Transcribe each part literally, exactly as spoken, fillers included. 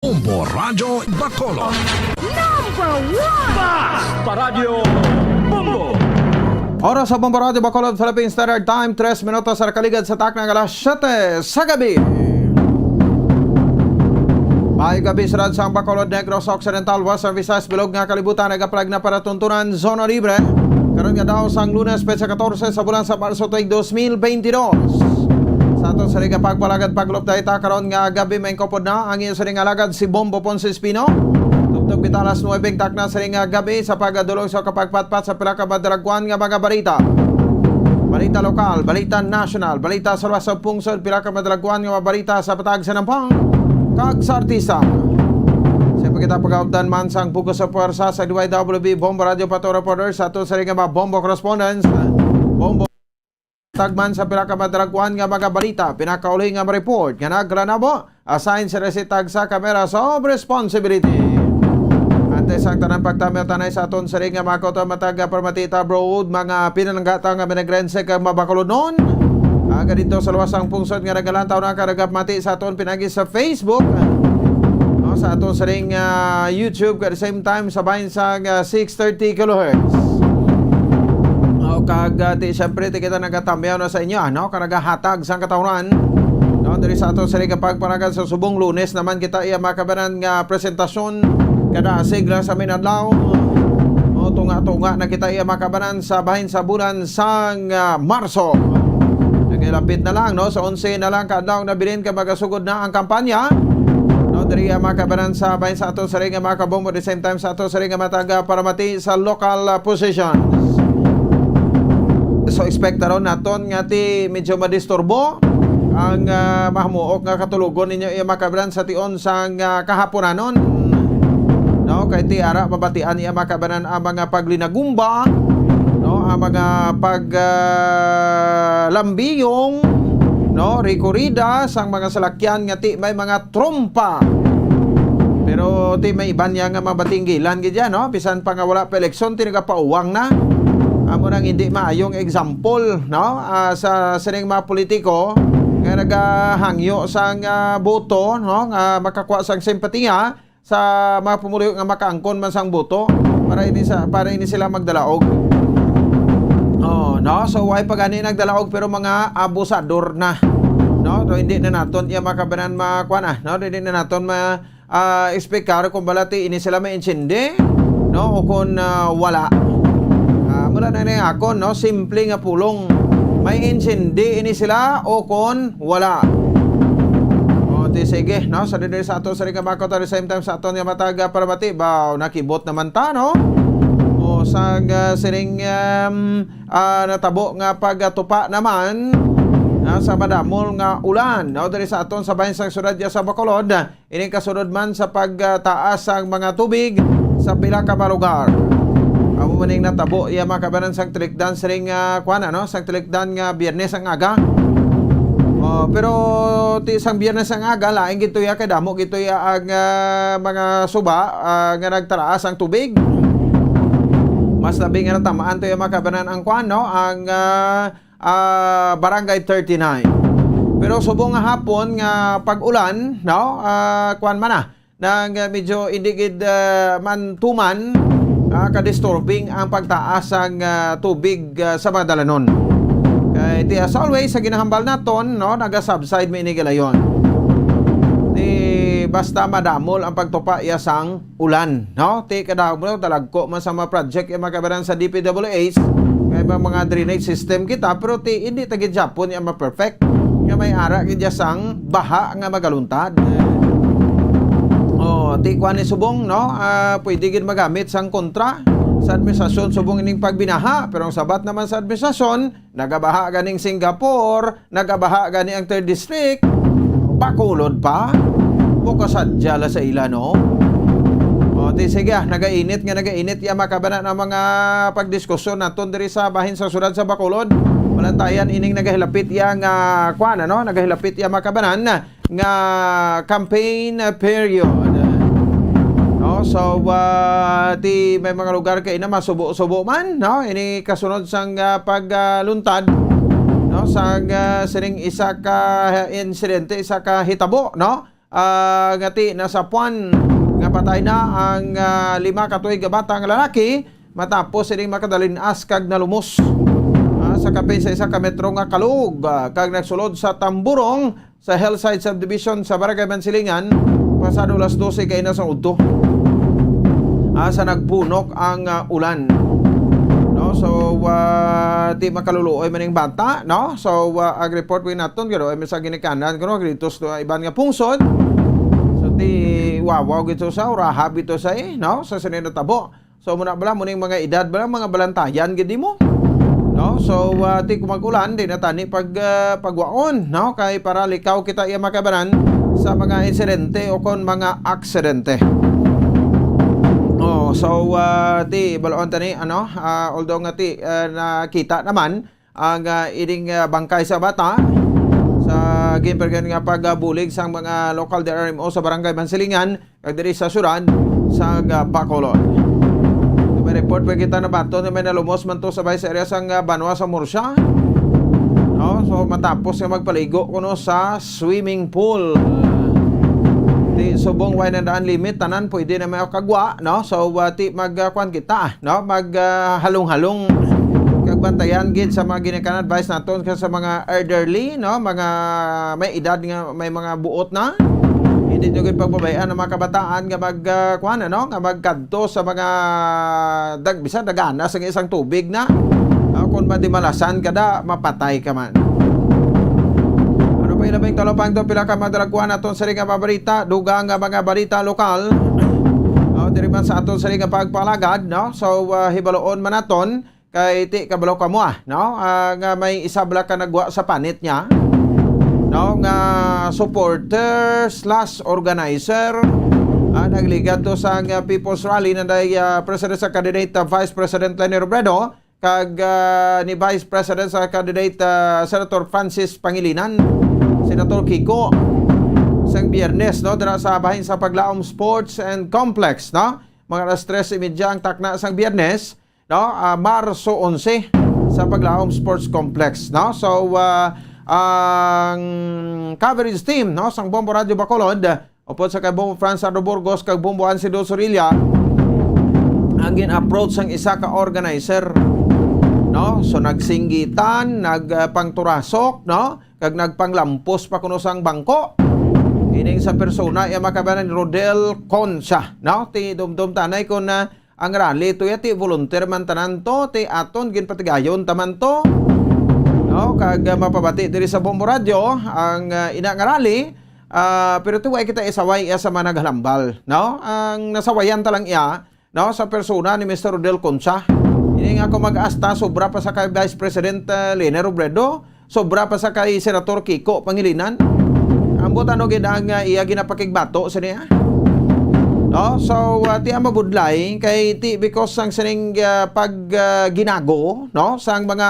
Bombo Radyo Bacolod. Number one! Basta Radyo Bombo! Oras sa Bombo Radyo Bacolod, Philippine Standard Time, tres minutos sa kaligad sa takna nga alas siyete sa gabi. Maayong gabi, siyudad sang Bacolod, Negros Occidental, Western Visayas, bilog nga kalibutan, nagapalag na palatuntunan, zona libre. Karon nga daw sang Lunes, petsa katorse sa bulan sa Marso, tuig dos mil beintidos. Sa aton sini nga pagpalagad, pag-update ta karon nga gabi, may kupod na ang iyo sini nga alagad si Bombo Ponce Espino. Tubtob kita alas nuebe takna sini nga gabi sa pagdulong sa kapagpatpat sa pila ka madalagkuan nga mga balita. Balita lokal, balita nasyonal, balita sa luwas sa pungsod, pila ka madalagkuan nga mga balita sa patag sa nampang kag sa artista. Sa pagkita pag-updan man sang bug-os sa puwersa sa D Y W B Bombo Radyo Pato Reporter sa aton sini nga mga Bombo Correspondents, Bombo tagman sa pila ka madalagkuan nga mga balita, pinakauli nga ma-report nga nagranabo, assign sa resitag sa Cameras of Responsibility. Antes ang tanan pagtamiw-tanay sa aton sini nga mga kuto, matag paramati ta abroad, mga pinalangga ta nga minegrense kag mabakulodnon. Aga dito sa luwas ang pungsod nga nagalantaw na kag nagapamati sa aton pinagi sa Facebook. No, sa aton sining, ah, YouTube, at the same time sa bahin sa, ah, six thirty kilohertz. O, kag, ah, ti, siyempre, ti kita nagatambyaw na sa inyo, ano, kag nagahatag sang katawhan, no, diri sa aton sini nga pagpanagan sa subong Lunes naman kita iya makabanan nga presentasyon kada sigla sa minadlaw. O, tunga-tunga na kita iya makabanan sa bahin sa bulan sang, ah, Marso. Nagilapit na lang, no, sa onse na lang ka adlaw na bilin ka magasugod na ang kampanya. No, diri ang makabanan sa bahin sa aton sini nga mga kabombo, the same time sa aton sini nga mga taga paramati sa local, ah, positions. So, expect ron naton nga ti medyo madisturbo ang, ah, mahamuok nga katulogon ninyo iya makabanan sa tion sang, ah, kahaponanon. No, kay ti ara mabatian iya makabanan ang mga paglinagumba, no, ang mga pag, ah, lambiyong, no, rikorida sang mga salakyan nga ti may mga trompa. Pero ti may iban niya nga mabatinggilan gid yan, no? Bisan pa nga wala pa eleksyon, ti nagapauwang na. Amo nang hindi maayong example, no? Ah, sa sining mga politiko nga nagahangyo sang, ah, boto, no? Nga makakuha sang simpatiya sa mga pumuluyo nga makaangkon man sang boto para ini sa, para ini sila magdalaog. Oh, no? So, why pa gani nagdalaog pero mga abusador na, no? So, hindi na naton iya makabanan makuan, ah, no? Hindi na naton ma, ah, explicar kung bala ti ini sila may intindi, no? O kung, ah, wala. Ah, mula na ni akon, no? Simple nga pulong. May intindi ini sila o kung wala. O, ti sige, no? Sa diri sa ato sa rin nga mga kuto, at the same time sa aton nga mga taga paramati, baw, nakibot naman ta, no? O, sa, ah, sining, um, ah, natabo nga pagtupa naman, ah, sa madamol nga ulan, no? Diri sa aton sa bahin sang syudad ya sa Bacolod, ini kasunod man sa pagtaas sang mga tubig sa pila ka mga lugar. Amo man ning natabo iya makabanan sang tilikdan sining, ah, kuan, ano, sang tilikdan nga Biyernes ang aga. Oh, pero ti sang Biyernes ang aga, lain gid to iya kay damo gid to iya ang, ah, mga suba, ah, nga nagtaraas ang tubig. Mas labi nga natamaan to iya makabanan ang kuan, no, ang, ah, ah, Barangay thirty-nine. Pero subong nga hapon nga pag-ulan, no, ah, kuan man na, nang, ah, medyo hindi gid, ah, man tuman, ah, ka-disturbing ang pagtaas sang, ah, tubig, ah, sa mga dalanon. Kay ti, as always, sa ginahambal naton, no, naga-subside mi ini gilayon. Ti basta madamol ang pagtupa iya sang ulan, no? Ti kada mo dalagko man sa mga project iya makabanan sa D P W H, kay mga, mga drainage system kita, pero ti hindi ta gid Japon iya ma-perfect nga may ara gid iya sang baha nga magaluntad. Oh, ti kuan ni subong, no? Ah, pwede gid magamit sang kontra sa administrasyon subong ining pagbinaha, pero ang sabat naman sa administrasyon, nagabaha ganing Singapore, nagabaha gani ang third district, Bacolod pa. Bukasadya la sa ila, no? O, ti sige, ah, nagainit nga nagainit ya makabanan ang mga pagdiskusyon naton diri sa bahin sa syudad sa Bacolod. Malantayan ining nagahilapit ya nga, kuan, ano, nagahilapit ya makabanan nga campaign period. No? So, ah, ti may mga lugar kay na masubo-subo man, no? Ini kasunod sang, ah, pag, ah, luntad, no? Sang, ah, sining isa ka insidente, isa ka hitabo, no? ah, nga ti nasapuan nga patay na ang, ah, lima ka tuig nga bata nga lalaki matapos sining makadalin-as kag nalumos, ah, sa kapin sa isa ka metro nga kalog, ah, kag nagsulod sa Tamburong sa Hillside Subdivision sa Barangay Mansilingan pasado alas dose kaina sang udto. Ah, sa nagbunok ang, ah, ulan. No? So, ah, di makaluluoy man ning bata, no? So, ah, ang report wi naton, garo, ay sa ginikanan, garo, gritos do iban nga pungsod. So, ti wawaw gito sa, urahab gito sa, eh, no? Sa sini natabo. So, muna bala, muning mga edad bala, mga balantayan gid mo. No? So, ah, ti kung mag-ulan, di na tani pag, ah, pagwaon, no? Kay para likaw kita iya makabanan sa mga insidente o kon mga aksidente. Oh, so, ah, ti, baloon tani, ano, ah, although nga ti, ah, nakita naman ang, ah, ining, ah, bangkay sa bata sa ginpergan nga pagbulig sang mga local D R M O sa Barangay Mansilingan, kag diri sa syudad sang, ah, Bacolod. May report pa kita nabaton nga may nalumos man to sa bay sa area sang, ah, Banwa sa Murcia. No? So, matapos nga magpaligo kuno sa swimming pool. Ti subong way na daan limit, tanan pwede na may kagwa, no? So, ah, ti mag, ah, kwan kita, no? Mag, ah, halong-halong. Kag bantayan gid sa mga ginikanan advice naton ka sa mga elderly, no? Mga may edad nga may mga buot na. Hindi nyo gid pagbabayaan ang mga kabataan nga mag, ah, kwan, ano? Nga magkadto sa mga dag-, bisan daganas ang isang tubig na. Ah, kung madimalasan ka da, mapatay ka man. Ano pa ilabing talupang to? Pila ka madalagkuan aton sa nga mga balita, dugang nga mga balita lokal. Oh, diri man sa aton sa nga pagpalagad, no? So, ah, hibaloon man naton kay ti kabalo ka mo, ah, no? Ah, nga may isa bala ka nagwa sa panit niya, no? Nga supporter slash organizer, ah, nagligat to sa nga People's Rally na day, ah, Presidential Candidate, ah, Vice President Leni Robredo, kag, ah, ni Vice President sa candidate, ah, Senator Francis Pangilinan, Senator Kiko, sang Biyernes, no, dira sa bahin sa Paglaom Sports and Complex, no? Mga alas tres y media ang takna sang Biyernes, no? Ah, Marso onse sa Paglaom Sports Complex, no? So, ah, ang coverage team, no, sang Bombo Radio Bacolod, upod sa kay Bombo Franz Ardo Burgos kag Bombo Ansido Sorilla, ang gin-approach sang isa ka organizer, no? So, nagsinggitan, nagpangturasok, no? Kag nagpanglampos pa kuno sang bangko. Ining sa persona, iya makabanan ni Rodel Concha, no? Ti dumdum tanay kon, ah, ang rally to, ya, ti volunteer man tanan to, ti aton ginpatigayon taman to. No? Kag, ah, mapabati diri sa Bombo Radio ang, ah, ina nga rally. Ah, pero tuway kita isaway iya sa mga naghalambal, no? Ang nasawayan ta lang iya, no, sa persona ni Mister Rodel Concha. Ini nga kung mag-asta, sobra pa sa kay Vice President, ah, Leni Robredo, sobra pa sa kay Senator Kiko Pangilinan. Ambot ano gid ang, ah, iya ginapakigbato sa niya. No? So, ah, ti ang mabudlay kay ti because sang sining, ah, pag, ah, ginago, no, sang mga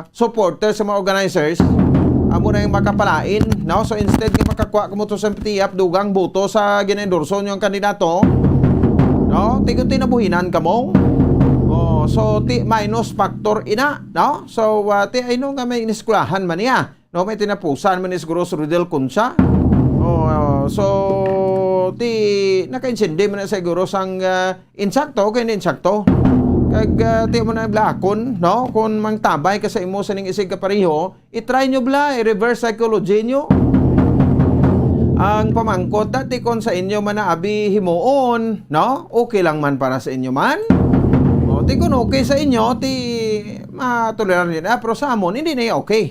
supporters sa mga organizers, amo na yung makapalain, no? So, instead nga makakuha kamo to sa P T F, dugang boto sa gina-endorso nyo ang kandidato, no? Tigo tinabuhinan kamo. Oh, so, ti minus factor ina, no? So, ah, ti I know nga may iniskwelahan man niya, no? May tinapusan man ni siguro si Rodel Concha. Oh, so, ti nakaintindi man na siguro sang, ah, insakto kay insakto. Kag, ah, ti mo na blakon, no? Kung mangtabay ka sa imo sa ning isig kapareho, i-try nyo bala, i-reverse psychology nyo. Ang pamangkot, dati kon sa inyo man na abi himuon, no? Okay lang man para sa inyo man. O, ti kon okay sa inyo, ti matolerar nyo na, pero sa amon, hindi na okay.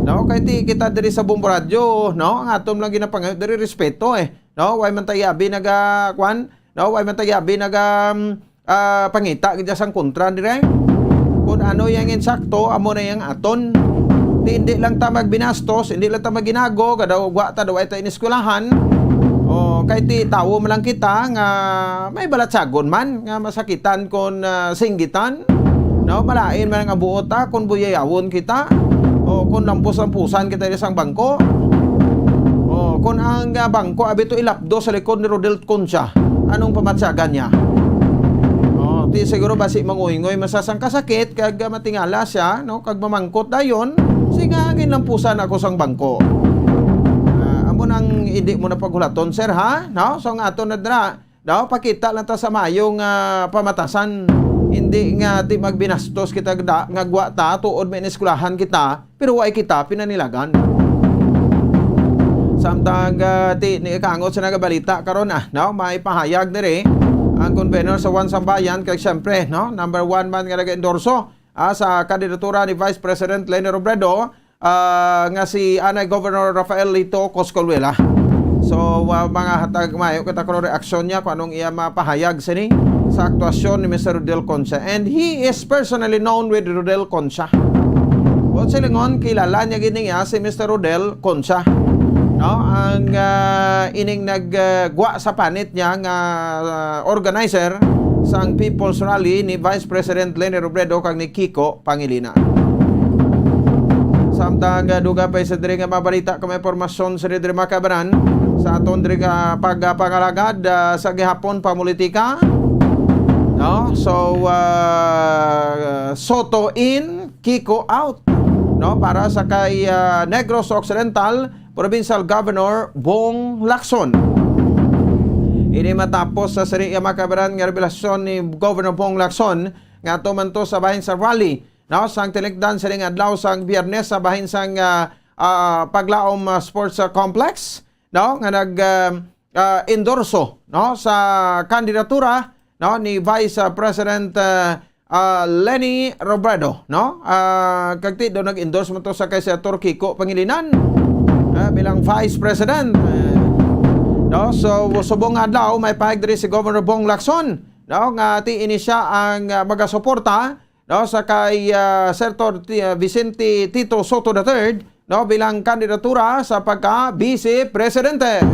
No? Kay ti kita diri sa Bombo Radio, no? Ang atom lang ginapangayo diri, respeto, eh. No? Way man tayo abi naga, kwan? No? Way man tayo abi naga, um, ah, pangita gid sang kontra dire. Kung ano yang insakto, amo na yang aton. Di, hindi lang ta magbinastos, hindi lang ta maginago, kadaw gwa ta daw ay ta ineskwelahan. O, kay ti tawo man lang kita nga may balatsagon man, nga masakitan kon, ah, singgitan. No, malain man ang abuot ta kung buyayawon kita. O, kung lampos-lampusan kita sang bangko. O, kung ang, ah, bangko abi to ilapdo sa likod ni Rodel Concha, anong pamatyagan niya? O, ti siguro basi manguyngoy masasang kasakit kag, ah, matingala siya, no? Kag mamangkot dayon, si nga angin lampusan ako sang bangko. Ah, amo nang Hindi mo na paghulaton, sir, ha? No? So, ang aton na dira, no? Pakita lang ta sa maayong, ah, pamatasan. Hindi nga ti magbinastos kita da, nga gwa ta, tuod may ineskwelahan kita, pero wa kita pinanilagan. Samtang, ah, ti, ni kangot sa nagabalita karon, ah, no? May pahayag diri ang convener sa One Sambayan, kay siyempre, no? Number one man nga nag-endorso, ah, sa kandidatura ni Vice President Leni Robredo, ah, nga si anay Governor Rafael Lito Coscolluela. So, ah, mga hatag mayo kita kuno reaksyon niya kung anong iya mapahayag sini sa aktuasyon ni Mister Rodel Concha. And he is personally known with Rodel Concha. Buot silingon, kilala niya gid niya si Mister Rodel Concha. No, ang, ah, ining nag, ah, gwa sa panit niya nga, ah, organizer sang People's Rally ni Vice President Leni Robredo kag ni Kiko Pangilinan. Samtang, ah, dugang pa sa diri nga mga balita kag mga impormasyon sa diri, mga kaibanan, sa aton diri nga pagpangalagad, ah, sa gihapon pamulitika. No? So, ah, Soto in, Kiko out. No? Para sa kay, ah, Negros Occidental, Provincial Governor Bong Lacson. Ini matapos sa sini, mga kaibanan, nga revelasyon ni Governor Bong Lacson nga tuman to sa bahin sa rally, no, sang tinikdan sining adlaw sang Biyernes sa bahin sang, ah, ah, Paglaom, ah, Sports, ah, Complex, no, nga nag, ah, ah, endorso, no, sa kandidatura, no, ni Vice, ah, President, ah, ah, Leni Robredo, no? Ah, kag ti do nag-endorse man to sa kay Senator Kiko Pangilinan, ah, bilang Vice President. Eh, no? So, subong nga adlaw, may pahayag diri si Governor Bong Lacson, no, nga ti ini siya ang, ah, magasuporta, no, sa kay, ah, Senator Ti-, ah, Vicente Tito Soto the third, no, bilang kandidatura sa pagka Vice Presidente.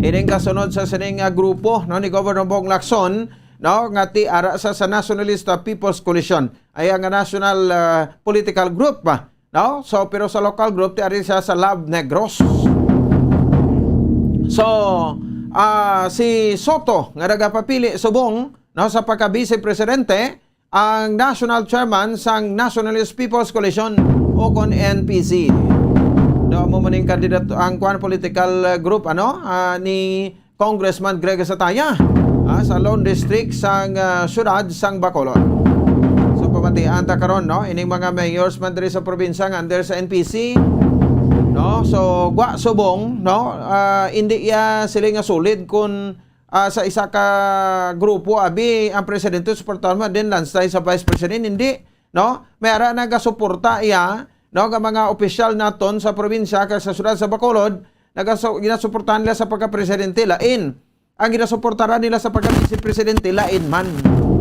Ining kasunod sa sining, ah, grupo, no, ni Governor Bong Lacson, no, nga ti ara sa, sa Nationalist, ah, People's Coalition, ay ang National, ah, Political Group, ah, no? So, pero sa local group, ti ari siya sa Love Negros. So, ah, si Soto nga nagapapili subong, no, sa pagka-vice presidente, ang national chairman sang Nationalist People's Coalition o kon N P C. No, amo man ning kandidato ang kwan political, uh, group, ano, ah, ni Congressman Greg Sataya, ah, sa Lone District sang, ah, siyudad sang Bacolod. So, pamatian ta karon, no, ining mga mayors man diri sa probinsya nga under sa N P C, no? So, gwa subong, no, ah, hindi iya sila nga solid kun ah, sa isa ka grupo, abi, ang presidente suportahan mo, then landslide sa vice president, hindi, no? May ara nagasuporta iya, no, nga mga opisyal naton sa probinsya kag sa siyudad sa Bacolod, nagasu-, ginasuportahan nila sa pagka-presidente, lain. Ang ginasuportaran nila sa pagka-vice presidente, lain man.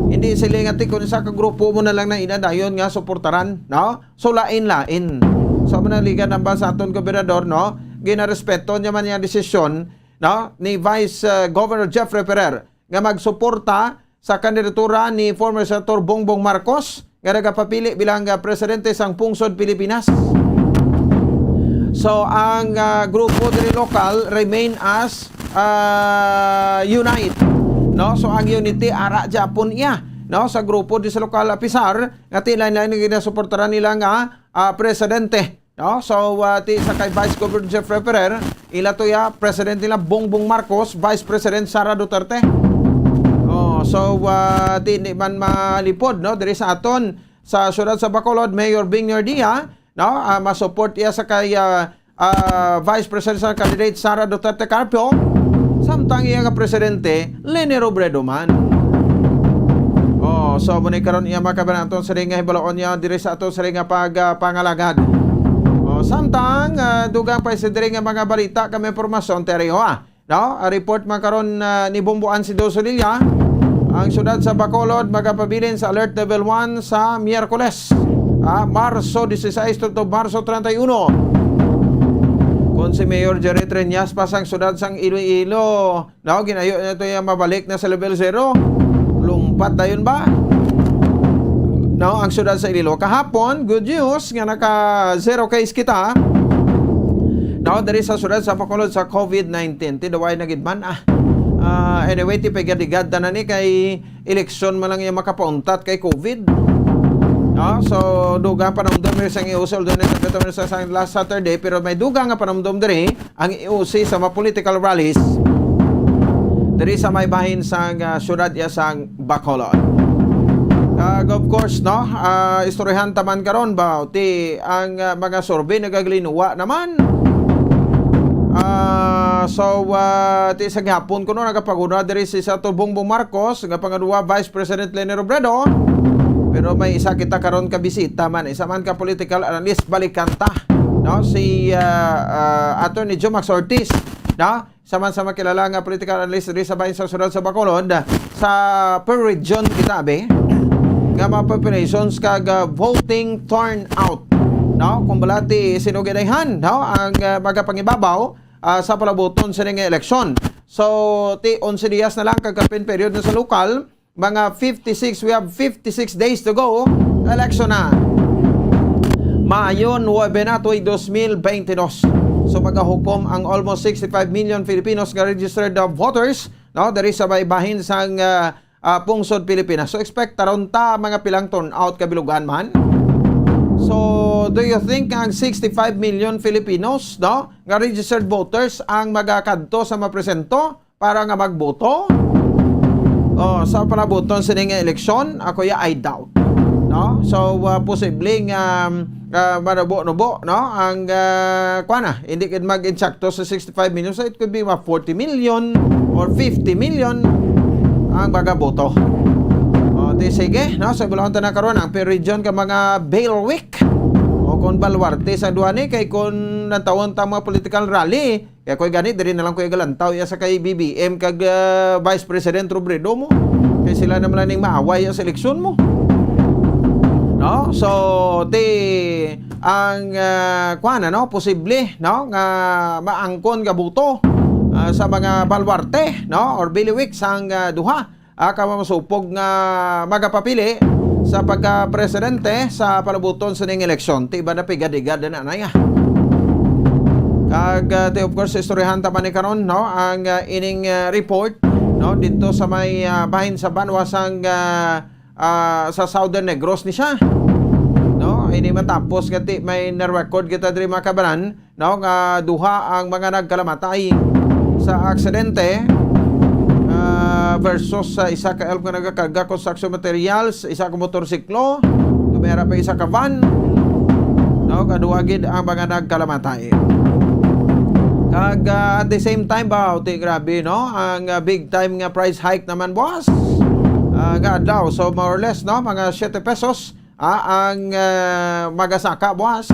Hindi sila nga ti, kung isa ka grupo mo na lang na inadayon nga suportaran, no? So, lain-lain. So, manaligan ang ba sa aton gobernador, no? Ginarespeto niya man yung desisyon, no, ni Vice, uh, Governor Jeffrey Ferrer nga magsuporta sa kandidatura ni former Senator Bongbong Marcos nga nagapapili bilang, uh, presidente sang pungsod Pilipinas. So, ang, uh, grupo diri lokal remain as, uh, unite, no? So, ang unity ara gyapon iya, no, sa grupo di sa lokal, apisar nga ti lain-lain nga ginasuportaran nila nga, uh, presidente. No? So, uh, ti sa kay Vice Governor Jeffrey Ferrer, ila to ya, President nila Bongbong Marcos, Vice President Sara Duterte. Oh, so, uh, ti hindi man malipod, no? Diri sa aton, sa siyudad sa Bacolod, Mayor Bing Nardia, no? Ah, masupport iya sa kay, ah, ah, Vice Presidential Candidate Sara Duterte Carpio, samtang iya nga presidente, Leni Robredo man. Oh, so, muna karon iya, mga kabayan, aton siring nga hibaloon niya diri sa aton siring nga pag, ah, pangalagad. Oh, samtang, ah, dugang pa sa diri nga mga balita kag impormasyon, Terry, ha? No? Ah, report man karon, ah, ni Bombo Ansido Solilla, ang siyudad sa Bacolod magapabilin sa Alert Level one sa Miyerkules, ah, Marso dieciséis to Marso treinta y uno. Kung si Mayor Jerry Treñas pa sang siyudad sang Iloilo, no, ginayo na to yung mabalik na sa level zero. Lumpat dayon ba? No, ang siyudad sa Iloilo. Kahapon, good news nga naka zero case kita. No, diri sa siyudad sa Bacolod sa COVID nineteen. Tiduway na gid man, ah. Ah, anyway, ti pagadigad ta na ni kay eleksyon man lang yung makapauntat kay COVID. No? So, dugang panumdom diri sa E O C, although nagkabit naman sa, sa last Saturday, pero may dugang nga panumdom diri ang E O C sa mga political rallies diri sa may bahin sang, ah, syudad iya sang Bacolod. Kag of course, no, ah, istoryahan taman karon ba ti ang, ah, mga survey nagagalinuwa naman. Ah, so, ah, ti sa gihapon kuno nagapaguna diri si Senator Bongbong Marcos nga pangaduwa Vice President Leni Robredo. Pero may isa kita karon ka bisita man, isa man ka political analyst, balikan ta, no? Si, ah, ah, Attorney Jomax Ortiz, no? Isa man sa makilala nga political analyst diri sa bahin sa syudad sa Bacolod, sa per region kita, abi, nga mga populations kag, ah, voting turnout, no? Kung balati, sino ginaihan, no? Ang, ah, magapangibabaw, ah, sa palabuton sini nga eleksyon. So, ti onse dias na lang kag kapin period na sa lokal, mga fifty-six, we have fifty-six days to go. Election na. Maayo nuebe na, tuig dos mil bente dos. So, magahukom ang almost sixty-five million Filipinos nga registered, uh, voters, no, diri sa may bahin sang, uh, uh, pungsod Pilipinas. So, expect taron ta mga pilang turnout kabilugan man. So, do you think ang sixty-five million Filipinos, no, nga registered voters ang magakadto sa mapresento para nga magboto? Oh, sa palabuton sini nga eleksyon, ako ya, I doubt. No? So, uh, posible nga, um, uh, manubo-nubo, no? Ang, uh, kuwan na, hindi gid mag-insakto sa sixty-five million, so it could be mga forty million or fifty million ang magaboto. O, di sige, no? So, bulahon ta na karon ang per region ka mga Bailiwick o kung baluarte sa duha ni, kay kung nantawon ta mga political rally, kaya ko'y gani, diri na lang ko'y galantaw iya sa kay B B M kag, ah, Vice President Robredo mo. Kay sila naman lang ning maaway iya sa eleksyon mo. No? So, ti, ang, ah, kuwan, ano, posible, no, nga maangkon nga boto, ah, sa mga baluarte, no, or bailiwick sang, ah, duha, ah, ka masupog nga magapapili sa pagka-presidente sa palabuton sa ning eleksyon. Ti iba na pigad-igad na anay, ah. Kag, ah, ti, of course, istoryahan ta man ni karon, no, ang, ah, ining, ah, report, no, dito sa may, ah, bahin sa banwa sang, ah, ah, sa Southern Negros ni siya. No, ini matapos nga ti may na-record kita diri, mga kabanan, no, nga duha ang mga nagkalamatay sa aksidente, ah, versus sa isa ka elf nga nagakarga construction materials, isa ka motorsiklo, tumira pa isa ka van, no, kaduha gid ang mga nagkalamatay. Kag, ah, at the same time ba, ti grabe, no, ang, ah, big time nga price hike naman, boss. Ah, nga adlaw, so more or less, no, mga siete pesos, ah, ang, ah, magasaka buwas,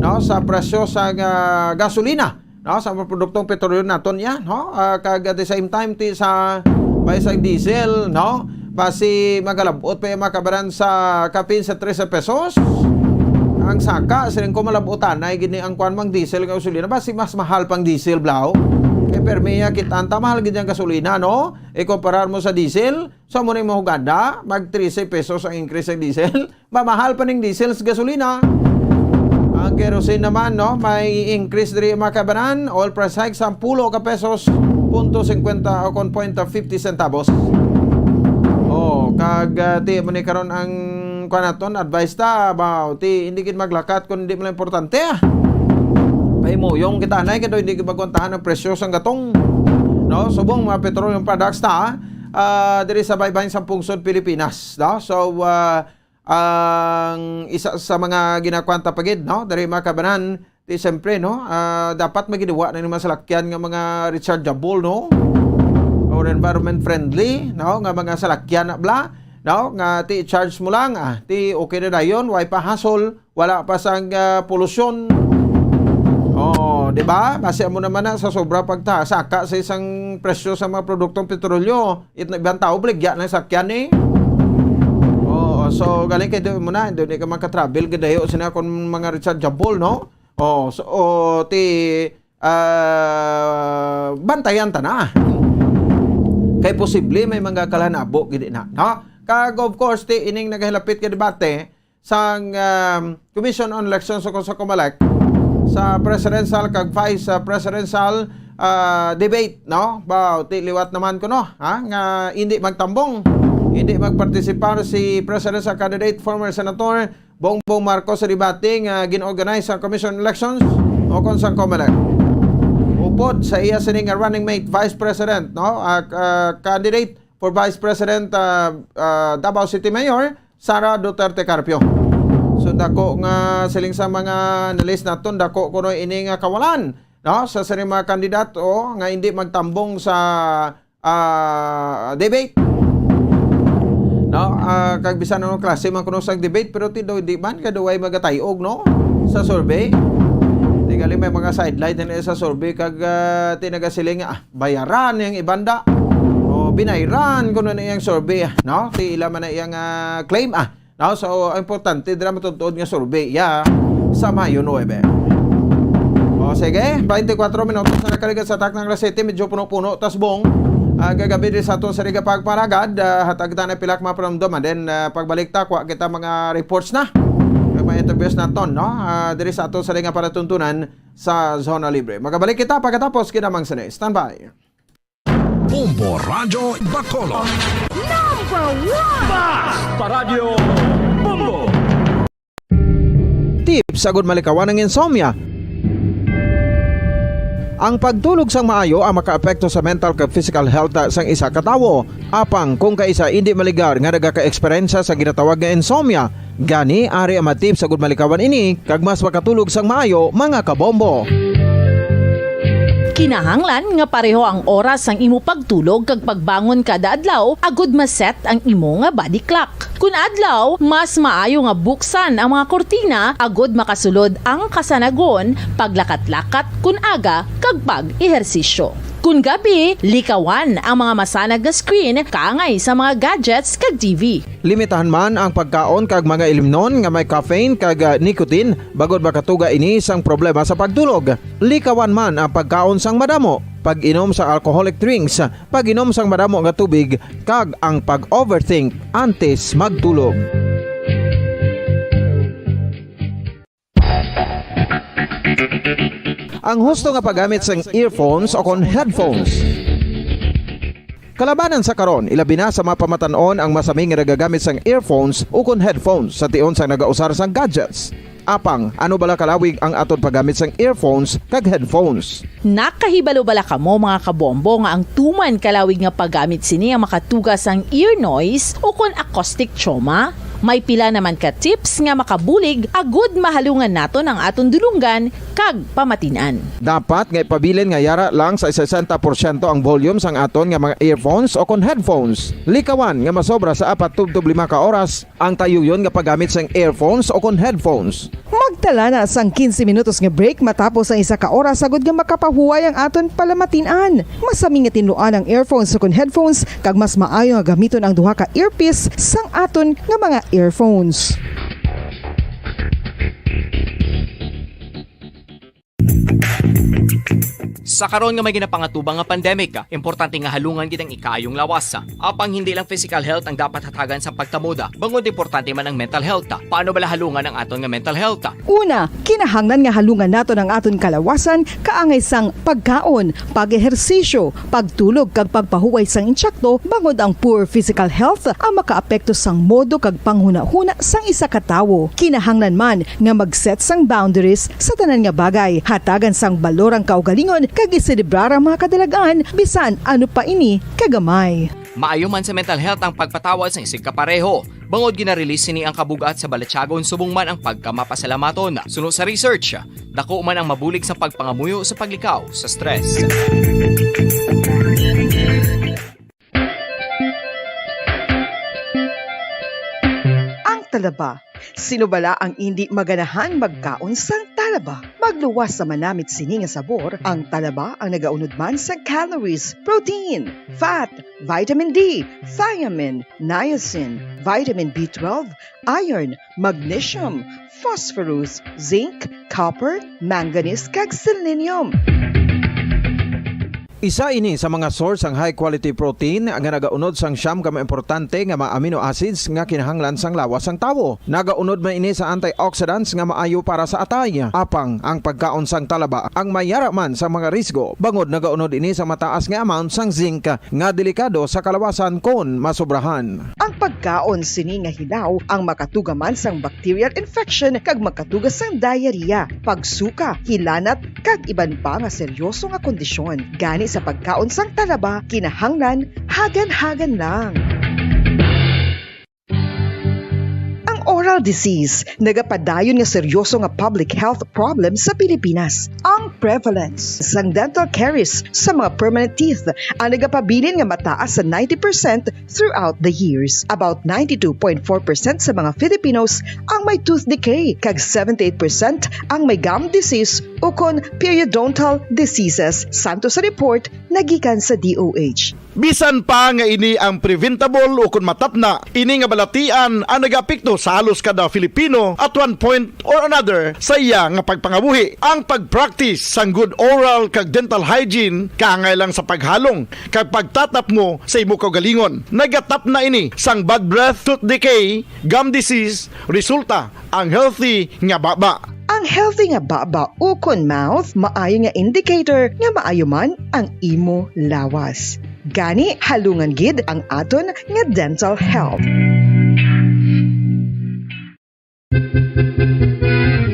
no, sa presyo sa, ah, gasolina, no, sa mga produktong petrolyo naton yan, no? Ah, kag at the same time, ti sa price sang diesel, no, basi magalabot pa yung mga kabanan sa kapin sa trese pesos. Ang saka, siling ko, malabutan na gini ang kwan mang diesel nga gasolina, basi mas mahal pang diesel, blaw. Kay permi ya, kita ta mahal gid ang gasolina, no? Ikumparar mo sa diesel, so mo na yung mahugada, mag trese pesos ang increase sa diesel. Mamahal pa ning diesel sa gasolina. Ang kerosene naman, no, may increase diri, mga kabanan. Oil price hike, sampulo ka pesos, punto singkwenta o kon point fifty centavos. Oh, kag, ah, ti mo ni karon ang kuan naton, advice ta ba, ti hindi gid maglakat kung hindi mo lang importante, ah. Pahimuyong kita na, kay hindi gid magkwantahan ang presyo sang gatong, no, subong mga petroleum products ta, ah, diri sa baybay sang pungsod Pilipinas, no? So, ah, ang isa sa mga ginakwanta pa gid, no, diri, mga kabanan, ti siyempre, no, ah, dapat magiduwa na ni mga salakyan nga mga rechargeable, no, or environment friendly, no, nga mga salakyan na bla, no, nga ti charge mo lang, ah, ti okay na dayon, way pa hassle, wala pa sang, ah, polusyon. Oh, di ba? Basi mo naman na sa sobra pagta saka sa isang presyo sa mga produktong petrolyo, it na ibang tao baligya ng sakyan, eh. Oo, so galing kay doon mo na, doon ka makatravel gadayo sina kon mga rechargeable, no? Oh, so, oh, ti, ah, bantayan ta na. Kay posible may mga kalhanabo gid na, no? Kag of course, ti ining nagahilapit nga debate sang, um, Commission on Elections o sa COMELEC sa presidential kag vice, uh, presidential, uh, debate, no? Ba, ti liwat naman ko, no? Ha? Nga hindi magtambong. Hindi magpartisipar si presidential candidate, former Senator Bongbong Marcos, sa debate nga gin-organize sang Commission on Elections o kon sang Comelec. Upod sa iya sini nga running mate, Vice President, no? Ah, ah, candidate for Vice President, ah, ah, Davao City Mayor, Sara Duterte Carpio. So, dako nga siling sa mga analyst naton, dako kuno ini nga kawalan, no? Sa sini mga kandidato nga hindi magtambong sa, ah, debate. No? Ah, kag bisan anong klase man kuno sa debate, pero ti daw, di man, kay daw way magatayog, no? Sa survey. Tingali may mga sidelight na sa survey, kag, ah, ti nagasiling nga, ah, bayaran yang ibanda. O, binayran ko na iyang survey, ah, no? Ti ila man na iyang, ah, claim, ah. No? So, ang importante, dira matutuod nga survey, ya, sa Mayo nuebe. O, sige, twenty-four minutos na nakaligas sa taknang alas siyete, medyo puno-puno, tasbong. Ah, kagabi diri sa ato sa Riga Pagparagad, ah, hatag ta na pila ka mga panumdom, and then, ah, pagbalik ta, kuha kita mga reports na. Kag mga interviews naton, no? Ah, diri sa ato sa Riga Palatuntunan sa Zona Libre. Magabalik kita pagkatapos kinamang sini. Standby. Bombo Radyo Bacolod. Number one! Bas! Paradyo Bombo! Tips agud malikawan ang insomnia. Ang pagtulog sang maayo ang makaapekto sa mental kag physical health sang isa ka tawo. Apang kung kaisa indi maligar nga nagaka-eksperyensya sa ginatawag nga insomnia, gani ari ang mga tips agud malikawan ini kag mas makatulog sang maayo, mga kabombo. Kinahanglan nga pareho ang oras sang imo pagtulog kag pagbangon kada adlaw agud ma-set ang imo nga body clock. Kun adlaw, mas maayo nga buksan ang mga kurtina agud makasulod ang kasanagon, paglakat-lakat kun aga, kag pag-ehersisyo. Kun gabi, likawan ang mga masanag nga screen kaangay sa mga gadgets kag T V. Limitahan man ang pagkaon kag mga ilimnon nga may caffeine kag, ah, nicotine, bangod makatuga ini sang problema sa pagtulog. Likawan man ang pagkaon sang madamo, pag-inom sa alcoholic drinks, pag-inom sang madamo nga tubig, kag ang pag-overthink antes magtulog. Ang husto nga paggamit sang earphones o kon headphones. Kalabanan sa karon, ilabi na sa mga pamatan-on ang masami nga nagagamit sang earphones o kon headphones sa tion sang nagausar sang gadgets. Apang, ano bala kalawig ang aton paggamit sang earphones kag headphones? Nakahibalo bala kamo, mga kabombo, nga ang tuman kalawig nga paggamit sini ang makatuga sang ear noise o kon acoustic trauma? May pila naman ka tips nga makabulig agud mahalungan naton ang aton dulonggan kag pamatin-an. Dapat nga ipabilin nga yara lang sa sesenta porsyento ang volume sang aton nga mga earphones o kon headphones. Likawan nga masobra sa apat tubtob lima ka oras ang tayuyon nga paggamit sang earphones o kon headphones. Magtala na sang quince minutos nga break matapos ang isa ka oras, agud nga makapahuway ang aton palamatin-an. Masami nga tinluan ang earphones o kon headphones, kag mas maayo nga gamiton ang duha ka earpiece sang aton nga mga earphones. Sa karon nga may ginapangatubang nga pandemic, importante nga halungan gid ang ikaayong lawas. Apang hindi lang physical health ang dapat hatagan sa pagtamod, bangod importante man ang mental health. Paano bala halungan ang aton nga mental health? Una, kinahanglan nga halungan naton ang aton kalawasan kaangay sang pagkaon, pag-ehersisyo, pagtulog kag pagpahuway sang insakto, bangod ang poor physical health ang makaapekto sang modo kag panghunahuna sang isa ka tawo. Kinahanglan man nga mag-set sang boundaries sa tanan nga bagay, hatagan sang balor ang kaugalingon kag iselebrar ang mga kadalag-an, bisan ano pa ini kagamay. Maayo man sa mental health ang pagpatawad sang isigkapareho, bangod gina-release sini ang kabug-at sa balatyagon subong man ang pagkamapasalamaton. Suno sa research, dako man ang mabulig sa pagpangamuyo sa paglikaw sa stress. Ang talaba. Sino bala ang indi maganahan magkaon sang talaba? Magluwas sa manamit sini nga sabor, ang talaba ang nagaunod man sa calories, protein, fat, vitamin D, thiamine, niacin, vitamin B twelve, iron, magnesium, phosphorus, zinc, copper, manganese, kag selenium. Isa ini sa mga source sang high-quality protein nga nagaunod sang siyam ka mga importante nga mga amino acids nga kinahanglan sang lawas sang tawo. Nagaunod man ini sa antioxidants nga maayo para sa atay. Apang ang pagkaon sang talaba ang may yara man sa mga risgo, bangod nagaunod ini sa mataas nga amount sang zinc nga delikado sa kalawasan kon masobrahan. Ang pagkaon sini nga hilaw ang makatuga man sang bacterial infection kag makatuga sang diarrhea, pagsuka, hilanat, kag iban pa nga seryoso nga kondisyon. Gani sa pagkaon sang talaba, kinahanglan hagan-hagan lang. Ang oral disease nagapadayon nga seryoso nga public health problem sa Pilipinas. Ang prevalence sang dental caries sa mga permanent teeth ang nagapabilin nga mataas sa ninety percent throughout the years. About ninety-two point four percent sa mga Filipinos ang may tooth decay, kag seventy-eight percent ang may gum disease ukon periodontal diseases, santo sa report nagikan sa D O H. Bisan pa nga ini ang preventable ukon matapna, ini nga balatian ang nagaapekto sa halos kada Filipino at one point or another sa iya nga pagpangabuhi. Ang pag-practice sang good oral kag dental hygiene kaangay lang sa paghalong kag pagtatapmo sa imo kaugalingon. Nagatapna ini sang bad breath, tooth decay, gum disease, resulta ang healthy nga baba. Ang healthy nga baba ukon mouth maayo nga indicator nga maayo man ang imo lawas. Gani, halungan gid ang aton nga dental health.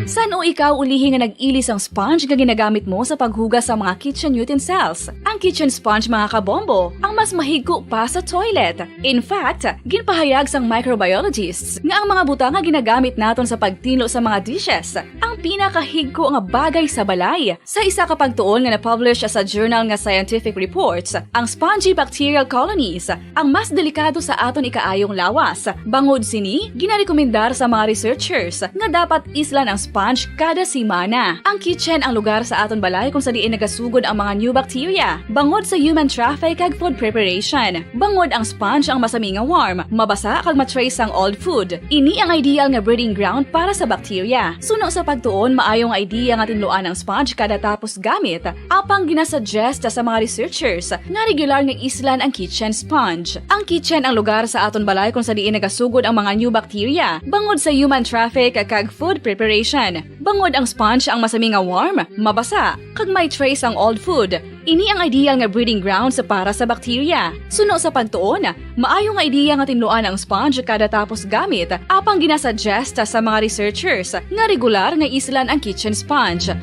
San-o ikaw ulihi nga nag-ili sang sponge nga ginagamit mo sa paghugas sa mga kitchen utensils? Ang kitchen sponge, mga kabombo, ang mas mahigko pa sa toilet. In fact, ginpahayag sang microbiologists nga ang mga butang nga ginagamit naton sa pagtinlo sa mga dishes ang pinakahigko nga bagay sa balay. Sa isa ka pagtuon nga na-publish sa journal nga Scientific Reports, ang spongy bacterial colonies ang mas delikado sa aton ikaayong lawas. Bangod sini, ginarekomendar sa mga researchers nga dapat islan ang sponge kada semana. Ang kitchen ang lugar sa aton balay kung sa diin nagasugod ang mga new bacteria, bangod sa human traffic kag food preparation. Bangod ang sponge ang masami nga warm, mabasa kag ma-trace ang old food. Ini ang ideal nga breeding ground para sa bacteria. Suno sa pagtuon, maayo nga idea nga tinluan ang sponge kada tapos gamit. Apang ginasuggest sa mga researchers nga regular nga islan ang kitchen sponge. Ang kitchen ang lugar sa aton balay kung sa diin nagasugod ang mga new bacteria, bangod sa human traffic kag food preparation. Bangod ang sponge ang masami nga warm, mabasa, kag may trace ang old food. Ini ang ideal nga breeding grounds para sa bacteria. Suno sa pagtuon, maayo nga idea nga tinluan ang sponge kada tapos gamit, apang ginasuggest sa mga researchers nga regular nga islan ang kitchen sponge.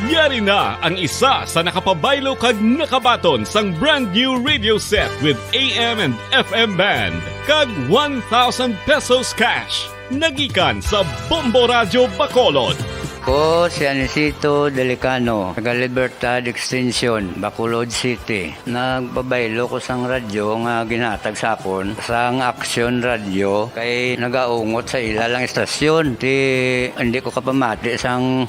Yari na ang isa sa nakapabaylo kag nakabaton sang brand new radio set with A M and F M band kag one thousand pesos cash. Nagikan sa Bombo Radyo Bacolod. Ko si Anisito Delicano, taga Libertad Extension, Bacolod City. Nagpabaylo ko sang radyo nga ginhatag sa akon sang Action Radio kay nagaungot sa ila lang istasyon. Ti, hindi ko kapamati sang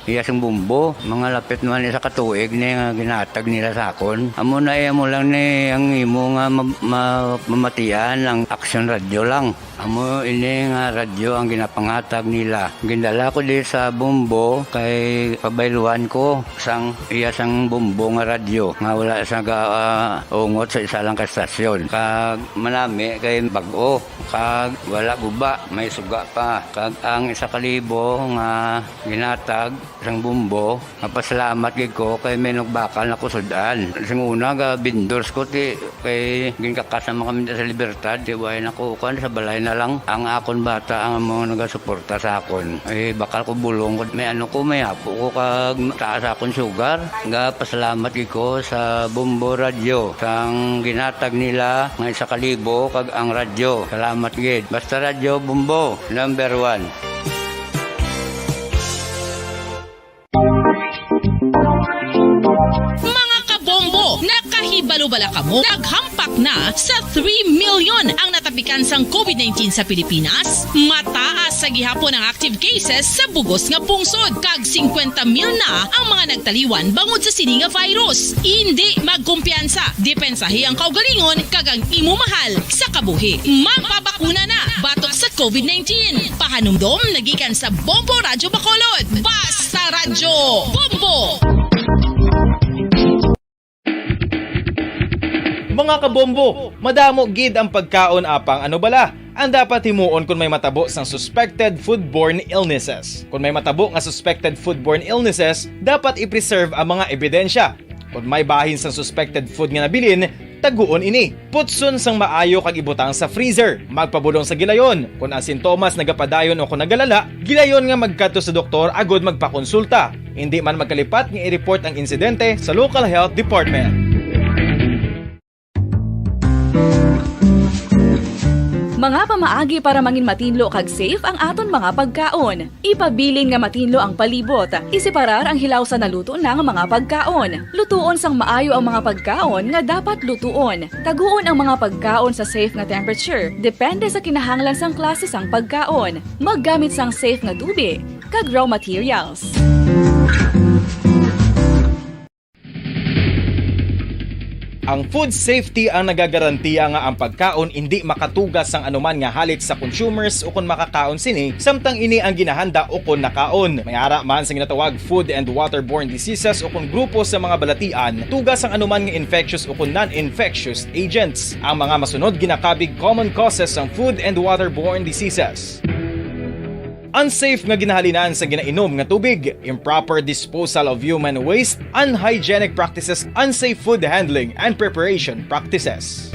iya sing bumbo. Mga lapit naman isa ka tuig ni nga ginhatag nila sa akon. Amo na, eh, amo lang ni ang imo nga ma-, ma-, mamatian ang Action Radio lang. Amo ini nga radyo ang ginapanghatag nila. Gindala ko di sa Bombo kay pabayluan ko sang iya sang Bombo nga radyo nga wala sa ga, ah, ungot sa isa lang ka stasyon. Kag manami kay bag-o, kag wala guba, may suga pa. Kag ang isa ka libo nga ginhatag sang Bombo, mapasalamat gid ko kay may nagbakal na ko sud-an. Sing una, ga vendors ko, ti, kay ginkakas naman kami sa Libertad, ti, way na ko, kuan, sa balay na lang. Ang akon bata ang mga nagasuporta sa akon. Eh, bakal ko bulong ko, may ano ko, may apo ko, kag taas akon sugar. Ga pasalamat gid ko sa Bombo Radyo, sang ginhatag nila nga isa ka libo, kag ang radyo. Salamat gid. Basta Radyo Bombo, number one. Mga kabombo, nakahibalo Bala kamo, naghampak na sa three million ang natapikan sang covid nineteen sa Pilipinas. Mataas sa gihapon ang active cases sa bugos nga pungsod, kag singkwenta mil na ang mga nagtaliwan bangod sa sini nga virus. Indi magkumpiyansa, depensahi ang kaugalingon kag ang imo mahal sa kabuhi. Magpabakuna na batok sa covid nineteen. Pahanumdom nagikan sa Bombo Radyo Bacolod. Basta Radyo Bombo! Mga kabombo, madamo gid ang pagkaon, apang ano bala ang dapat himuon kon may matabo sang suspected foodborne illnesses? Kon may matabo nga suspected foodborne illnesses, dapat i-preserve ang mga ebidensya. Kon may bahin sang suspected food nga nabilin, taguon ini. Putson sang maayo kag ibutang sa freezer. Magpabulong sa gilayon. Kon ang sintomas nagapadayon o kon nagalala, gilayon nga magkadto sa doktor agud magpakonsulta. Indi man magkalipat nga i-report ang insidente sa local health department. Mga pamaagi para mangin matinlo kag safe ang aton mga pagkaon. Ipabilin nga matinlo ang palibot. Iseparar ang hilaw sa naluto na nga mga pagkaon. Lutuon sang maayo ang mga pagkaon nga dapat lutuon. Taguon ang mga pagkaon sa safe nga temperature, depende sa kinahanglan sang klase sang pagkaon. Maggamit sang safe nga tubig kag raw materials. Ang food safety ang nagagarantiya nga ang pagkaon indi makatuga sang anuman nga halit sa consumers ukon makakaon sini, samtang ini ang ginahanda ukon nakaon. May ara man sa ginatawag food and waterborne diseases ukon grupo sa mga balatian, tuga sang anuman nga infectious ukon non-infectious agents. Ang mga masunod ginakabig common causes sang food and waterborne diseases. Unsafe nga ginahalinan sa ginainom nga tubig, improper disposal of human waste, unhygienic practices, unsafe food handling and preparation practices.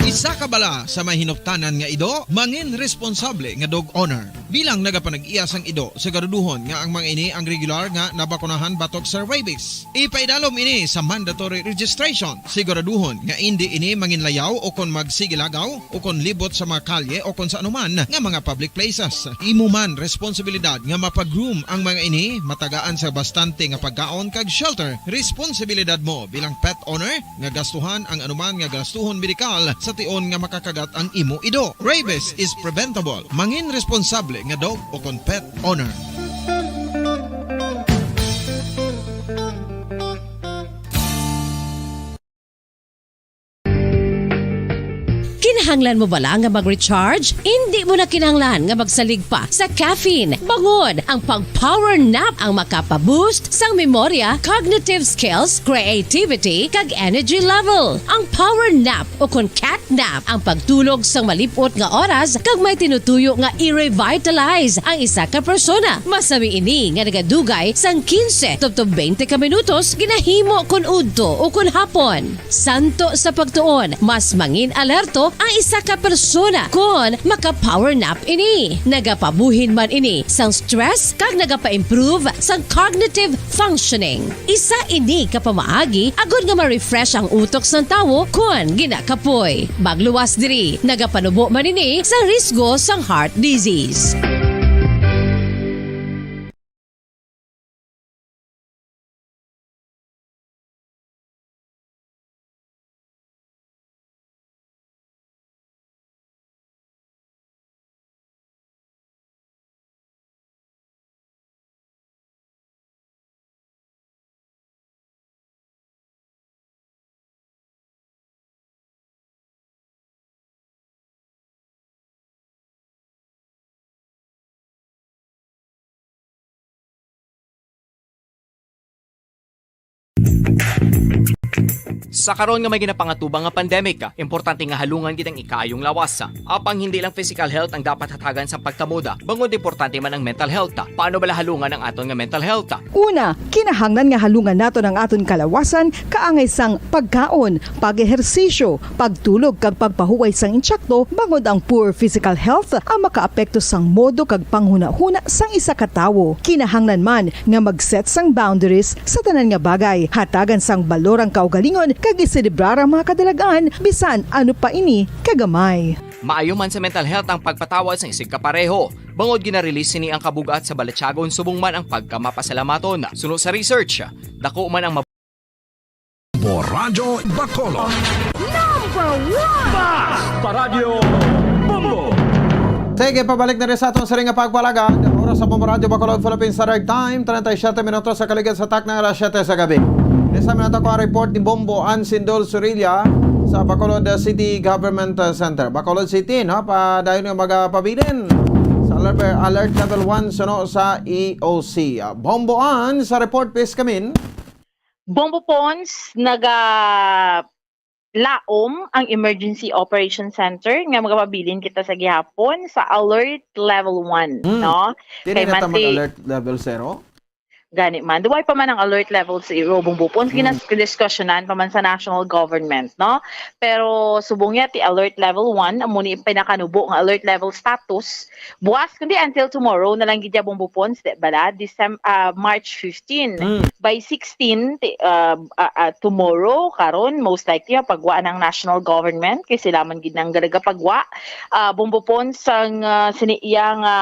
Isa ka bala sa may hinuptanan nga ido, mangin responsable nga dog owner. Bilang nagapanag-iya sang ido, siguraduhon nga ang mga ini ang regular nga nabakunahan batok sa rabies. Ipaidalom ini sa mandatory registration. Siguraduhon nga indi ini manginlayaw o kon magsigilagaw o kon libot sa mga kalye o kon sa anuman nga mga public places. Imo man responsibilidad nga mapag-groom ang mga ini, matagaan sa bastante nga pagkaon kag shelter. Responsibilidad mo bilang pet owner nga gastuhan ang anuman nga gastuhon medikal sa tion nga makakagat ang imo ido. Rabies is preventable. Mangin responsable nga dog o kon pet owner. Kinahanglan mo bala nga mag-recharge? Indi mo na kinahanglan nga magsalig pa sa caffeine. Bangod ang pag-power nap ang makapa-boost sang memorya, cognitive skills, creativity, kag energy level. Ang power nap o kon cat nap ang pagtulog sang malip-ot nga oras kag may tinutuyo nga i-revitalize ang isa ka persona. Masami ini nga nagadugay sang quince tubtob twenty ka minutos ginahimo kon udto o kon hapon. Santo sa pagtuon, mas mangin alerto ang isa ka persona kon maka-power nap ini. Nagapabuhin man ini sang stress kag nagapa-improve sang cognitive functioning. Isa ini ka pamaagi agod nga ma-refresh ang utok sang tawo kon ginakapoy. Magluwas diri, nagapanubo man ini sa risgo sang heart disease. Sa karon nga may ginapangatubang nga pandemic, importante nga halungan gid ang ikaayong lawas. Apang hindi lang physical health ang dapat hatagan sa pagtamod, bangod importante man ang mental health. Paano bala halungan ang aton nga mental health? Una, kinahanglan nga halungan naton ang aton kalawasan kaangay sang pagkaon, pag-ehersisyo, pagtulog kag pagpahuway sang intsakto, bangod ang poor physical health ang makaapekto sang modo kag panghunahuna sang isa ka tawo. Kinahanglan man nga mag-set sang boundaries sa tanan nga bagay, hatagan sang balor ang kaugalingon kag iselebrar ang mga kadalag-an bisan ano pa ini kagamay. Maayo man sa mental health ang pagpatawad sang isigkapareho, bangod ginarelease sini ang kabug-at sa balatyagon subong man ang pagkamapasalamaton. Suno sa research, dako man ang mab- Bombo Radyo Bacolod. Number one! Basta Radyo Bombo! Sige, pabalik na rin sa aton siring nga pagpalagad. Oras sa Bombo Radyo Bacolod Philippine Standard Time, treinta y siete minutos sa kaligid sa takna nga alas siyete sa gabi. Isa man nato ko ang report ni Bombo Ansindol Surilla sa Bacolod City Government Center. Bacolod City, no? Padayon nga magapabilin sa alert, alert level one suno sa E O C. Ah, Bombo An sa report, please, kamin. Bombo Pons, naga laom ang Emergency Operation Center nga magapabilin kita sa gihapon sa alert level one, Hmm. no? Dili Kay na ta mati- mag-alert level zero? Gani man. Duway pa man ang alert level zero, Bombo Pons. Hmm. Ginas-, diskusyonan pa man sa national government, no? Pero subong niya, ti alert level one, amo ni pinakanubo nga alert level status. Buwas, kundi until tomorrow na lang gid ya, Bombo Pons, di bala? Decem-, ah, March fifteen. Hmm. By sixteen, ti-, ah, ah, ah, tomorrow, karon, most likely, ah, pagwa ng national government, kay sila man gid nang galagapagwa. Ah, Bombo Pons, sang, ah, sini iya nga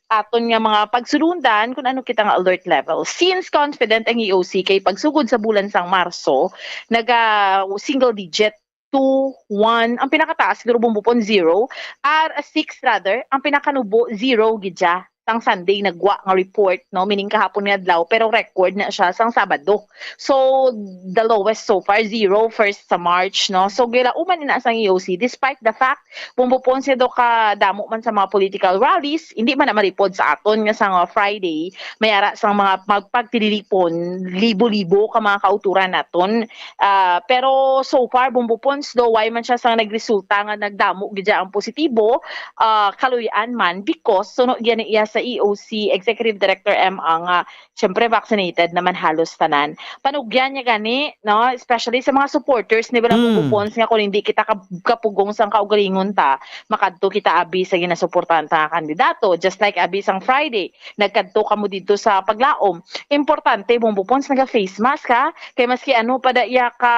aton nga mga pagsulundan kung ano kita nga alert level. Since confident ang E O C kay pagsugod sa bulan sang Marso, naga single digit, two, one, ang pinakataas siguro, Bombo Pons, zero, or, ah, six rather, ang pinakanubo, zero gid siya. Sang Sunday nagwa nga report, no, meaning kahapon nga adlaw, pero record na siya sang Sabado. So, the lowest so far, zero, first sa March, no. So, gilauman ina sang E O C, despite the fact, Bombo Pons, nga daw kadamo man sa mga political rallies, hindi man na malipod sa aton nga sang, ah, Friday, may ara sang mga magpagtililipon, libo-libo ka mga kauturan naton. Ah, pero so far, Bombo Pons, do, way man siya sang nagresulta nga nagdamo gid ang positibo, ah, kaluy-an man, because suno gani iya sa E O C Executive Director M A nga, syempre, vaccinated naman halos tanan. Panugyan niya gani, no? Especially sa mga supporters ni Bala, Mm. Bombo Pons, nga kung hindi kita kap-, kapugong sang kaugalingon ta, makadto kita abi sa ginasuportahan ta nga kandidato. Just like abi sang Friday, nagkadto kamo didto sa paglaom. Importante, Bombo Pons, naga-face mask, ha? Kay maski ano pa da iya ka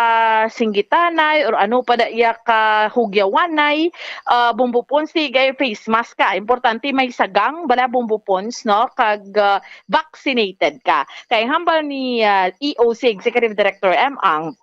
singgitanay or ano pa da iya ka hugyawanay, ah, Bombo Pons, sige, face mask ka. Importante may sagang bala, Bombo Pons, no? Kag, ah, vaccinated ka. Kay hambal ni, ah, E O C Executive Director M Ang,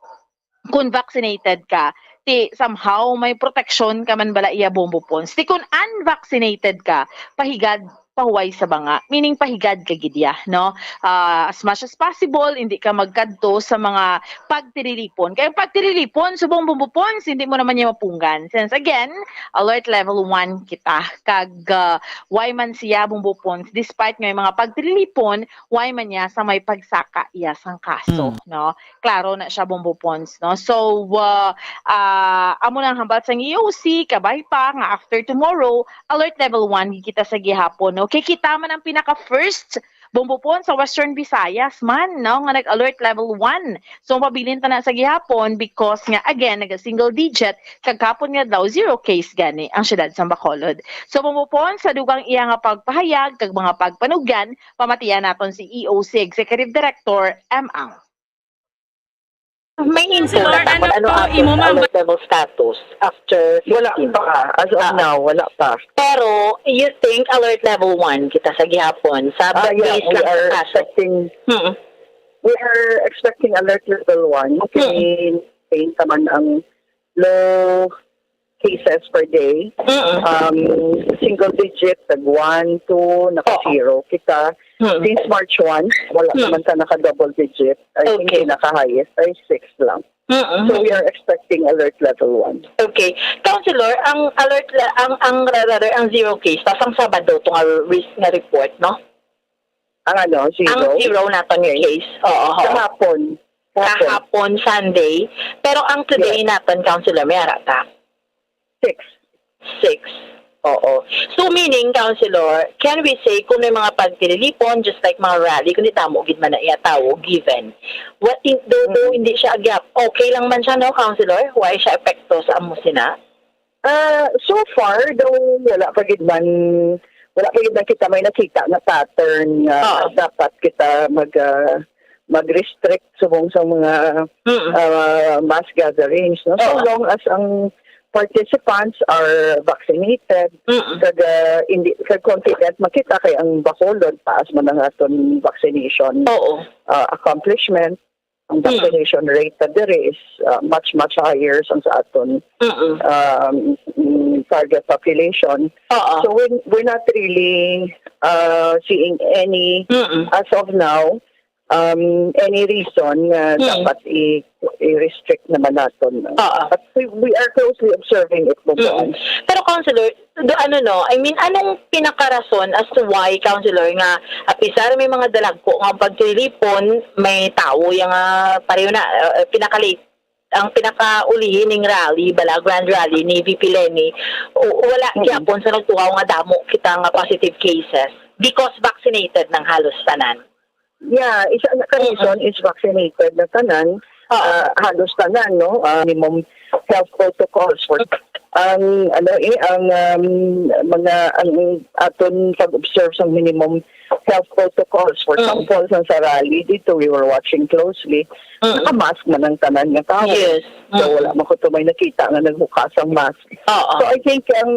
kung vaccinated ka, ti somehow may proteksyon ka man bala iya, Bombo Pons. Ti kung unvaccinated ka, pahigad, pahuway sa banga, meaning pahigad ka gid iya, no? Ah, as much as possible, hindi ka magkadto sa mga pagtililipon. Kay ang pagtililipon, subong, Bombo Pons, hindi mo naman niya mapunggan. Since again, alert level one kita. Kag, ah, way man siya, Bombo Pons, despite nga may mga pagtililipon, way man niya sa may pagsaka iya sang kaso, Mm. no? Klaro na siya, Bombo Pons, no? So, ah, ah, amo nang hambal sang E O C, kabay pa nga after tomorrow, alert level one gid kita sa gihapon, no? Kay kita man ang pinaka first, Bombo Pons, sa Western Visayas man, no, nga nag-alert level one. So, mapabilin ta na sa gihapon because nga, again, naga-single digit, kag kahapon nga daw, zero case gani ang siyudad sa Bacolod. So, Bombo Pons, sa dugang iya nga pagpahayag kag mga pagpanugyan, pamatian naton si E O C Executive Director M Ang. May info Councilor, na ano kung ano po ang imo, ma'am? Alert level status after Wala fifteen? pa. As of Ah. now, wala pa. Pero you think alert level one kita sa gihapon sa Ah, yeah, base we lang sa are kaso? expecting, Mm. we are expecting alert level one. Mm. Kay maintain naman ang low cases per day. Mm. Um, single digit, tag one, two, naka Oh. zero kita. Mm. Since March one, wala Mm. naman sa naka double digit. I think Okay. pinaka highest ay six lang. Mm-mm. So we are expecting alert level one. Okay. Councilor, ang alert le-, ang, ang ra-, rather, ang zero case, ta sang Sabado to nga re-, nga report, no? Ang ano, zero? Ang zero naton nga Okay. case. Oo, oo. Kahapon. Kahapon. Kahapon, Sunday. Pero ang today Yes. naton, Councilor, may ara ta? Six. Six. Oo. So, meaning, Councilor, can we say kung may mga pagtililipon, just like mga rally, kundi damo gid man na iya tawo, given. What in, do, do, Mm. hindi siya agyap. Okay lang man siya, no, Councilor? Why siya epekto sa amo sina? Ah, so far, daw wala pa gid man, wala pa gid man kita may nakita na pattern nga Ah. dapat kita mag, ah, mag-restrict subong sa mga, Mm. ah, mass gatherings, no? So Ah. long as ang participants are vaccinated, Mm-mm. kag, ah, hindi, kag confident man kita kay ang Bacolod, taas man ang aton vaccination, Oo. ah, accomplishment. Ang Mm. vaccination rate na diri is, ah, much, much higher sang sa aton, Mm-mm. um, mm, target population. Oo. So we're, we're not really, uh, seeing any, Mm-mm. as of now, um, any reason nga Mm. dapat i-, i-restrict naman naton. Oo. But we, we are closely observing it, Bubuan. Mm. Pero, Councilor, do, ano, no, I mean, anong pinakarason as to why, Councilor, nga apisar may mga dalagko nga pagtilipon, may tawo yang, ah, pareho na, ah, pinakali-, ang pinakaulihi ning rally, bala, grand rally ni V P Leni, o, wala Mm. gyapon sa nagtuhaw nga damo kita nga positive cases because vaccinated ng halos tanan. Yeah, isa na ka Mm-mm. reason is vaccinated na tanan, Oo. ah, halos tanan, no? Ah, minimum health protocols for ang, ano, eh, ang, um, mga, ang aton pag-observe sa minimum health protocols. For Mm. example, sa, sa rally dito, we were watching closely. Mm. Naka-mask man ang tanan nga tao. Yes. So, Mm. wala man ko to may nakita nga naghukas ang mask. Oo. So, I think ang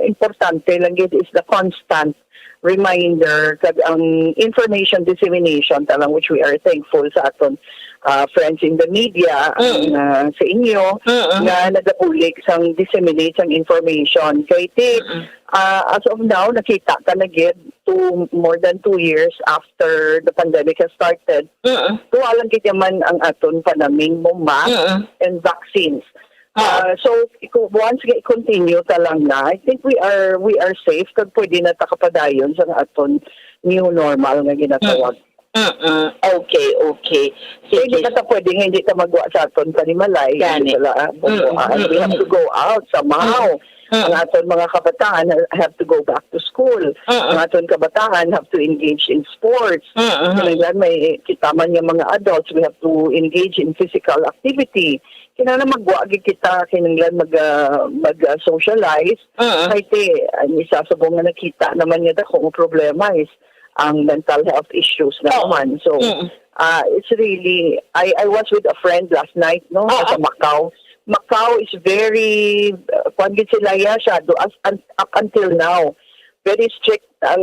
importante lang gid is the constant reminder kag ang information dissemination talang, which we are thankful sa aton, ah, friends in the media, ang, Mm. ah, sa inyo, Mm-mm. nga nagabulig sang disseminate sang information. Kay ti, Mm-mm. ah, as of now, nakita ka na gid, two, more than two years after the pandemic has started, Mm-mm. tuwa lang gid man ang aton panaming mo mask Mm-mm. and vaccines. Ah. Ah, so, iku-, once nga i-continue ta lang na, I think we are, we are safe kag pwede na ta kapadayon sa aton new normal nga ginatawag. Mm. Mm-mm. Okay, okay. Sige. So, hindi na ta pwede nga hindi ta magwa sa aton panimalay, Gani. hindi ta la-, ah, Mm-mm. bubuan. We have Mm-mm. to go out somehow. Mm-mm. Ang aton mga kabataan ha-, have to go back to school. Mm-mm. Ang aton kabataan have to engage in sports. Mm-mm. Kinahanglan may kita man nga mga adults, we have to engage in physical activity. Kinahanglan magwa gid kita, kinahanglan mag, ah, mag, ah, socialize. Mm. Kay ti, ang isa subong nga nakita naman nga dako nga problema is ang mental health issues Oo. naman. So, Mm. ah, it's really, I, I was with a friend last night, no, Oo. sa Macau. Macau is very, uh, kuwan gid sila, ya, siya, do, as, un-, up until now, very strict ang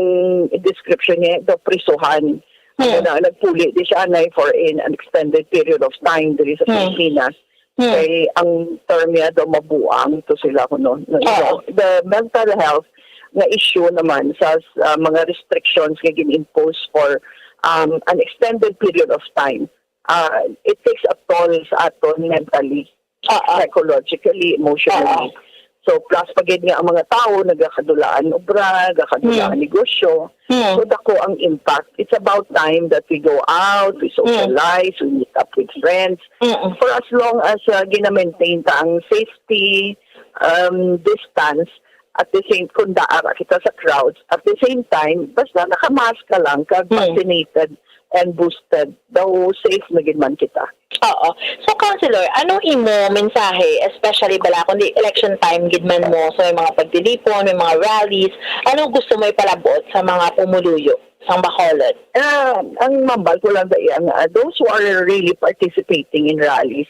description niya, the prisuhan. Ano Hmm. na, nagpuli di siya, anay, for in an extended period of time diri sa Hmm. Pilipinas. Hmm. Kay ang term niya daw mabuang to sila kuno. No, you Oo. know, the mental health nga issue naman sa, ah, mga restrictions nga gin-impose for, um, an extended period of time, ah, it takes a toll sa aton mentally, Oo. psychologically, emotionally. Oo. So, plus pa gid nga ang mga tawo nagakadulaan obra, gakadulaan Hmm. negosyo. Hmm. So, dako ang impact. It's about time that we go out, we Hmm. socialize, we meet up with friends. Mm. For as long as, uh, gina-maintain ta ang safety, um, distance, at the same, kung daara kita sa crowds, at the same time, basta naka-mask ka lang, kag Mm. vaccinated and boosted, daw safe na gid man kita. Oo. So, Councilor, ano imo mensahe, especially bala kung di election time gid man mo, so may mga pagtilipon, may mga rallies, ano gusto mo ipalabot sa mga pumuluyo sang Bacolod? Ah, ang mambal ko lang sa iya nga, those who are really participating in rallies,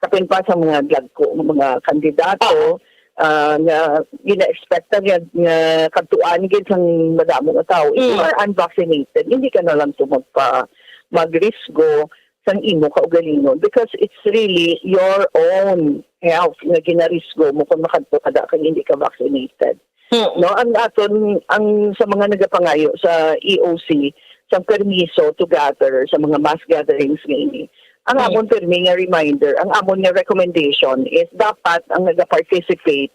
kapin pa sa mga dagko nga mga kandidato, Oo. ah, nga gina-expect nga, nga kadtuan gid sang madamo nga tawo. If you Mm. are unvaccinated, hindi ka na lang to magpa-, magrisgo sang imo kaugalingon, because it's really your own health nga ginarisgo mo kung makadto ka da kag hindi ka vaccinated. Mm. No, ang aton, ang sa mga nagapangayo sa E O C, sa permiso to gather, sa mga mass gatherings nga ini, ang Mm. amon pirmi nga reminder, ang amon nga recommendation is dapat ang naga-participate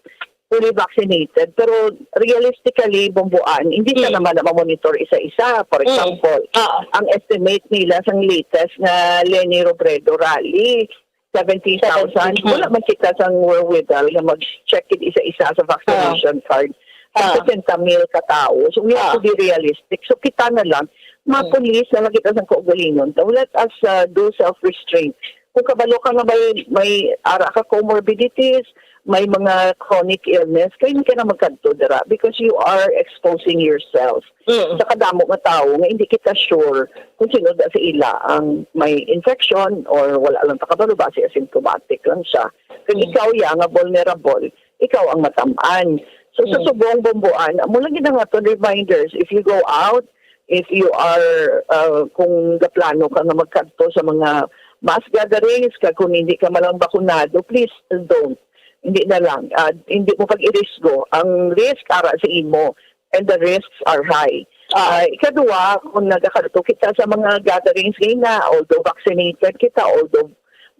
fully vaccinated. Pero realistically, Bumbuan, hindi sa Mm. naman na mamonitor isa-isa. For Mm. example, Oo. ang estimate nila sa latest nga Leni Robredo rally, seventy thousand. Seventy. Wala man kita sa wherewithal nga mag-check it isa-isa sa vaccination Oo. card. Ang Oo. sesenta mil ka tawo. So, we have Oo. to be realistic. So, kita na lang, Mm. mapulis na lang kita sa kaugalingon. So, let us, uh, do self-restraint. Kung kabalo ka nga may, may ara ka comorbidities, may mga chronic illness, kay hindi ka na magkadto dira because you are exposing yourself Mm. sa kadamo nga tawo nga hindi kita sure kung sino da sa ila ang may infection or wala lang ta kabalo, basi asymptomatic lang siya. Kung Mm. ikaw ya nga vulnerable, ikaw ang matamaan. So, sa Yes. subong, Bomboan, amo lang gid ang aton reminders. If you go out, if you are, uh, kung gaplano ka nga magkadto sa mga mass gatherings, kag kung hindi ka man lang bakunado, please don't. Hindi na lang. Ah, hindi mo pag-irisgo. Ang risk ara sa imo, and the risks are high. Ah, ikaduha, kung nagakadto kita sa mga gatherings gay na, although vaccinated kita, although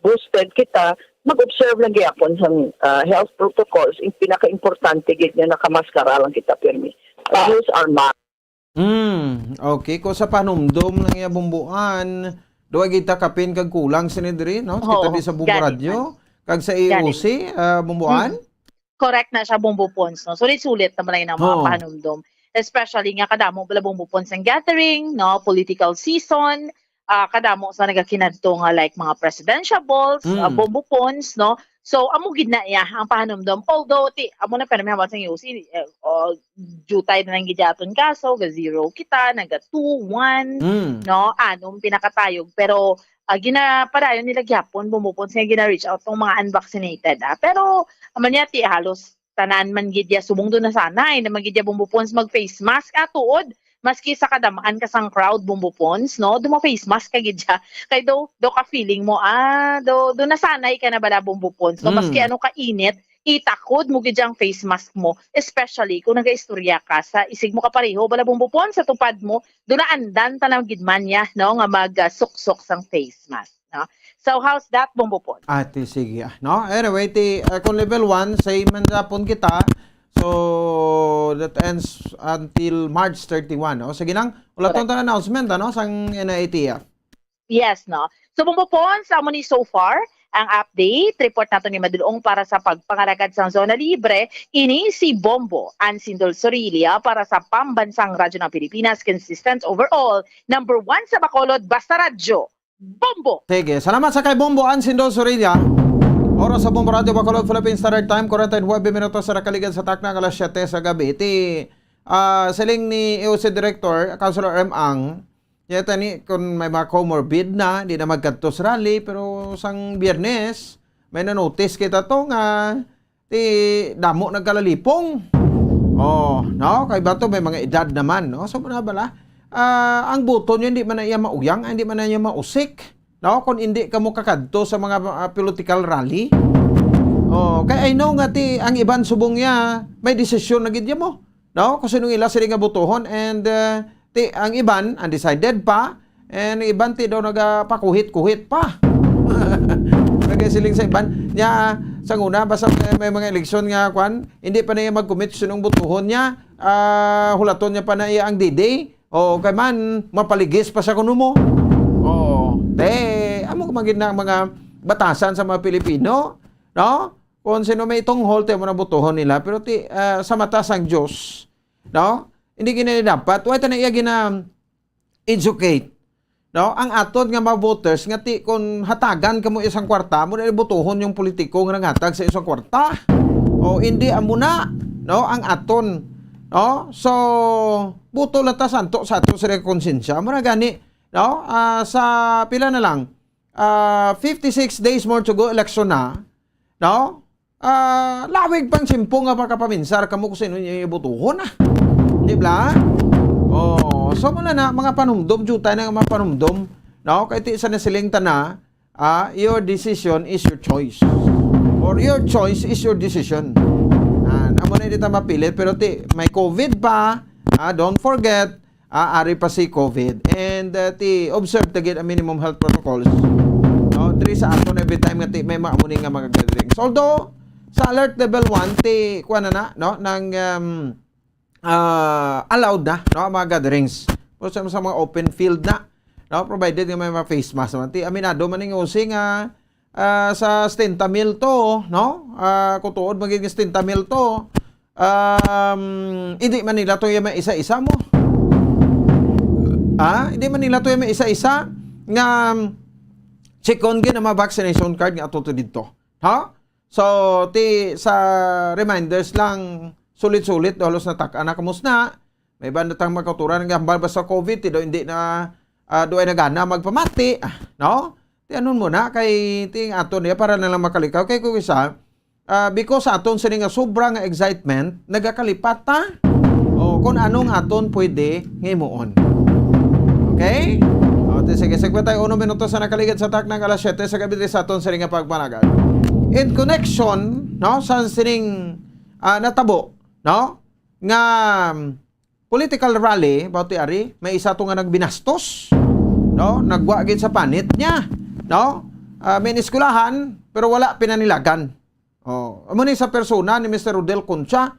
boosted kita, mag-observe lang gyapon sang, ah, health protocols. Ang pinaka-importante gid nga nakamaskara lang kita pirmi. Ah. Use our mask. Hmm, okay. Kung sa panumdom lang ya, Bomboan, duwa gid ta kapin kag kulang sini diri, no? Kita Oo, di sa Bombo gani, Radyo, man. Kag sa Gani. A O C, ah, Bomboan? Mm. Correct na siya, Bombo Pons, no? Sulit-sulit naman lang ang mga Oo. panumdom. Especially nga kadamo bala, Bombo Pons, ang gathering, no? Political season, ah, kadamo sa nagakinadto nga, like, mga presidential balls, ah, Mm. Bombo Pons, no? So, amo gid na iya ang pahanumdom. Although, ti, amo na pa naman sa A O C, eh, oh, jutay na lang gid aton kaso, ga zero kita, naga two, one, Mm. no? Anong pinakatayog? Pero, ah, ginapadayon nila gyapon, Bombo Pons, nga gina-reach out tong mga unvaccinated, ah. Pero, amo niya, ti, halos tanan man gid ya subong do nasanay na man gid ya, Bombo Pons, mag face mask, ah, tuod. Maski sa kadamaan ka sang crowd, Bombo Pons, no? Do mo face mask ka gid ya. Kay do, do ka feeling mo, ah, do, do nasanay ka na bala, Bombo Pons, no? Maski Mm. ano ka init, itakod mo gid ang face mask mo, especially kung nagaistorya ka sa isig mo kapareho bala, Bombo Pons, sa tupad mo, do naandan ta na gid man ya, no, nga mag, ah, suksok sang face mask, no? So, how's that, Bombo Pons? Ate, sige, ah, no? Anyway, ti, ah, kung level one, same man gihapon kita. So, that ends until March thirty-one, no? Sige lang, wala Correct. tong announcement, ano, sang N I A T F. Yes, no? So, Bombo Pons, amo ni so far ang update. Report nato ni Madulong para sa pagpangalagad sang Zona Libre. Ini si Bombo Ansindol Sorilla para sa Pambansang Radyo ng Pilipinas, consistent overall, number one sa Bacolod, basta radyo, Bombo! Sige, salamat sa kay Bombo Ansindol Sorilla. Oras sa Bombo Radyo Bacolod, Philippine Standard Time, forty-nine minutos sa nakaligad sa takna nga alas siyete sa gabi. Iti, ah, siling ni A O C Director, Councilor M. Ang, niya tani, kung may mga comorbid na, di na magkadto sa rally, pero sang Biyernes, may na-notice kita to nga, ti damo nagkalalipong. Oh, no? Kay bato may mga edad naman, no? So, muna bala, ah, ang buto niya hindi man na iya mauyang, hindi man na iya mausik, no? Kung hindi ka mo kakadto sa mga, ah, political rally. Oh, kay I know nga ti ang iban subong niya, may desisyon na gid mo, no? Kung sinong ila sila nga butuhon and, ah, ti ang iban undecided pa, and iban ti daw nagapakuhit-kuhit pa. Nagasiling sa iban. Nya, sa una, basta may, may mga eleksyon nga, kwan, hindi pa na iya mag-commit sinong butuhon niya, ah, hulaton niya pa na iya ang D D. O, kay man, mapaligis pa siya kuno mo. O, te, amo ka magid na mga batasan sa mga Pilipino, no? Kung sino may itunghol, te, mo na butuhon nila. Pero ti, ah, sa mata sang Diyos, no? Hindi gina dapat. Why ta na iya gina-educate? No? Ang aton nga mga voters, nga ti, kung hatagan ka mo isang kwarta, mo na butuhon yung politiko nga nanghatag sa isang kwarta. O, hindi, amo na, no? Ang aton, no? So, buto lang ta santo sa ato sa konsensya. Mo na gani, no? Ah, sa pila na lang, ah, fifty-six days more to go, election na, no? Ah, lawig pang simpo nga makapaminsar kamo kung sino inyo ibutuhon, ah. Di ba? Oh, so muna na, mga panumdom, jutay na nga mga panumdom, no? Kay ti sa nasiling ta na, ah, your decision is your choice. Or your choice is your decision. Ah, amo na hindi ta mapilit, pero ti, may COVID pa, ah, don't forget, ah, ari pa si COVID. And, ah, ti, observe ta gid ang minimum health protocols. No, diri sa aton every time nga ti, may mga muni nga mga gatherings. Although, sa alert level one, ti, kuha na na, no, nang, um, ah, allowed na, no, ang mga gatherings. Pero sa, sa mga open field na, no, provided nga may mga face mask naman. Ti, aminado man ning O C nga, ah, sa setenta mil to, no? Ah, kung tuod man gid nga setenta mil to, um, hindi man nila to yung may isa-isa mo. Ah, hindi man nila to yung may isa-isa nga, um, check-on gid ang mga vaccination card nga ato to dito. Ha? So, ti, sa reminders lang, sulit-sulit, halos natak-, anak, kamus na? May iba na tang makaturan nga hambal ba sa COVID, ti daw hindi na, ah, do ay nagana magpamati, ah, no? Ti anon mo na, kay ti ato niya para na lang makalikaw. Kay kung isa, ah, because aton sini nga sobra nga excitement, nagakalipat ta o kung anong aton pwede nga himuon. Okay? O, ti-, sige, sige tayo uno minuto sa nakaligid sa taknang alas siyete sa gabi diri sa aton sini nga pagpanagan. In connection, no, sa sining, ah, natabo, no, nga, um, political rally, about ti ari, may isa to nga nagbinastos, no? Nagwa gid sa panit niya, no? Ah, may eskwelahan, pero wala pinanilagan. Oh, amo ni sa persona ni Mister Rodel Concha,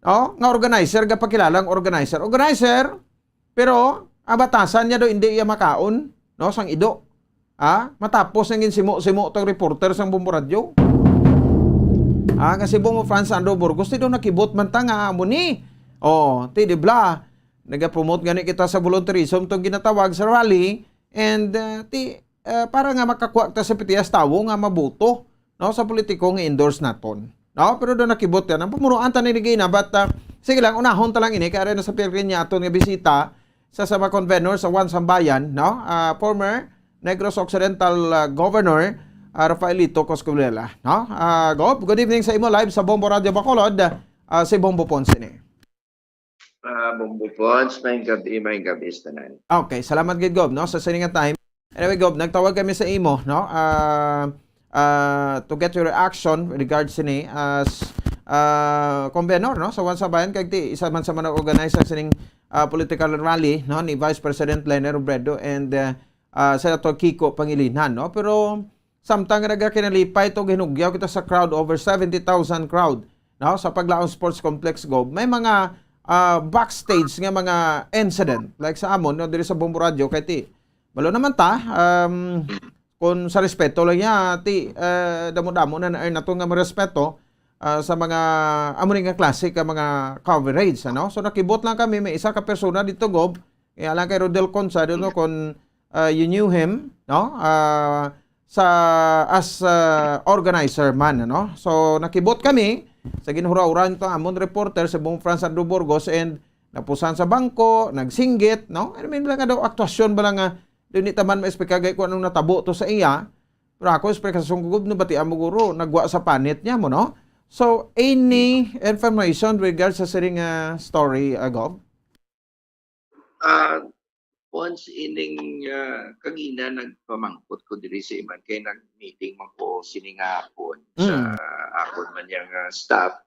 no? Nga organizer, gapakilala ang organizer. Organizer, pero ang batasan niya daw hindi iya makaon, no? Sang ido. Ah, matapos ang ginsimo-simo tong reporter sang Bombo Radyo. Ah, kasi Bombo Franz Andrew Burgos, ti daw nakibot man ta nga amo ni. Oh, ti di bla, nagapromote gani kita sa volunteerism tong ginatawag sa rally. And, ah, ti, ah, para nga makakuha ta sa pitiyas tawo nga maboto, no, sa politiko nga endorse naton. No, pero daw nakibot yan. Ang pamunuan ta ni Regina, but, ah, sige lang, unahon ta lang ini, kay ari na sa piling niya aton nga bisita sa sama convenor sa One Sambayan, no? Ah, former Negros Occidental, ah, Governor, ah, Rafaelito Coscolella, no? Ah, Gob, good evening sa imo, live sa Bombo Radio Bacolod, ah, si Bombo Ponce ni. Ah, Bombo Ponce, maayong gabi, maayong gabi sa tanan. Okay, salamat gid, Gob, no, sa sini nga time. Anyway, Gob, nagtawag kami sa imo, no? Ah, ah, to get your reaction regards sini as, ah, convenor, no, sa One Sambayan, kag ti isa man sa mga organizer sining, ah, political rally, no, ni Vice President Leni Robredo and, ah, ah, Senator Kiko Pangilinan, no? Pero samtang nga nagakinalipay to, ginugyaw kita sa crowd, over seventy thousand crowd, no, sa Paglaom Sports Complex, Gob. May mga, ah, backstage nga mga incident, like sa amon, no, diri sa Bombo Radio, kay ti, balo naman ta, um, kung sa respeto lang niya, ti, eh, damo-damo na na nato nga marespeto, ah, sa mga, amo ni nga klase ka mga coverage, ano? So, nakibot lang kami, may isa ka persona dito, Gob, kaya lang kay Rodel Concha, I don't know kung, ah, you knew him, no? Ah, sa, as, ah, organizer man, ano? So, nakibot kami sa ginhura-hura nito amon reporter, si Bong Franz Andrew Burgos, and napusan sa bangko, nagsinggit, no? I mean, lang daw, aktuasyon ba lang nga, di ni taman ma-explica gay kung anong natabo to sa iya. Pero ako, explication ko, Gob, no, batian mo, guro, nagwa sa panit niya mo, no? So, any information regards sa siring nga story, ah, Gob? Ah, once ining, ah, kagina nagpamangkot ko diri sa iman kay nag-meeting man ko sini nga hapon sa Mm. akon man yang, ah, staff,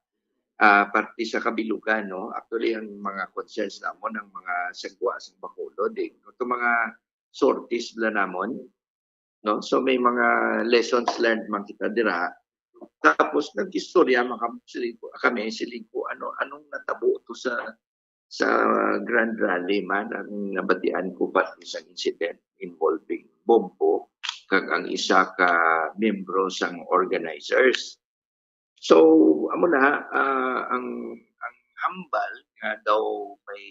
ah, parte sa kabilugan, no? Actually, ang mga concerns namon ang mga sagwa sa Bacolod, eh. Itong mga sorties bala namon, no? So, may mga lessons learned man kita dira. Tapos, nag-istorya man kami, siling ko, kami, siling ko, ano, anong natabo to sa, sa Grand Rally man, ang nabatian ko pa isang incident involving Bombo, kag ang isa ka membro sang organizers. So, amo na, ah, ang, ang hambal nga daw may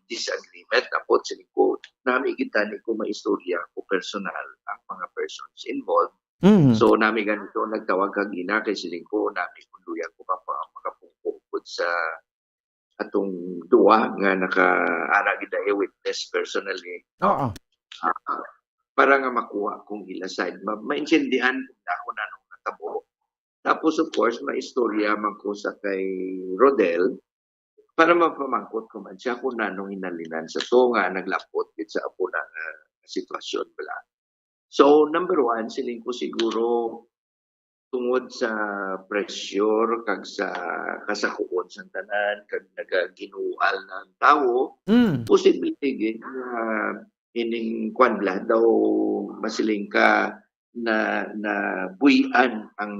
disagreement, tapos siling ko, nami gid tani ko maistorya ko personal ang mga persons involved. Mhm. So, nami ganito, nagtawag kagina kay siling ko, nami kunduyan ko mapa-, makapungkong pud sa atong duwa nga naka-, ara gid ay witness personally, no? Oo. Ah, para nga makuha kung ila side, ma-, maintindihan kung dako na nung natabo. Tapos, of course, maistorya man ko sa kay Rodel para mapamangkot ko man siya kung nanong hinalinan sa to nga naglapot gid sa amo na nga sitwasyon bala. So, number one, siling ko siguro tungod sa pressure kag sa kasakuon sang tanan kag nagaginual na ang tawo, Mm. posible gid nga ining kwan bala daw masiling ka na, nabuy-an ang,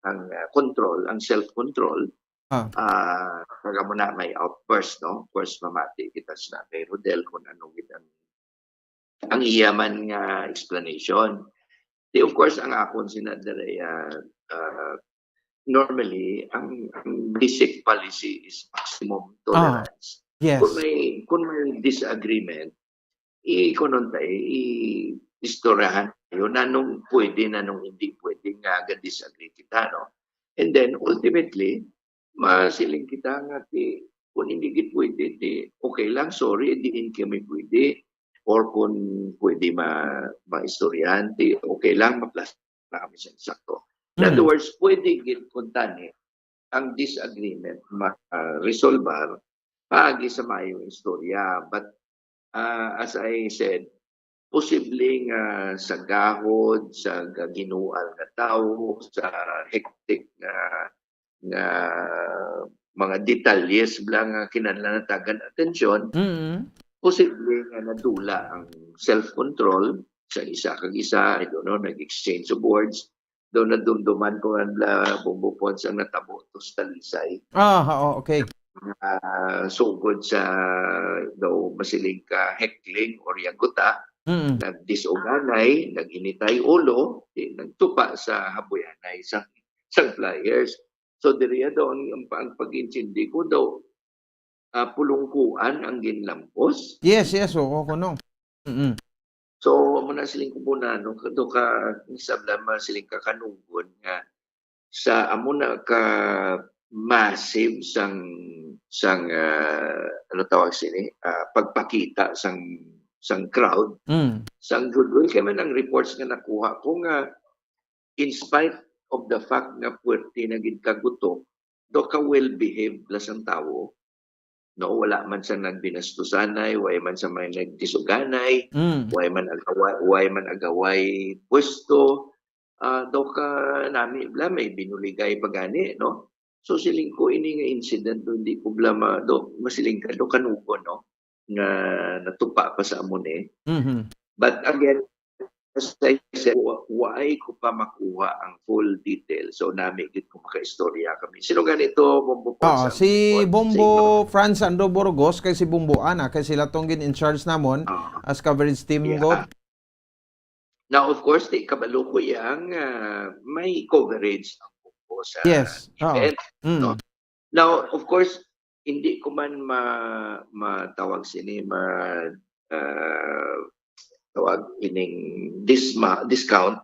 ang, ah, control, ang self-control. Ah. Ah, kag amo na may outburst, no? Of course, mamati kita sa kay Rodel kung ano gid ang, ang iya man nga explanation. Di, of course, ang akon sina dire, ah, ah, normally, ang, ang basic policy is maximum Ah, tolerance. yes. Kung may, kung may disagreement, i-, kunon ta, i-, istoryahan tayo na nung pwede, na nung hindi pwede nga ga-disagree kita, no? And then, ultimately, masiling kita nga ti, kung hindi gid pwede, ti, okay lang, sorry, diin kami pwede. Or kung pwede ma-, maistoryahan, ti, okay lang, maplas na kami sa insakto. In other words, pwede gid kuntani ang disagreement ma-, ah, resolbar paagi sa maayong istorya. But, ah, as I said, posible nga sa gahod, sa gaginual nga tawo, sa hectic nga, nga mga detalyes bala nga kinahanglan natagan atensyon, Mm. posible nga nadula ang self-control sa isa kag isa, I don't know, nag-exchange of words, daw nadumduman ko nga bala, Bombo Pons, ang natabo to sa Talisay. Ah, oo, okay. Ah, sugod sa daw masiling ka heckling or yaguta, Mm. nagdisuganay, naghinitay ulo, di, nagtupa sa habuyanay sang, sang flyers. So, diriya daw ang, ang, ang pag-intindi ko daw, ah, pulungkuan ang ginlampos. Yes, yes, oo, kuno. Mm. So, amo na siling ko muna, no, do ka, isab lamang siling ka kanugon nga sa amo na ka massive sang, sang, ah, ano tawag sini, ah, pagpakita sang, sang crowd, Mm. sang goodwill. Kay man ang reports nga nakuha ko nga, in spite of the fact nga puwerte na gid ka gutok, do ka well-behaved la sang tawo, no? Wala man sa nagbinastusanay, way man sa may nagdisuganay, Mm. way man agaway, way man agaway pwesto, ah, do ka nami bala may binuligay pa gani, no? So, siling ko, ini nga incident, do, hindi ko bala ma-, do, masiling ka, do kanugon, no? Nga natupa pa sa amo ni. Mhm. But again, as I said, wa-, waay ko pa makuha ang full detail. So, nami gid ko makaistorya kami. Sino gani to, Bombo Pons, Oo, ang si report sa Bombo inyo? Franz Ando Burgos, kay si Bombo Ana, kay sila tong gin-in-charge namon Ah. as coverage team Yeah. ko. Now, of course, di kabalo ko yang, ah, may coverage ang Bombo sa Yes. Oo. event, Mm. no? Now, of course, hindi ko man ma-, matawag sini, ma-, ah, tawag ining disma-, discount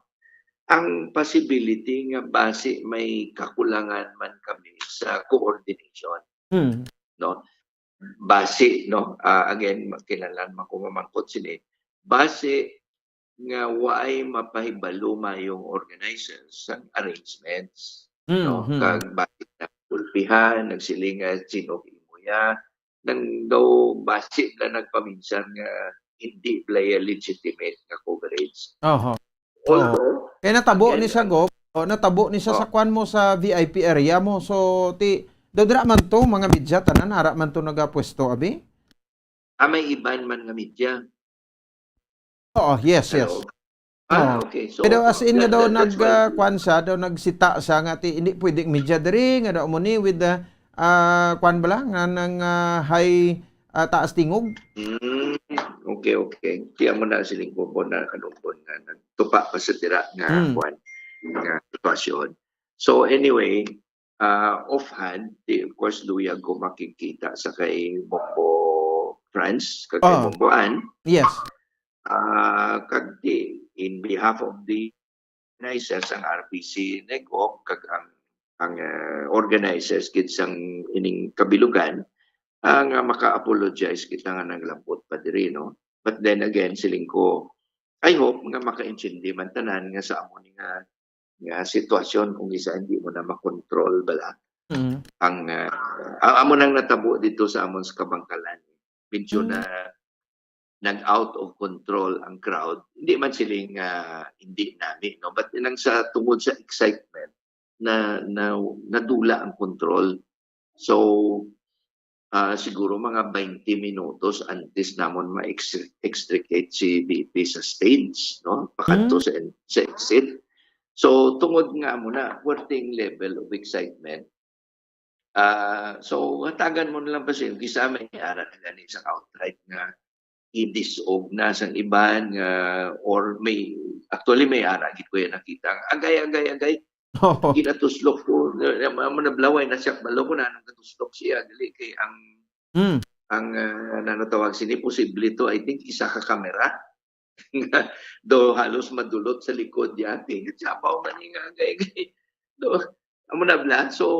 ang possibility nga basi may kakulangan man kami sa coordination, Mm. no? Basi, no? Ah, again, ma-, kinahanglan man ko mamangkot sini. Basi nga waay mapahibalo mayong organizers sang arrangements, Mm, no? mm. Kag basi nagkulpihan, nagsiling nga sino imo ya, nang daw basi na nagpaminsan nga hindi bala ya legitimate nga coverage. Oho. Although, Oo. Kaya natabo again, ni siya, ang Gov. O, natabo ni siya sa Oh. kwan mo, sa V I P area mo. So, ti, daw dira man to, mga media, tanan, ara man to nagapwesto, abi? Ah, may iban man nga media. Oo, yes, yes. Hello? Ah, Oo. okay. So, Pero as in nga that, daw that, that's nag, why ah, kwan siya, daw nagsita siya nga ti, hindi pwedeng media diri, nga daw mo ni with the, ah, kwan bala, nga nang, ah, high, ah, taas tingog. Mm, okay, okay. Kaya mo na siling ko po na kanumpon nga nagtupa pa sa dira nga Mm. kwan, nga sitwasyon. So anyway, ah, offhand, di, of course, luyag ko makikita sa kay Bombo Franz, kag kay Ah. Bombo Ann. Yes. Ah, kag di, in behalf of the organizers, ang R P C Negok, kag ang, ang, ah, organizers gid sang ining kabilugan, ah, nga maka-apologize kita nga naglambot pa diri, no? But then again, siling ko, I hope nga makaintindi man tanan nga sa amo ni nga, nga sitwasyon kung isa hindi mo na makontrol bala Mm. ang, ah, a-, amo nang natabo dito sa amon sa Kabangkalan. Medyo Mm. na nag-out of control ang crowd. Hindi man siling, ah, hindi nami, no? But nang sa, tungod sa excitement, na, na, nadula ang control. So, ah, siguro mga twenty minutos antes namon ma-ex-, extricate si V P sa stage, no? Pakadto Hmm. sa en-, sa exit. So, tungod nga mo na, puwerteng level of excitement. Ah, so, hatagan mo na lang pa siya. Kisa may ara na gani sa outright nga i-disog na sang iban nga, or may, actually, may ara gid ko yan nakita. Agay, agay, agay. Oo. Ginatuslok ko, na, na, na, nablaway na siya. Balo ko na anong gatuslok siya. Dili kay ang, Mm. ang, ah, nanatawag sini, posible to, I think, isa ka kamera. Do halos madulot sa likod niya. Tingnan siya, baw man nga, agay, agay. Do, amo na bala. So,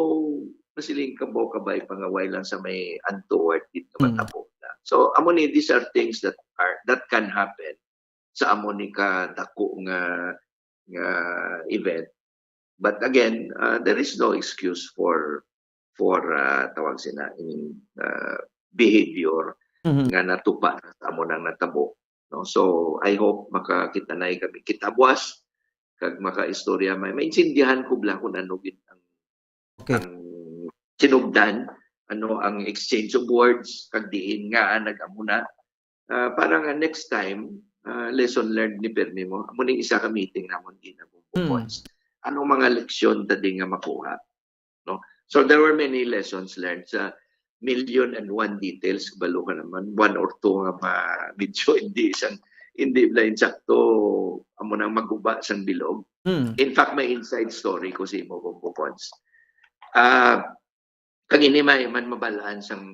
masiling ka, baw, kabay pangaway lang sa may untoward gid nga Mm. matabo na. So, amo ni, these are things that are, that can happen sa amo ni ka dako nga, nga event. But again, uh, there is no excuse for for uh, tawag sina in uh, behavior Mhm. nga natupa na sa amo nang natabo, no? So I hope makakita na kami kita buwas kag makaistorya, may maintindihan ko bla kung ano gid ang Okay. ang sinugdan, ano ang exchange of words kag diin nga nag-amo na. Ah, para nga next time, ah, lesson learned ni permi mo. Amo ning isa ka meeting namon ginagong Hmm. points. Anong mga leksyon ta di nga makuha? No? So there were many lessons learned sa million and one details, balo ka naman, one or two nga ma medyo hindi isang hindi na insakto amo nang maguba sang bilog. Hmm. In fact, may inside story ko sa imo, Bombo Cons. Ah, kag ini may man mabalaan sang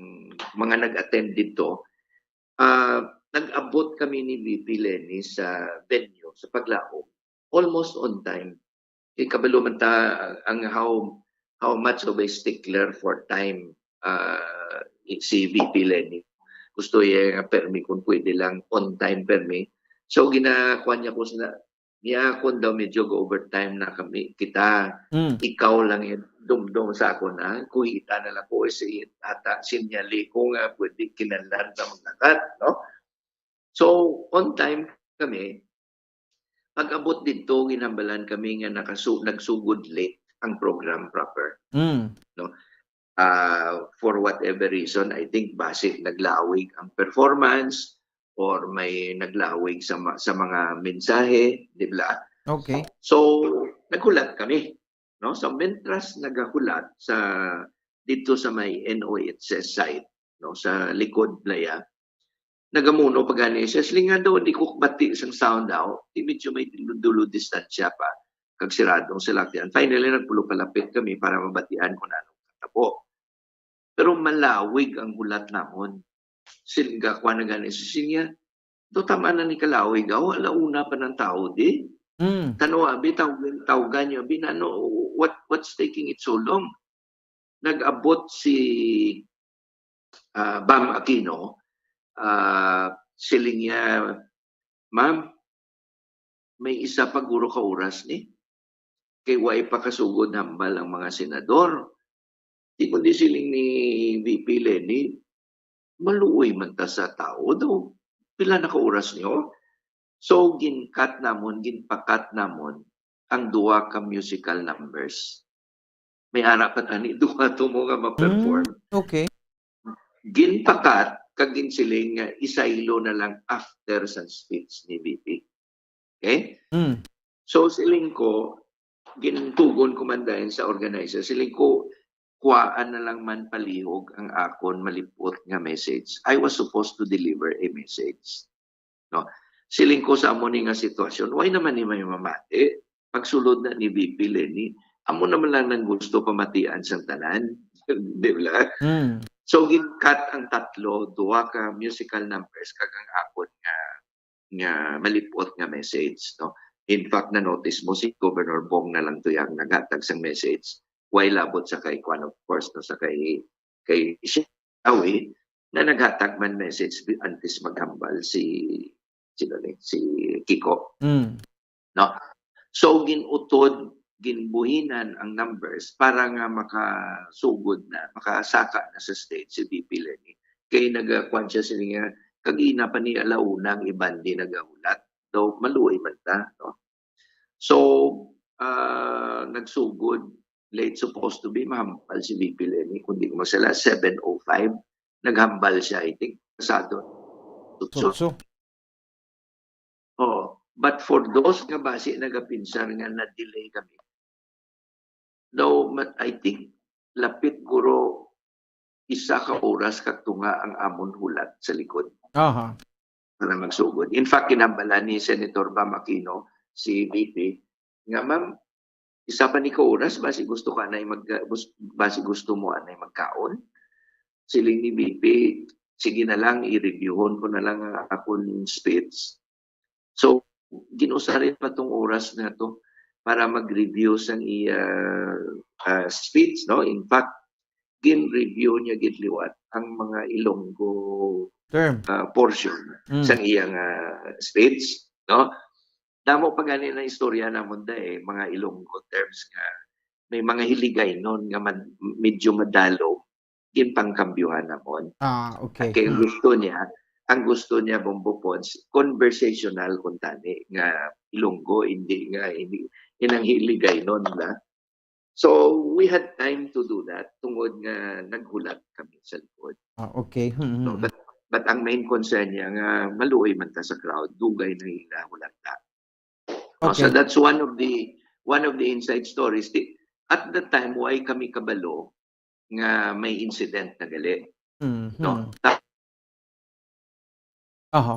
mga nag-attend dito. Ah, nag-abot kami ni V P Lenny sa venue sa paglaom almost on time. Kay kabalo man ta ang how how much of a stickler for time ah, si V P Lenny. Gusto niya nga permi kung pwede lang on time permi. So ginakuan niya ko sa niya kung daw medyo go overtime na kami kita Mm. ikaw lang yung dumdum sa ako na kuhita na lang ko si ata sinyali ko nga pwede kinahanglan na maglakat, no? So on time kami, pag-abot didto ginhambalan kami nga nakasu nagsugod late ang program proper. Mm. Ah, for whatever reason, I think basi naglawig ang performance or may naglawig sa ma sa mga mensahe, di ba? Okay. So, naghulat kami, no? So, mentras nagahulat sa dito sa may N O H S site, no, sa likod na ya, nagamuno pa gani siya. Siling nga daw, di ko bati sang sound daw. Di medyo may dulo-dulo distansya pa. Kag siradong salakyan. Finally, nagpulo palapit kami para mabatian kung anong katabo. Pero malawig ang hulat namon. Siling nga, kuha na gani si Sinya. Do tama na ni kalawig. Aw, ala una pa ng tao di. Mm. Tanawa, abi, tawgan, tawgan niyo, abi, nano, what, what's taking it so long? Nag-abot si ah, Bam Aquino, ah, siling niya, "Ma'am, may isa pa guro ka oras ni. Kay way pa kasugod hambal ang mga senador." Di kundi siling ni V P Lenny, "Maluoy man ta sa tao do. Pila na ka oras niyo?" So, gin-cut namon, ginpa-cut namon ang duha ka musical numbers. May ara pa tani duha to mo nga ma-perform. Mm, okay. Ginpa-cut kag ginsiling nga isaylo na lang after sa speech ni V P. Okay? Mm. So, siling ko, gintugon ko man dayon sa organizer, siling ko, kuhaan na lang man palihog ang akon malipot nga message. I was supposed to deliver a message. No? Siling ko sa amo ni nga sitwasyon, why naman ni may mamati? Pagsulod na ni V P Lenny, amo naman lang nang gusto pamatian sang tanan. Di ba? Mm. So, gin-cut ang tatlo, duha ka musical numbers, kag ang akon nga, nga malipot nga message, no? In fact, na-notice mo, si Governor Bong na lang to yung naghatag sang message. Why labot sa kay Kwan, of course, no, sa kay, kay Siawi, na naghatag man message bi-, antes maghambal si, sino ni, si Kiko. Mm. No? So, gin-utod, ginbuhinan ang numbers para nga makasugod na, makasaka na sa stage si V P Lenny. Kay nagakuan siya sini nga, kagina pa ni alauna ang iban di nagahulat. Daw maluoy man ta, no? So, ah, nagsugod, late supposed to be, mahambal si V P Lenny, kung di ko masala, seven oh five, naghambal siya, I think, pasado. So, So, so, Oo. But for those nga basi nagapinsar nga na-delay kami, daw, ma- I think, lapit guro isa ka oras kag tunga ang amon hulat sa likod aha. para magsugod. In fact, kinambalan ni Senator Bam Aquino, si V P, nga, "Ma'am, isa pa ni ka oras, basi gusto ka anay mag, bus- basi gusto mo anay magkaon?" Siling ni V P, "Sige na lang, i-reviewon ko na lang ang akon speech." So, gin-usa rin pa tong oras na to para mag-review sang iya, ah, speech, no? In fact, gin-review niya gid liwat ang mga Ilonggo, Term. ah, portion Mm. sang iyang, ah, speech, no? Damo pa gani na istorya namon da eh, mga Ilonggo terms nga may mga Hiligaynon nga mad-, medyo madalo, ginpangkambyohan namon. Ah, okay. Kay ang gusto niya, ang gusto niya, Bombo Pons, conversational kuntani nga Ilonggo, hindi nga, hindi, inang Hiligaynon na. So, we had time to do that tungod nga naghulat kami sa likod. Ah, okay. Hmm, So, hmm. but, but ang main concern niya nga maluoy man ta sa crowd, dugay na ila hulata. Oh, so Okay. that's one of the, one of the inside stories. Di, at the time, why kami kabalo nga may incident na gali? Mhm. No? Ta- Aha.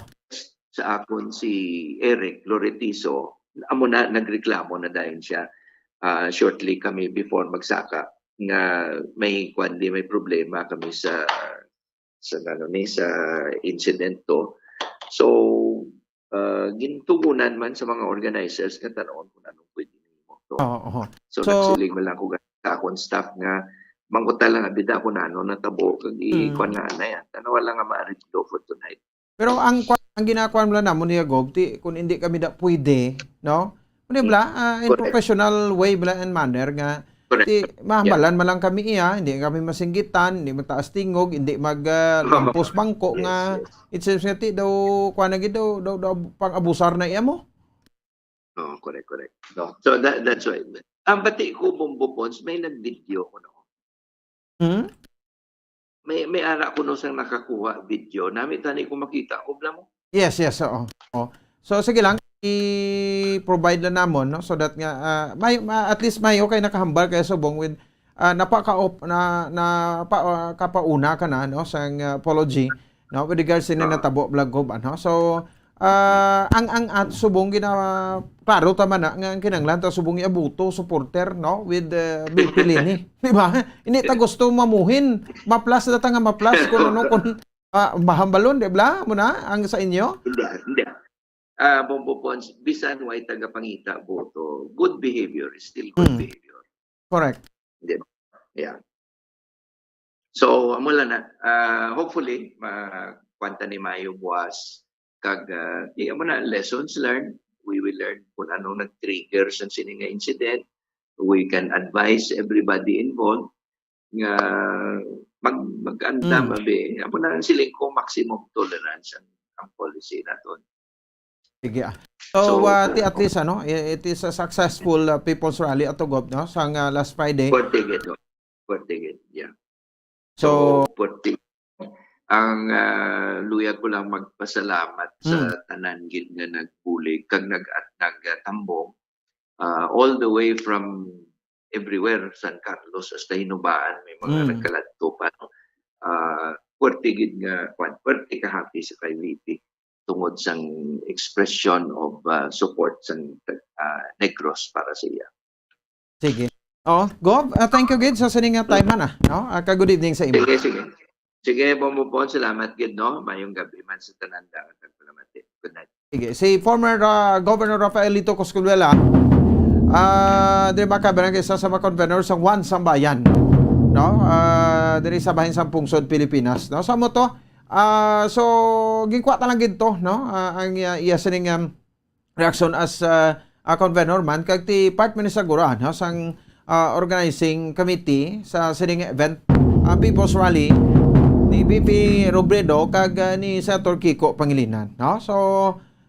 sa akon si Eric Loretizo, amo na, nagreklamo na dayon siya, ah, shortly kami before magsaka nga may, kuwan, di, may problema kami sa, sa, ano ni, sa incident to. So, ah, gintugunan man sa mga organizers nga tan-awon kung anong pwede nimo to. Oo, oo. So, So, nagsiling man lang ko sa akon staff nga manguta lang abida kung ano natabo kag Mm. ikuan na anay. Tan-awa lang nga maarit ko for tonight. Pero ang kwa-, ang ginakuan lang namon niya, Gob, ti, kung hindi kami da pwede, no? Ano bla, ah, in Correct. Professional way bla and manner nga Correct. ti mahambalan man lang kami iya, hindi kami masinggitan, hindi mataas tingog, hindi mag ah, lampos bangko nga it seems nga ti daw kuan na gid daw, daw, daw pang-abusar na iya mo. Oh, correct, correct. No. So that, that's why. Ang bati ko, Bombo Pons, may nag-video ko, no. Hmm? May, may ara ko, no, sang nakakuha video. Nami tani ko makita ko bla mo. Yes, yes, oo. Oo. So sige lang, i-provide lang namon, no, so that nga ah, may ma- at least may okay nakahambal kay subong with ah, napaka na, na pa, ah, kapauna ka na, no, sang ah, apology, no, with regards sa Ah. natabo bla, Gob, ano. So ah, ang ang at subong gina klaro ta man na nga ang kinanglan ta subong iabuto supporter, no, with uh, Bill Pilini, di ba? Hindi ta gusto mamuhin, maplas na ta nga maplas kung ano kung ah, mahambalon, di bla? Mo na ang sa inyo? Hindi, hindi. Ah, Bombo Pons, bisan way tagapangita boto, good behavior is still good Mm. behavior. Correct. Di ba? Yeah. So, amo lang na. Ah, hopefully, ma-, kuwan ta ni Mayo buwas. Kag, ah, di, amo na, lessons learned. We will learn kung anong nag-trigger sa sini nga incident. We can advise everybody involved nga mag, mag-andam, Mm. abi. Amo na ang siling ko, maximum tolerance ang, ang policy naton. Sige, ah. So, So, uh, ti, at least, ano, i- it is a successful uh, people's rally ato, Gob, no? Sang uh, last Friday. Puwerte gid, no? Puwerte gid, yeah. So, So, puwerte. Ang ah, luya ko lang magpasalamat sa Hmm. tanan gid nga nagbulig kag nag, nagtambong, ah, all the way from everywhere, San Carlos hasta Hinubaan, may mga Mm. nagkaladto pa, no? Ah, puwerte gid nga, kwan, puwerte ka happy sa kay V P tungod sang expression of ah, support sang ah, Negros para sa iya. Sige. Oh, Gob, ah, thank you gid sa sini nga time man, ah, no? Ah, ka good evening sa imo. Sige, sige. Sige, Bombo Pons, salamat gid, no? Mayong gabi man sa tanan, dapat nagpalamati. Good night. Sige, si former ah, Governor Rafael Lito Coscolluela, ah, diri ba ka barangay sa sama convenor sa Juan Sambayan, no? Ah, diri sa bahin sa Pungsod, Pilipinas, no? Sa mo to, ah, so ginkuha ta lang gid to, no? Ah, ang ah, iya sining um, reaction as ah, a convenor man kag ti part man ni sa gura, no, sang ah, organizing committee sa sining event, ah, People's Rally ni V P Robredo kag ah, ni Senator Kiko Pangilinan, no? So,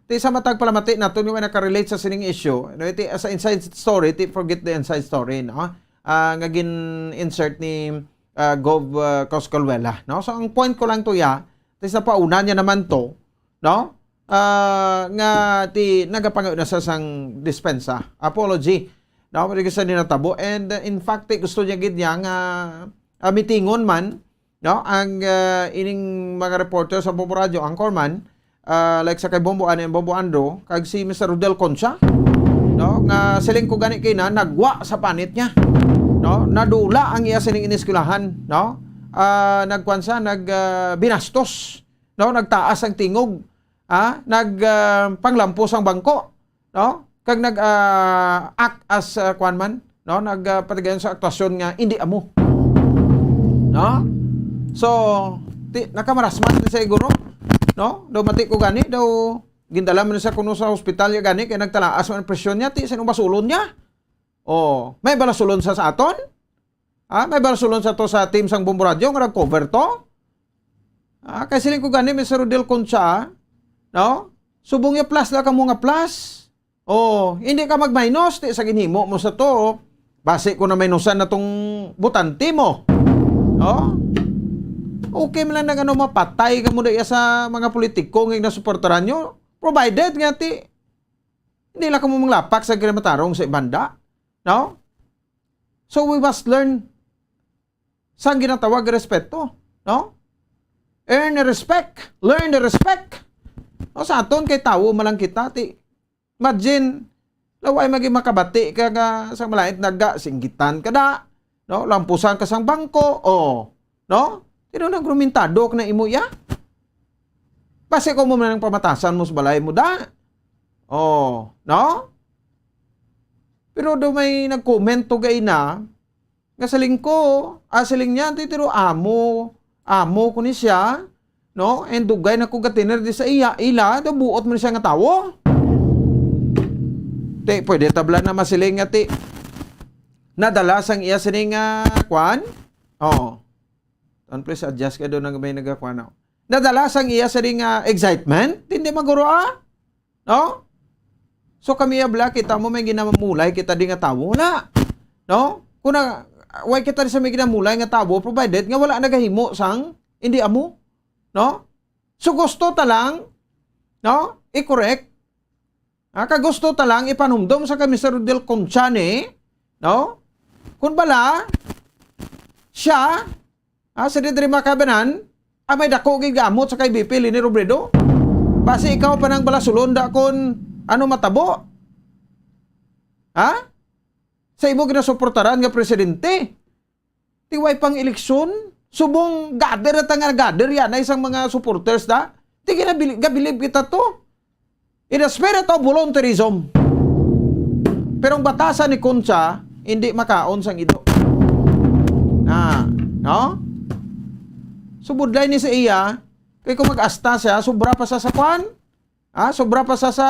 ti sa matag palamati nato nga nakarelate sa sining issue, no, iti sa inside story, ti forget the inside story, no? Ah, nga gin-insert ni ah, Gov ah, Coscolluela, no? So ang point ko lang to ya, ti sa pauna niya naman to, no? Ah, nga ti nagapangayo na sa sang dispensa, apology, no? Pwede sa ninatabo. And uh, in fact, ti gusto niya gid niya nga ah, mitingon man, no? Ang ah, ining mga reporter sa Bombo Radio, anchorman, ah, like sa kay Bombo Ani and Bombo Andro, kag si Mister Rodel Concha, no? Nga siling ko gani kay na nagwa sa panit niya, no? Nadula ang iya sining ineskwelahan, no? Ah, nagkuan sa, nag ah, binastos, no? Nagtaas ang tingog, ah, nag ah, panglampos ang bangko, no? Kag nag ah, act as ah, kuan man, no? Nag ah, patigayon sa aktuasyon nga hindi amo, no? So, ti, nakamarasmas ni siguro, no? Daw mati ko gani, daw Gindala man siya kuno sa hospital niya gani kay nagtalaas man ang presyon niya, ti, sin-o basulon niya? Oh, may balasulon sa, sa aton? Ha? May balasulon sa to sa team sang Bombo Radyo nga nag-cover to? Ah, kay siling ko gani, Mister Rodel Concha, no? Subong ya plus la kamo nga plus. Oh, hindi ka mag-minus, ti sa ginhimo mo sa to. Basi ko na minusan na tong butante mo. No? Okay man lang nag-, ano, mapatay ka mo diya sa mga politiko nga ginasuportaran nyo. Provided nga ti, hindi lang kamo manglapak sa ginamatarong sa ibanda. No? So we must learn sang ginatawag respeto, no? Earn the respect, learn the respect. No, sa aton kay tawo man lang kita, ti, imagine, laway magi makabati ka nga sa malain naga, singgitan ka da, no? Lampusan ka sang bangko, oh, no? Pero nagrumentado ka na imo iya. Basi ko mo man ang pamatasan mo sa balay mo da. Oh, no? Pero do may nag-comment to gay na, nga siling ko, ah, siling niya, ti, tiro amo, amo ko ni siya, no? And dugay na ko gatiner di sa iya, ila, do buot man siya nga tawo. Ti, pwede tabla na masiling nga ti, nadala sang iya sini nga, kwan? Oh. Tan, please adjust ka doon nga may nagakwan, no? Nadala sang iya sini nga excitement, hindi maguro, ah? No? So kami abla, kita mo may ginamulay kita di nga tawo, wala. No? Kung na, way kita sa may ginamulay nga tawo, provided nga wala nagahimo sang hindi amo. No? So gusto ta lang, no? I-correct. Ah, kag gusto ta lang ipanumdom sa kay Mister Rodel Concha ni, no? Kung bala, siya, ah, sa diri makabanan, ah, may dako gid gamot sa kay V P Leni Robredo. Basi ikaw pa nang balasulon da kon ano matabo. Ha? Sa imo ginasuportaran nga presidente. Ti way pang eleksyon, subong gather ta nga gather yan ay isang mga supporters da. Ti ginabili-, gabilib kita to. In the spirit of volunteerism. Pero ang batasan ni Concha, hindi makaon sang ido. Na, no? Subudlay ni sa iya, kay kung mag-asta siya, sobra pa sa sa kwan? Ha? Sobra pa sa sa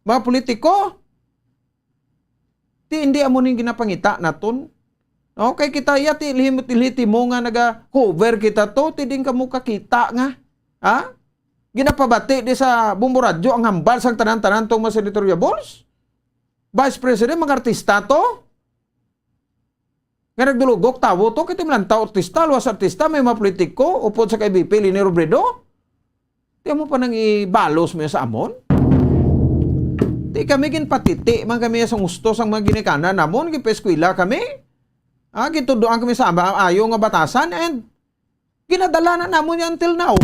mga politiko? Ti hindi amo ning ginapangita naton. No? Kay kita iya ti lihim-, lihitimo nga naga-cover kita to, ti din kamo kakita nga. Ha? Ginapabati di sa Bombo Radyo ang hambal sang tanan-tanan tong mga senatorial balls. Vice President, mga artista to. Nga nagdulugok tawo to, kay ti malantaw artista, luwas artista, may mga politiko, upod sa kay V P Leni Robredo. Ti amo pa nang ibalos mo sa amon? Ti kami ginpatiti man kami sa gusto sang mga ginikanan namon, ginpaeskwela kami. Ah, gintudloan kami sa ama-, ayo nga batasan and ginadala na namon niya until now.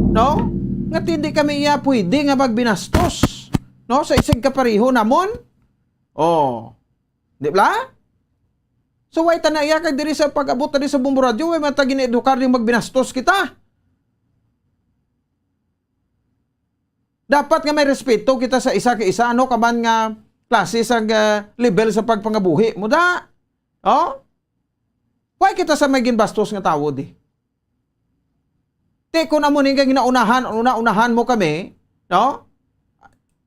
No? Nga ti hindi kami iya pwede nga magbinastos. No? Sa isig kapareho namon. Oh. Di ba? So, way ta na iya kay diri sa pag-abot ta diri sa Bombo Radyo, way man ta ginaedukar ning magbinastos kita. Dapat nga may respeto kita sa isa ka isa, ano ka man nga klase sa, ah, level sa pagpangabuhi mo da. Oh? Why kita sa may ginbastos nga tawo di? Ti, kung amo ni nga ginaunahan, una-unahan mo kami, no?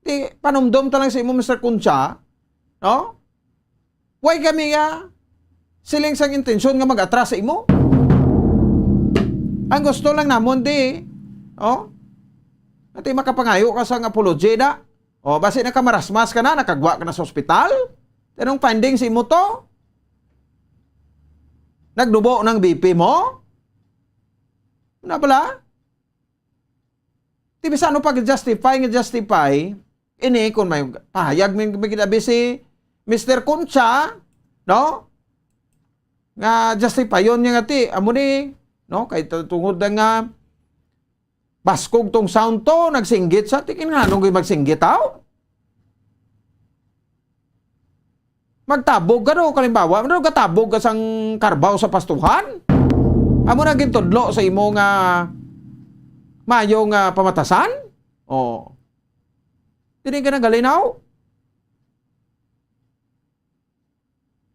Ti, panumdom ta lang sa imo, Mister Concha, no? Why kami nga siling sang intensyon nga mag-atras sa imo? Ang gusto lang namon di, oh? Ati makapangayo ka sang apology na. Oh, basi nakamarasmas ka na, nakagwa ka na sa ospital? Anong finding sa imo to? Nagdubo ng B P mo? Na bala? Ti bisan ano pag-justify nga justify, ini kung may pahayag may, may ginabi si Mister Concha, no? Nga justify yun niya nga ti, amo ni, no? Kay tu-, tungod na nga baskog tong sound to, nagsinggit sa, ti kinahanglan gyud magsinggit, aw? Magtabog ka, no? Kalimbawa, ano, gatabog ka sang karbaw sa pastuhan? Amo na gintudlo sa imo nga mayo nga pamatasan? Oh. Dili ka nagalinaw?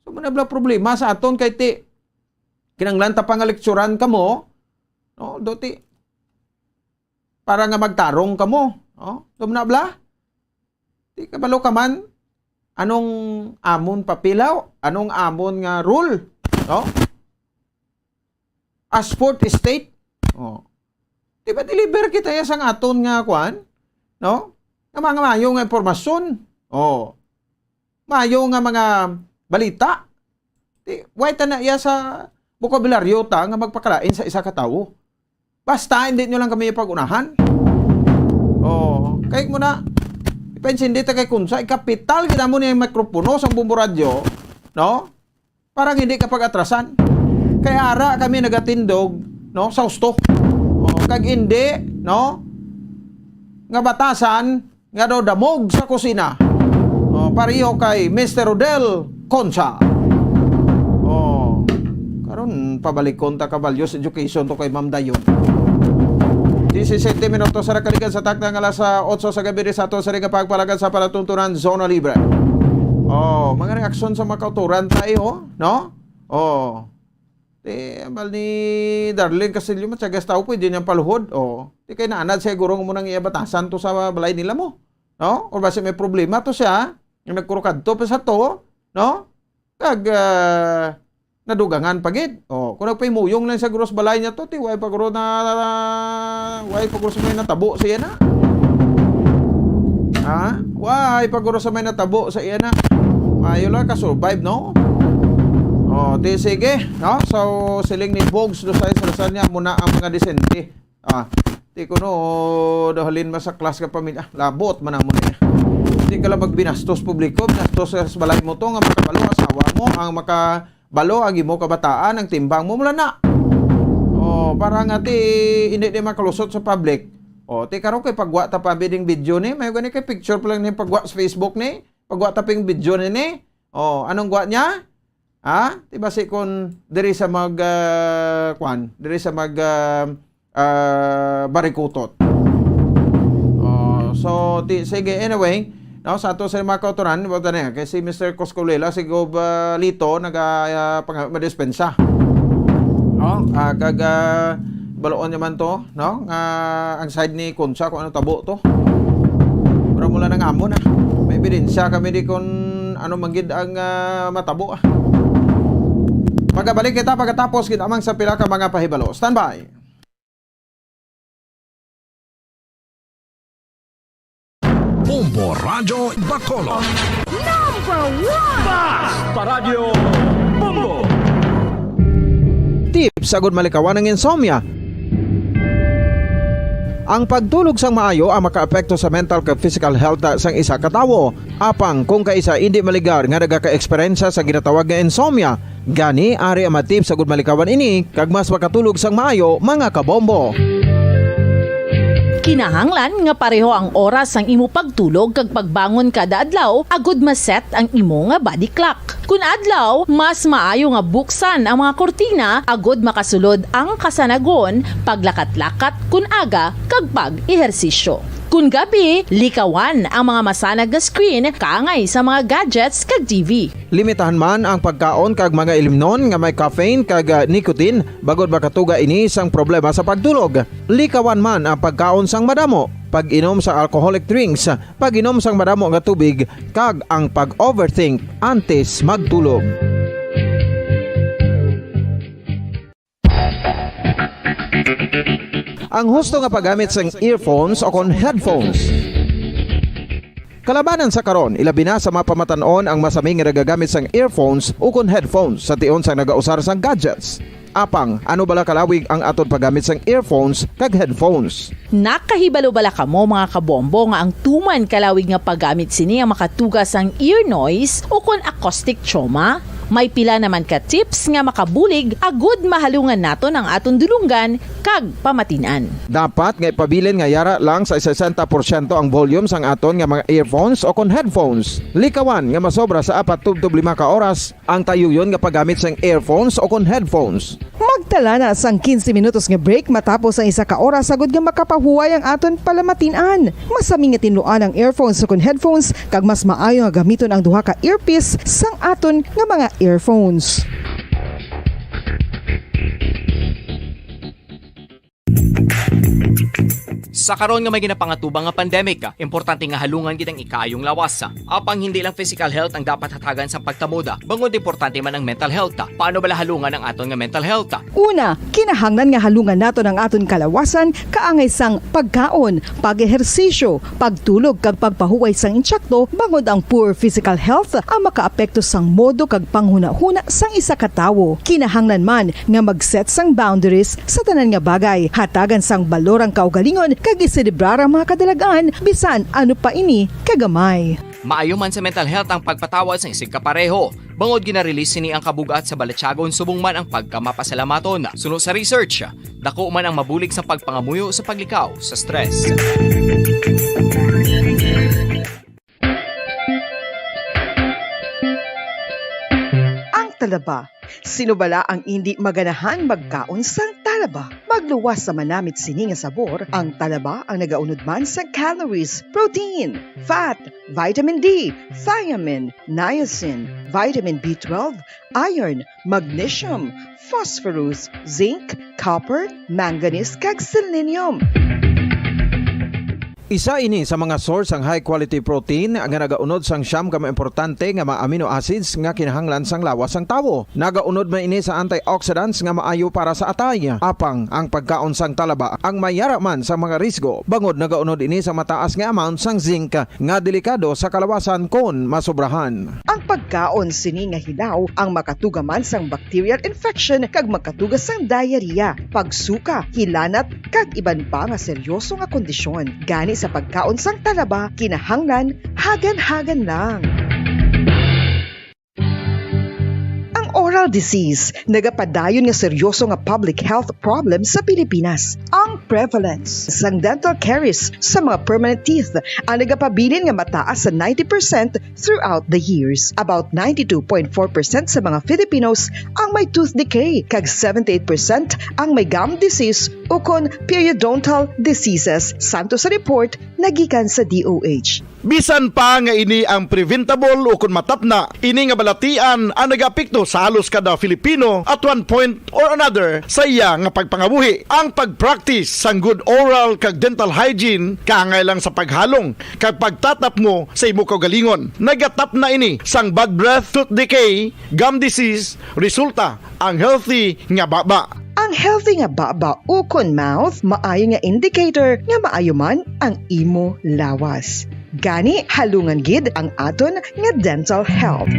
So, man bala problema sa aton kay ti, kinanglan ta pa nga lekturan kamo, no? Do ti, para nga magtarong kamo. Oh, tumna bala? Di kabalo ka man anong amon papilaw, anong amon nga rule, no? As fourth estate, oh. Di ba deliver kita ya sang aton nga kwan, no? Nga mga mayo nga impormasyon. Oh. Mayo nga mga balita. Di, why ta na iya sa bokabularyo ta nga magpakalain sa isa ka tawo? Basta hindi nyo lang kami pag-unahan. Oh, kay mo na, ipaintindi ta kay Kunsa, ikapital kita mo ni mikropono sang Bombo Radyo, no? Para hindi ka pag-atrasan. Kay ara kami nagatindog, no, sa husto. Oh, kag hindi, no, nga batasan nga daw damog sa kusina. Oh, pareho kay Mister Rodel Concha. Oh, karon pabalikon ta ka values education to kay Ma'am Dayon. Disisete minutos sa nakaligad sa takna nga alas otso sa gabi sa ato sa ring pagpalagad sa palatuntunan Zona Libre. Oh, mga reaksyon sa mga kauturan tayo, no? Oh. Ti, ambal ni Darlene Castillo, matyagas tao, pwede niyang paluhod. Oh. Ti kay naanad siya, guro, mo nang iya batasan to sa balay nila mo. No? Or basi may problema to siya, nga nagkurukadto pa sa to, no? Kag, ah, nadugangan pa gid. Oh, kung nagpahimuyong lang sa guro sa balay niya to, ti, way pa guro na, way pa guro sa may natabo siya na. Ha? Way pa guro sa may natabo sa iya na. Mayo lang ka-survive, no? Oh, ti, sige, no? So, siling ni Bogs, Lusay, Salazar niya, muna ang mga disente. Ah, ti kuno, dahalin masaklas ka pamilya. Ah, labot man amo niya. Di ka lang magbinastos publiko, binastos sa balay mo to, nga makabalo asawa mo, ang makabalo ang imo kabataan, ang timbang mo, mula na. Oh, para nga ti, hindi di makalusot sa public. Oh, ti karon kay pagwa ta pa biding video ni, may gani kay picture pa lang ni pagwa sa Facebook ni, pagwa ta ping video ni ni. Oh, anong gwa niya? Ha? Ti basi kun diri sa mag, ah, kwan, diri sa mag, ah, ah, barikutot. Oh, so, ti, sige, anyway, no, sa ato sa mga kautoran, wala na yan. Kay si Mister Coscolila, si Gob, ah, Lito, naga, ah, pang-, madispensa. No? Ah, kag, ah, baloon naman to, no? Nga ang side ni Concha, kung ano tabo to. Mura mula nang amo na. May ebidensya kami di kung ano manggid ang, ah, matabo, ah. Magabalik kita pagkatapos, ginamang sa pila ka mga pahibalo. Standby. Bombo Radyo Bacolod. Number one! Bas! Paradyo Bombo! Tips agud malikawan ang insomnia. Ang pagtulog sang maayo ang makaapekto sa mental kag physical health sang isa ka tawo. Apang kung kaisa indi maligar nga nagaka-eksperyensya sa ginatawag nga insomnia, gani ari ang mga tips agud malikawan ini kag mas makatulog sang maayo, mga kabombo. Kinahanglan nga pareho ang oras sang imo pagtulog kag pagbangon kada adlaw agud ma-set ang imo nga body clock. Kun adlaw, mas maayo nga buksan ang mga kurtina agud makasulod ang kasanagon, paglakat-lakat kun aga, kag pag-ehersisyo. Kun gabi, likawan ang mga masanag nga screen kaangay sa mga gadgets kag T V. Limitahan man ang pagkaon kag mga ilimnon nga may caffeine kag, ah, nicotine bangod makatuga ini sang problema sa pagtulog. Likawan man ang pagkaon sang madamo, pag-inom sa alcoholic drinks, pag-inom sang madamo nga tubig, kag ang pag-overthink antes magtulog. Ang husto nga paggamit sang earphones o kon headphones. Kalabanan sa karon, ilabi na sa mga pamatan-on ang masami nga nagagamit sang earphones o kon headphones sa tion sang nagausar sang gadgets. Apang, ano bala kalawig ang aton paggamit sang earphones kag headphones? Nakahibalo bala kamo, mga kabombo, nga ang tuman kalawig nga paggamit sini ang makatuga sang ear noise o kon acoustic trauma? May pila naman ka tips nga makabulig agud mahalungan naton ang aton dulonggan kag pamatin-an. Dapat nga ipabilin nga yara lang sa sesenta porsyento ang volume sang aton nga mga earphones o kon headphones. Likawan nga masobra sa apat tubtob lima ka oras ang tayuyon nga paggamit sang earphones o kon headphones. Magtala na sang quince minutos nga break matapos ang isa ka oras, agud nga makapahuway ang aton palamatin-an. Masami nga tinluan ang earphones o kon headphones, kag mas maayo nga gamiton ang duha ka earpiece sang aton nga mga earphones. Sa karon nga may ginapangatubang nga pandemic, importante nga halungan gid ang ikaayong lawas. Apang hindi lang physical health ang dapat hatagan sa pagtamod, bangod importante man ang mental health. Paano bala halungan ang aton nga mental health? Una, kinahanglan nga halungan naton ang aton kalawasan kaangay sang pagkaon, pag-ehersisyo, pagtulog kag pagpahuway sang insakto, bangod ang poor physical health ang makaapekto sang modo kag panghunahuna sang isa ka tawo. Kinahanglan man nga mag-set sang boundaries sa tanan nga bagay, hatagan sang balor ang kaugalingon kag iselebrar ang mga kadalagan, bisan ano pa ini kagamay. Maayo man sa mental health ang pagpatawad sang isigkapareho, bangod gina-release sini ang kabug-at sa balatyagon subong man ang pagkamapasalamaton. Suno sa research, dako man ang mabulig sa pagpangamuyo sa paglikaw sa stress. Ang talaba. Sino bala ang indi maganahan magkaon sang talaba? Magluwas sa manamit sini nga sabor, ang talaba ang nagaunod man sa calories, protein, fat, vitamin D, thiamine, niacin, vitamin B twelve, iron, magnesium, phosphorus, zinc, copper, manganese, kag selenium. Isa ini sa mga source sang high quality protein nga nagaunod sang siyam ka mga importante nga mga amino acids nga kinahanglan sang lawas sang tawo. Nagaunod man ini sa antioxidants nga maayo para sa atay. Apang ang pagkaon sang talaba ang mayara man sa mga risgo, bangod nagaunod ini sa mataas nga amount sang zinc nga delikado sa kalawasan kon masobrahan. Ang pagkaon sini nga hilaw ang makatuga man sang bacterial infection kag makatuga sang diarrhea, pagsuka, hilanat, kag iban pa nga seryoso nga kondisyon. Gani sa pagkaon sang talaba, kinahanglan hagan-hagan lang. Ang oral disease nagapadayon nga seryoso nga public health problem sa Pilipinas. Ang prevalence sang dental caries sa mga permanent teeth ang nagapabilin nga mataas sa ninety percent throughout the years. About ninety-two point four percent sa mga Filipinos ang may tooth decay, kag seventy-eight percent ang may gum disease ukon periodontal diseases, santo sa report nga gikan sa D O H. Bisan pa nga ini ang preventable ukon matapna, ini nga balatian ang nagaapekto sa halos kada Filipino at one point or another sa iya nga pagpangabuhi. Ang pag-practice sang good oral kag dental hygiene kaangay lang sa paghalong kag pagtatapmo sa imo kaugalingon. Nagatapna ini sang bad breath, tooth decay, gum disease, resulta ang healthy nga baba. Ang healthy nga baba ukon mouth maayo nga indicator nga maayo man ang imo lawas. Gani, halungan gid ang aton nga dental health.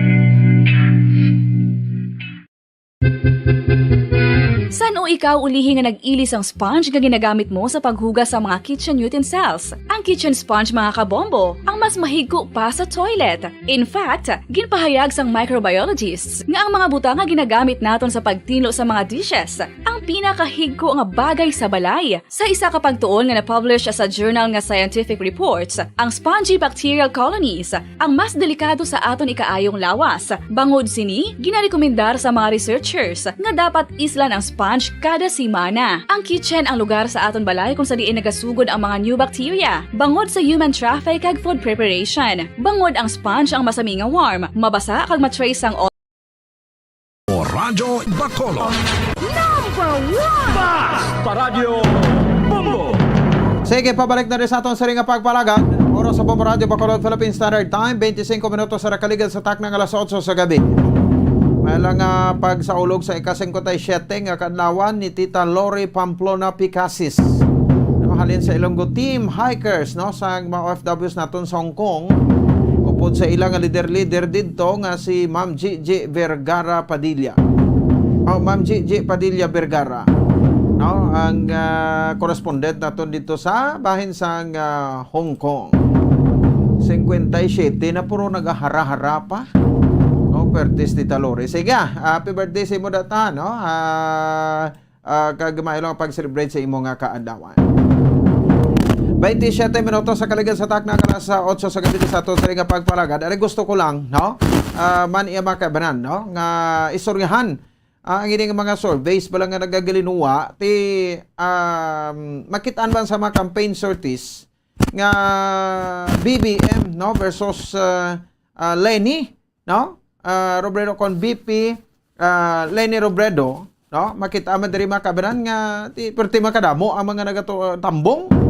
San-o ikaw ulihi nga nag-ili sang sponge nga ginagamit mo sa paghugas sa mga kitchen utensils? Ang kitchen sponge, mga kabombo, ang mas mahigko pa sa toilet. In fact, ginpahayag sang microbiologists nga ang mga butang nga ginagamit naton sa pagtinlo sa mga dishes ang pinakahigko nga bagay sa balay. Sa isa ka pagtuon nga na-publish sa journal nga Scientific Reports, ang spongy bacterial colonies ang mas delikado sa aton ikaayong lawas. Bangod sini, ginarekomendar sa mga researchers nga dapat islan ang sponge kada semana. Ang kitchen ang lugar sa aton balay kung sa diin nagasugod ang mga new bacteria. Bangod sa human traffic kag food preparation, bangod ang sponge ang masami nga warm, mabasa kag ma-trace sang O Radyo Bacolod. Number one! Basta Radyo Bombo! Sige, pabalik na rin sa aton sari nga pagpalagad. Oras sa Bombo Radyo Bacolod, Philippine Standard Time, twenty-cinco minutos sa nakaligad sa takna nga alas otso sa gabi. May lang nga pagsaulog sa ika-singkwenta y siyete nga kaadlawan ni Tita Lori Pamplona Picasis. Namahalin sa Ilonggo Team Hikers, no, sa mga O F Ws naton sa Hong Kong, upod sa ila nga lider-lider didto nga si Ma'am Gigi Vergara Padilla. Oh, Ma'am Gigi Padilla Vergara, no, ang ah, correspondent naton dito sa bahin sang ah, Hong Kong. Singkwenta y siyete na, puro nagahara-hara pa. No, pertis Tita Lori. Sige, ah, happy birthday sa imo data, no? Ah, ah, kag maayo lang pag-celebrate sa imo nga kaadlawan. Twenty-seven minutos sa kaligad sa takna nga alas otso sa gabi sa ato sa nga pagpalagad. Ari gusto ko lang, no? Ah, man iya mga kaibanan, no? Nga istoryahan ah, ang ini nga mga surveys bala nga nagagalinuwa ti um, makitaan man sa mga campaign sorties nga B B M, no, versus ah, ah, Leni, no? Ah, Robredo kon B P, ah, Leni Robredo, no? Makita man diri mga kabanan nga ti perti man kadamo ang mga nagatambong.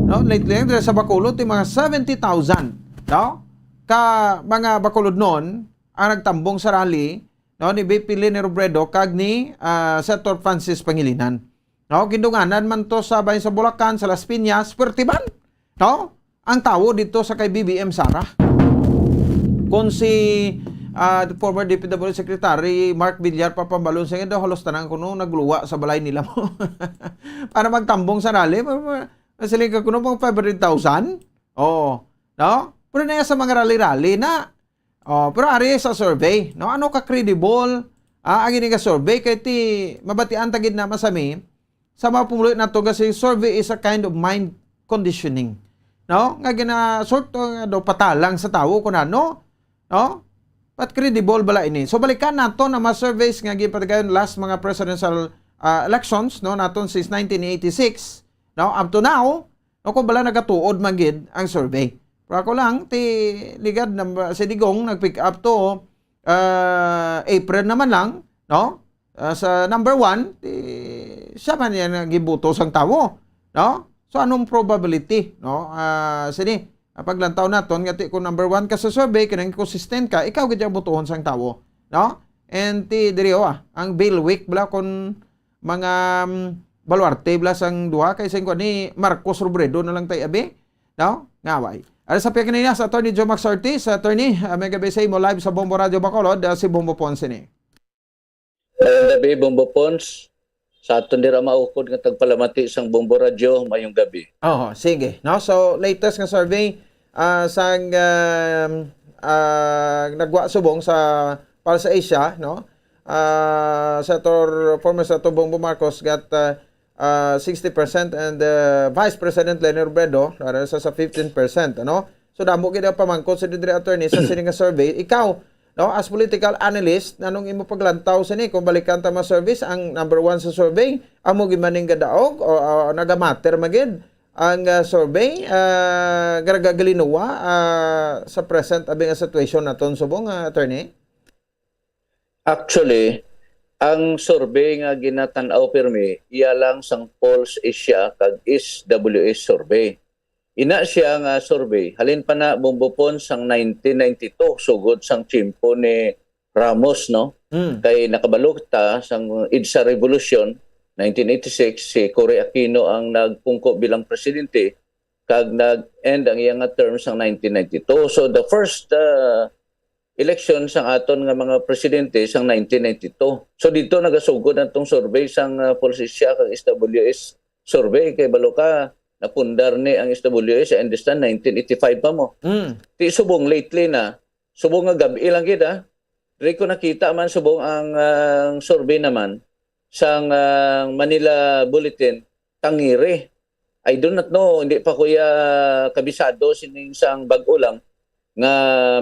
no? Lately lang, diri sa Bacolod, ti mga seventy thousand, no? Ka mga Bacolodnon ang nagtambong sa rally, no, ni V P Leni Robredo kag ni, ah, Senator Francis Pangilinan. No, gindunganan man to sa bahin sa Bulacan, sa Las Piñas, puwerte man, no? Ang tawo dito sa kay B B M Sara. Kung si, ah, former D P W Secretary Mark Villar pa pambalon sa inyo, halos tanan kuno nagluwa sa balay nila mo. Para magtambong sa rally, ma-, ma-, masiling ka kuno mga five hundred thousand? Oo. No? Pero na sa mga rally-rally na. Oh, pero ari sa survey, no? Ano ka credible? Ah, ang ini nga survey kay ti mabatian ta gid na masami sa mga pumuluyo nato nga si survey is a kind of mind conditioning. No? Nga gina sort of, ano, patalang sa tawo kun ano, no? But credible bala ini? So balikan nato na mga surveys nga ginpatigayon last mga presidential, ah, elections, no, naton since nineteen eighty-six, no, up to now, no, kung bala nagatuod man gid ang survey. Pero ako lang, ti ligad na si Digong nag-pick up to, ah, April naman lang, no? Ah, sa number one, ti siya man yan ang gibuto sang tawo, no? So anong probability, no? Ah, sini, ang paglantaw naton nga ti kung number one ka sa survey, kinang consistent ka, ikaw gid ang butuhon sang tawo, no? And ti diri, oh, ah, ang Bill Wick bala kung mga, mm, baluarte bala sang duha kay sing ni Marcos Robredo na lang tay abi, no? Ngaway. Ari sa piya kanina sa Attorney Joe Max Ortiz. Attorney, ah, may gabi sa imo, live sa Bombo Radio Bacolod, ah, si Bombo Ponce ni. Mayong gabi, Bombo Pons. Sa aton dira maukod nga tagpalamati sang Bombo Radyo, mayong gabi. Oho, sige. No? So, latest nga survey, ah, sang, um, ah, nagwa subong sa Pulse Asia, no? Ah, Senator, former Senator Bongbong Marcos got, ah, ah, sixty percent and, ah, Vice President Leni Robredo, nara sa, sa fifteen percent, ano? So, damo gid ang pamangkot sa diri, attorney, sa sini nga survey. Ikaw, no, as political analyst, anong imo paglantaw sini? Kung balikan ta mga surveys, ang number one sa survey, amo gid man ning gadaog o, o nagamatter man gid ang, ah, survey, ah, garagagalinuwa, ah, sa present abi nga situation naton subong, ah, attorney? Actually, ang survey nga ginatan-aw pirmi, iya lang sang Pulse Asia kag S W S survey. Ina siya nga survey, halin pa na, Bombo Pons, sang nineteen ninety-two, sugod sang tiyempo ni Ramos, no? Mm. Kay nakabalo ta sang EDSA Revolution, nineteen eighty-six, si Cory Aquino ang nagpungko bilang presidente, kag nag-end ang iya nga term sang nineteen ninety-two. So, the first, uh, election sang aton nga mga presidente sang nineteen ninety-two. So, dito nagasugod ang tong survey sang, uh, Pulse Asia kag S W S survey. Kay balo ka, napundar ni ang S W S, I understand, nineteen eighty-five pa mo. Mm. Ti subong lately na, subong nga gab-i lang gid, ah. Diri ko nakita man subong ang, ang survey naman sang, ah, Manila Bulletin, tangiri. I do not know, hindi pa ko iya kabisado sining sang bag-o lang nga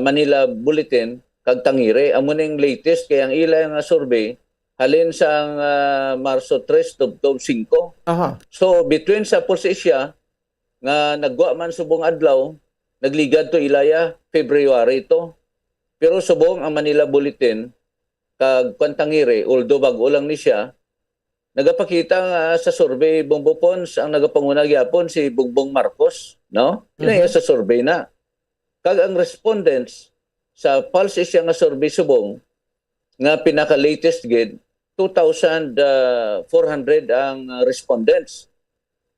Manila Bulletin kag tangiri. Amo ning latest kay ang ila nga survey halin sang, ah, Marso tres, tubtob singko. Aha. So, between sa Pulse Asia nga nagwa man subong adlaw, nagligad to ilaya, February to. Pero subong ang Manila Bulletin, kag kwan tangiri, although bag-o lang ni siya, nagapakita nga sa survey, Bombo Pons, ang nagapanguna gyapon si Bongbong Marcos, no? Ina Mhm. iya sa survey na. Kag ang respondents sa Pulse Asia nga survey subong, nga pinaka-latest gid, two thousand four hundred ang, uh, respondents.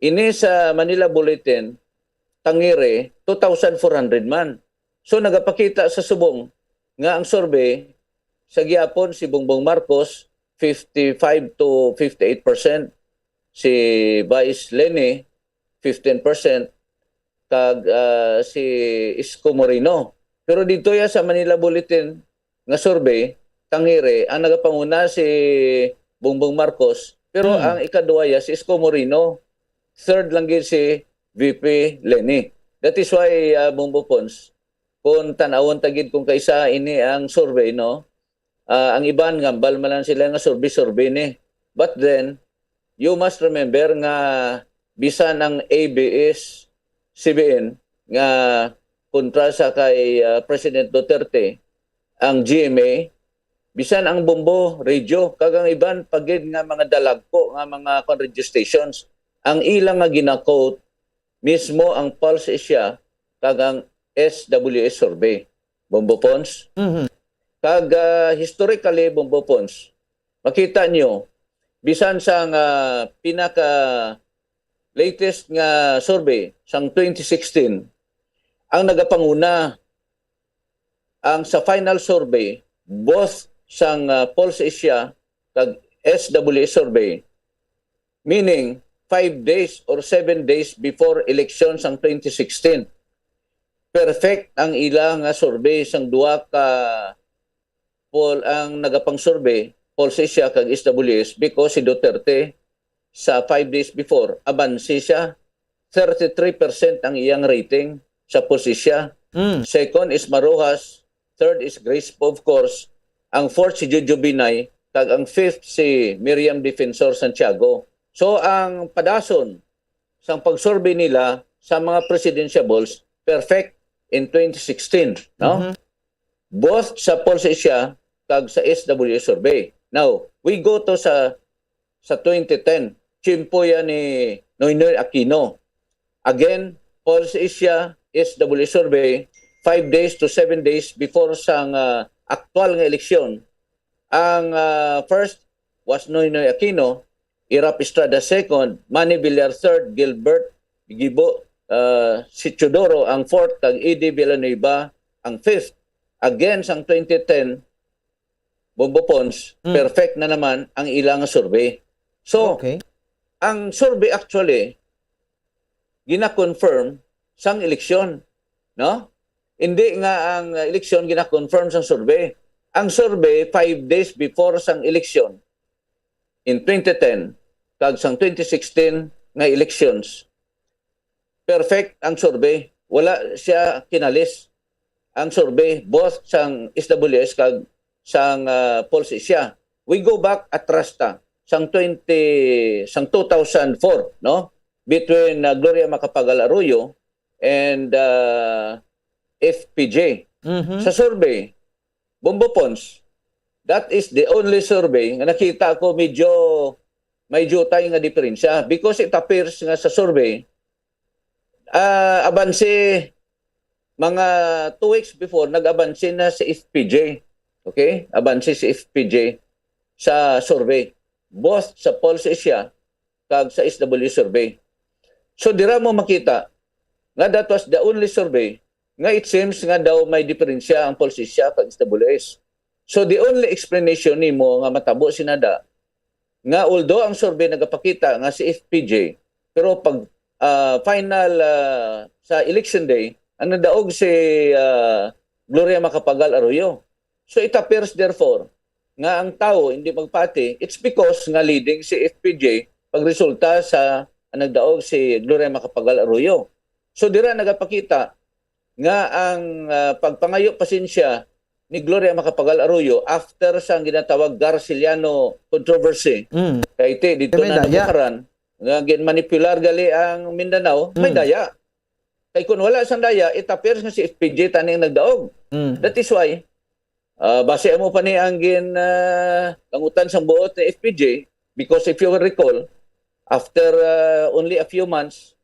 Ini sa Manila Bulletin, tangiri, two thousand four hundred man. So, nagapakita sa subong nga ang survey sa gihapon si Bongbong Marcos, fifty-five to fifty-eight percent, si Vice Leni, fifteen percent, kag, ah, si Isko Moreno. Pero dito ya sa Manila Bulletin nga survey, tangiri, ang nagapanguna si Bongbong Marcos, pero Hmm. ang ikaduha ya si Isko Moreno, third lang gid si V P Leni. That is why, ah, Bombo Pons, kung tan-awon ta gid kung kaisa ini ang survey, no? Ah, ang iban, ngambal man lang sila nga survey-survey ni. But then, you must remember nga bisan ang A B S C B N nga kontra sa kay, ah, President Duterte, ang G M A, bisan ang Bombo Radio, kag ang iban pa gid nga mga dalagko nga mga, kwan, radio stations, ang ila nga gina-quote mismo ang Pulse Asia kag ang S W S survey, Bombo Pons. Mhm. Kag, ah, historically, Bombo Pons, makita nyo, bisan sa nga pinaka latest nga survey sang twenty sixteen, ang nagapanguna ang sa final survey, both sang, ah, Pulse Asia kag S W S survey, meaning five days or seven days before election sang twenty sixteen. Perfect ang ila nga survey sang duha ka poll ang nagapang-survey, Pulse Asia kag S W S, because si Duterte sa five days before, abansi siya, thirty-three percent ang iyang rating sa Pulse Asia. Mm. Second is Marojas, third is Grace Poe, of course, ang fourth si Jojo Binay, kag ang fifth si Miriam Defensor Santiago. So, ang padason sang pag-survey nila sa mga presidentiables, perfect in twenty sixteen, no? Mhm. Both sa Pulse Asia kag sa S W S survey. Now, we go to sa, sa twenty ten. Tiyempo yan ni Noynoy Aquino. Again, Pulse Asia, S W S survey, five days to seven days before sang, ah, aktual nga eleksyon. Ang, ah, first was Noynoy Aquino, Erap Estrada second, Manny Villar third, Gilbert Gibo, ah, si Teodoro ang fourth, kag Eddie Villanueva ang fifth. Again, sang twenty ten, Bombo Pons, Mm. perfect na naman ang ilang survey. So, Okay. ang survey actually, gina-confirm sang eleksyon, no? Hindi nga ang eleksyon gina-confirm sang survey. Ang survey, five days before sang eleksyon, in twenty ten, kag sang twenty sixteen nga elections, perfect ang survey. Wala siya kinalis ang survey, both sang S W S kag sang, ah, Pulse Asia. We go back atras ta, sang twenty, sang two thousand four, no? Between, ah, Gloria Macapagal Arroyo and, ah, F P J. Mhm. Sa survey, Bombo Pons, that is the only survey nga nakita ko medyo may jutay nga diferensya, because it appears nga sa survey, ah, abanse, mga two weeks before, nag-abanse na si F P J. Okay? Abanse si F P J sa survey. Both sa Pulse Asia kag sa S W survey. So, dira mo makita nga that was the only survey nga it seems nga daw may diferensya ang Pulse Asia kag S W S. So, the only explanation nimo nga matabo sinada nga although ang survey nagapakita nga si F P J, pero pag, ah, final, ah, sa election day, ang nadaog si, ah, Gloria Macapagal Arroyo. So it appears therefore nga ang tawo hindi magpati, it's because nga leading si F P J pagresulta sa ang nagdaog si Gloria Macapagal Arroyo. So dira nagapakita nga ang, ah, pagpangayo pasensya ni Gloria Macapagal Arroyo after sa ginatawag Garciliano controversy. Mm. Kay ti, dito May na daya. Nabukaran, nga ginmanipular gali ang Mindanao, may Mm. daya. Kay kung wala sang daya, it appears nga si F P J tani ang nagdaog. Mm. That is why, ah, base amo pa ni ang gin, ah, langutan sang buot ni F P J, because if you will recall, after, ah, only a few months,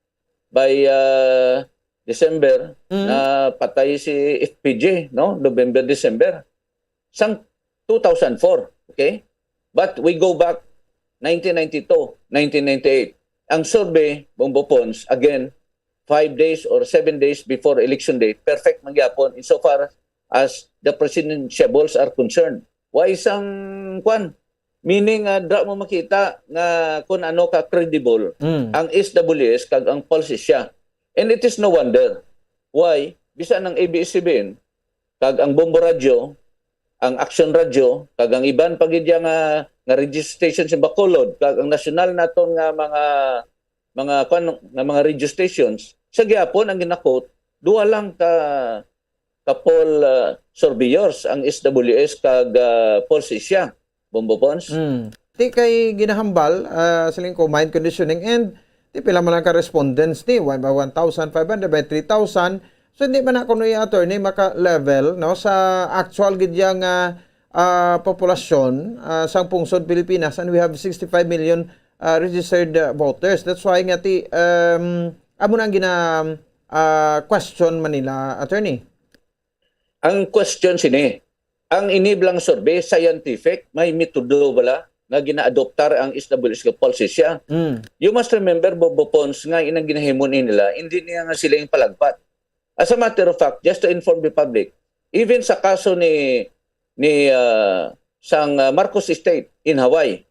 by, ah, December, Mm. na patay si F P J, no? November, December. Sang two thousand four, okay? But we go back nineteen ninety-two, nineteen ninety-eight. Ang survey, Bombo Pons, again, five days or seven days before election day, perfect man gyapon insofar as the presidentiables are concerned. Why sang, kwan? Meaning, ah, dra mo makita nga kung ano ka credible Mm. ang S W S kag ang Pulse Asia. And it is no wonder why, bisan ang A B S C B N, kag ang Bombo Radio, ang Action Radio, kag ang iban pa gid nga, nga radio station sa Bacolod, kag ang nasyonal naton nga mga, mga, kwan, nga mga radio stations, sa gihapon ang ginakot, duha lang ka, ka poll, ah, surveyors ang S W S kag, ah, Pulse Asia, Bombo Pons. Mm. Ti kay ginahambal, ah, siling ko, mind conditioning, and ti pila man lang ka respondents ni, one by one thousand five hundred, by three thousand. So, hindi man na kuno, attorney, maka-level, no, sa actual gid ya nga, ah, populasyon, ah, sang pungsod Pilipinas, and we have sixty-five million, ah, registered, ah, voters. That's why nga ti, um, Amo na ang gina, ah, question man nila, attorney. Ang question sini, ang ini bala nga survey scientific, may metodo bala nga ginaadoptar ang S W S nga policy siya? Mm. You must remember, Bobo Pons, nga inang ginahimo ni nila, hindi niya nga sila yung palagpat. As a matter of fact, just to inform the public, even sa kaso ni ni ah, sang ah, Marcos Estate in Hawaii,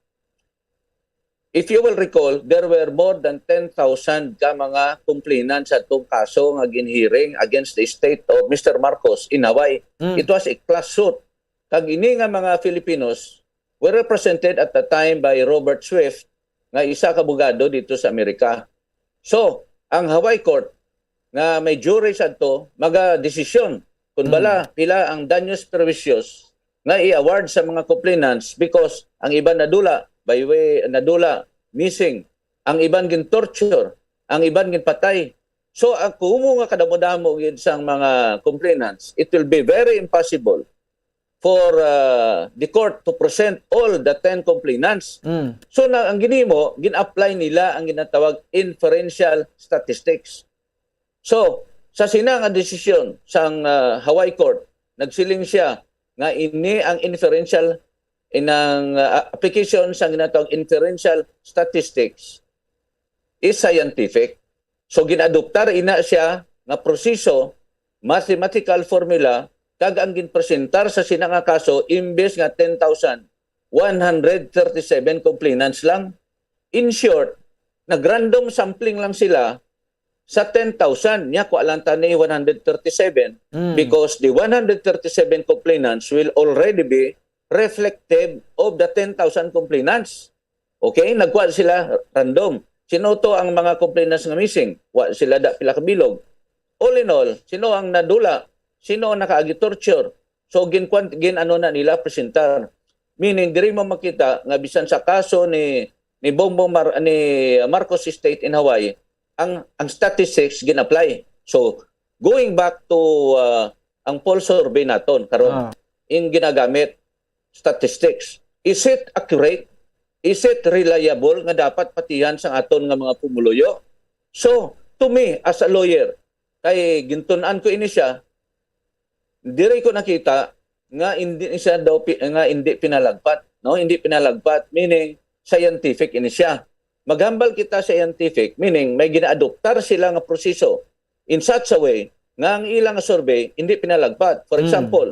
if you will recall, there were more than ten thousand ka mga complainants sa itong kaso nga ginhearing against the estate of Mister Marcos in Hawaii. Mm. It was a class suit. Kag ini nga mga Filipinos were represented at the time by Robert Swift, nga isa ka abogado dito sa Amerika. So, ang Hawaii Court nga may jury sadto magadesisyon kung Mm. bala pila ang danyos perjuicios nga i-award sa mga complainants, because ang iban nadula, by way, nadula, missing, ang iban gin-torture, ang iban ginpatay. So, ang kumo nga kadamo-damo gid sang mga complainants, it will be very impossible for uh, the court to present all the ten complainants. Mm. So, na, ang ginimo, gin-apply nila ang ginatawag inferential statistics. So, sa sina nga desisyon sang ah, Hawaii Court, nagsiling siya nga ini ang inferential, inang ah, application sang ginatawag inferential statistics is scientific. So, gin-adoptar ina siya nga proseso, mathematical formula, kag ang ginpresentar sa sina nga kaso, imbes nga ten thousand, one hundred thirty-seven complainants lang. In short, nag-random sampling lang sila sa ten thousand. Nya, kuha lang ta ni one hundred thirty-seven, Mm. because the one hundred thirty-seven complainants will already be reflective of the ten thousand complainants. Okay? Nagkuha sila random. Sino to ang mga complainants nga missing? Wa sila da pila ka bilog. All in all, sino ang nadula? Sino ang nakaagi torture? So, gin, gin ano na nila presentar. Meaning, diri mo makita nga bisan sa kaso ni ni Bongbong Mar, ni Marcos Estate in Hawaii, ang ang statistics gin-apply. So, going back to uh, ang poll survey naton karon, Ah. in ginagamit statistics. Is it accurate? Is it reliable nga dapat patihan sang aton nga mga pumuluyo? So, to me, as a lawyer, kay gintun-an ko ini siya, diri ko nakita nga hindi siya daw pi- nga hindi pinalagpat, no? Hindi pinalagpat, meaning scientific ini siya. Maghambal kita scientific, meaning may ginaadoptar sila nga proseso in such a way nga ang ilang survey hindi pinalagpat. For Mm. example,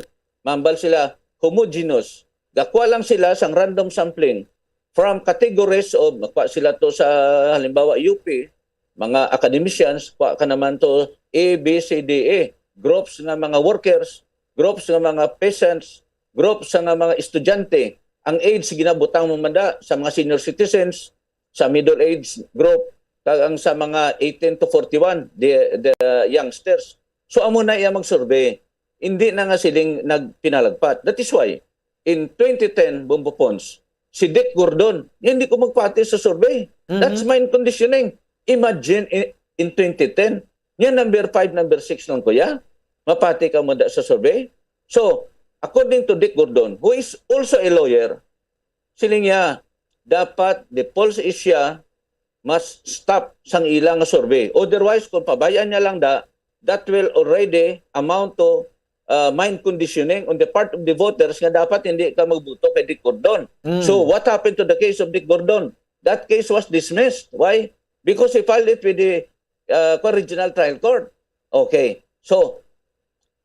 mambal sila homogeneous. Gakuha lang sila sang random sampling from categories of, magkuha sila to sa, halimbawa, U P, mga academicians, kuha ka naman to A, B, C, D, E, groups nga mga workers, groups nga mga peasants, groups nga mga estudyante. Ang age ginabutang mo manda sa mga senior citizens, sa middle age group, kag ang sa mga eighteen to forty-one, the, the youngsters. So, amo na iya mag-survey. Hindi na nga siling nagpinalagpat. That is why, in twenty ten, Bombo Pons, si Dick Gordon, hindi ko magpati sa survey. Mhm. That's mind conditioning. Imagine, in, in twenty ten, niya number five, number six lang, kuya. Mapati ka mo da sa survey. So, according to Dick Gordon, who is also a lawyer, siling niya, dapat the Pulse Asia must stop sang ila nga survey. Otherwise, kung pabayaan niya lang da, that will already amount to uh, mind conditioning on the part of the voters nga dapat hindi ka magbuto kay Dick Gordon. Mm. So, what happened to the case of Dick Gordon? That case was dismissed. Why? Because he filed it with the uh, regional trial court. Okay. So,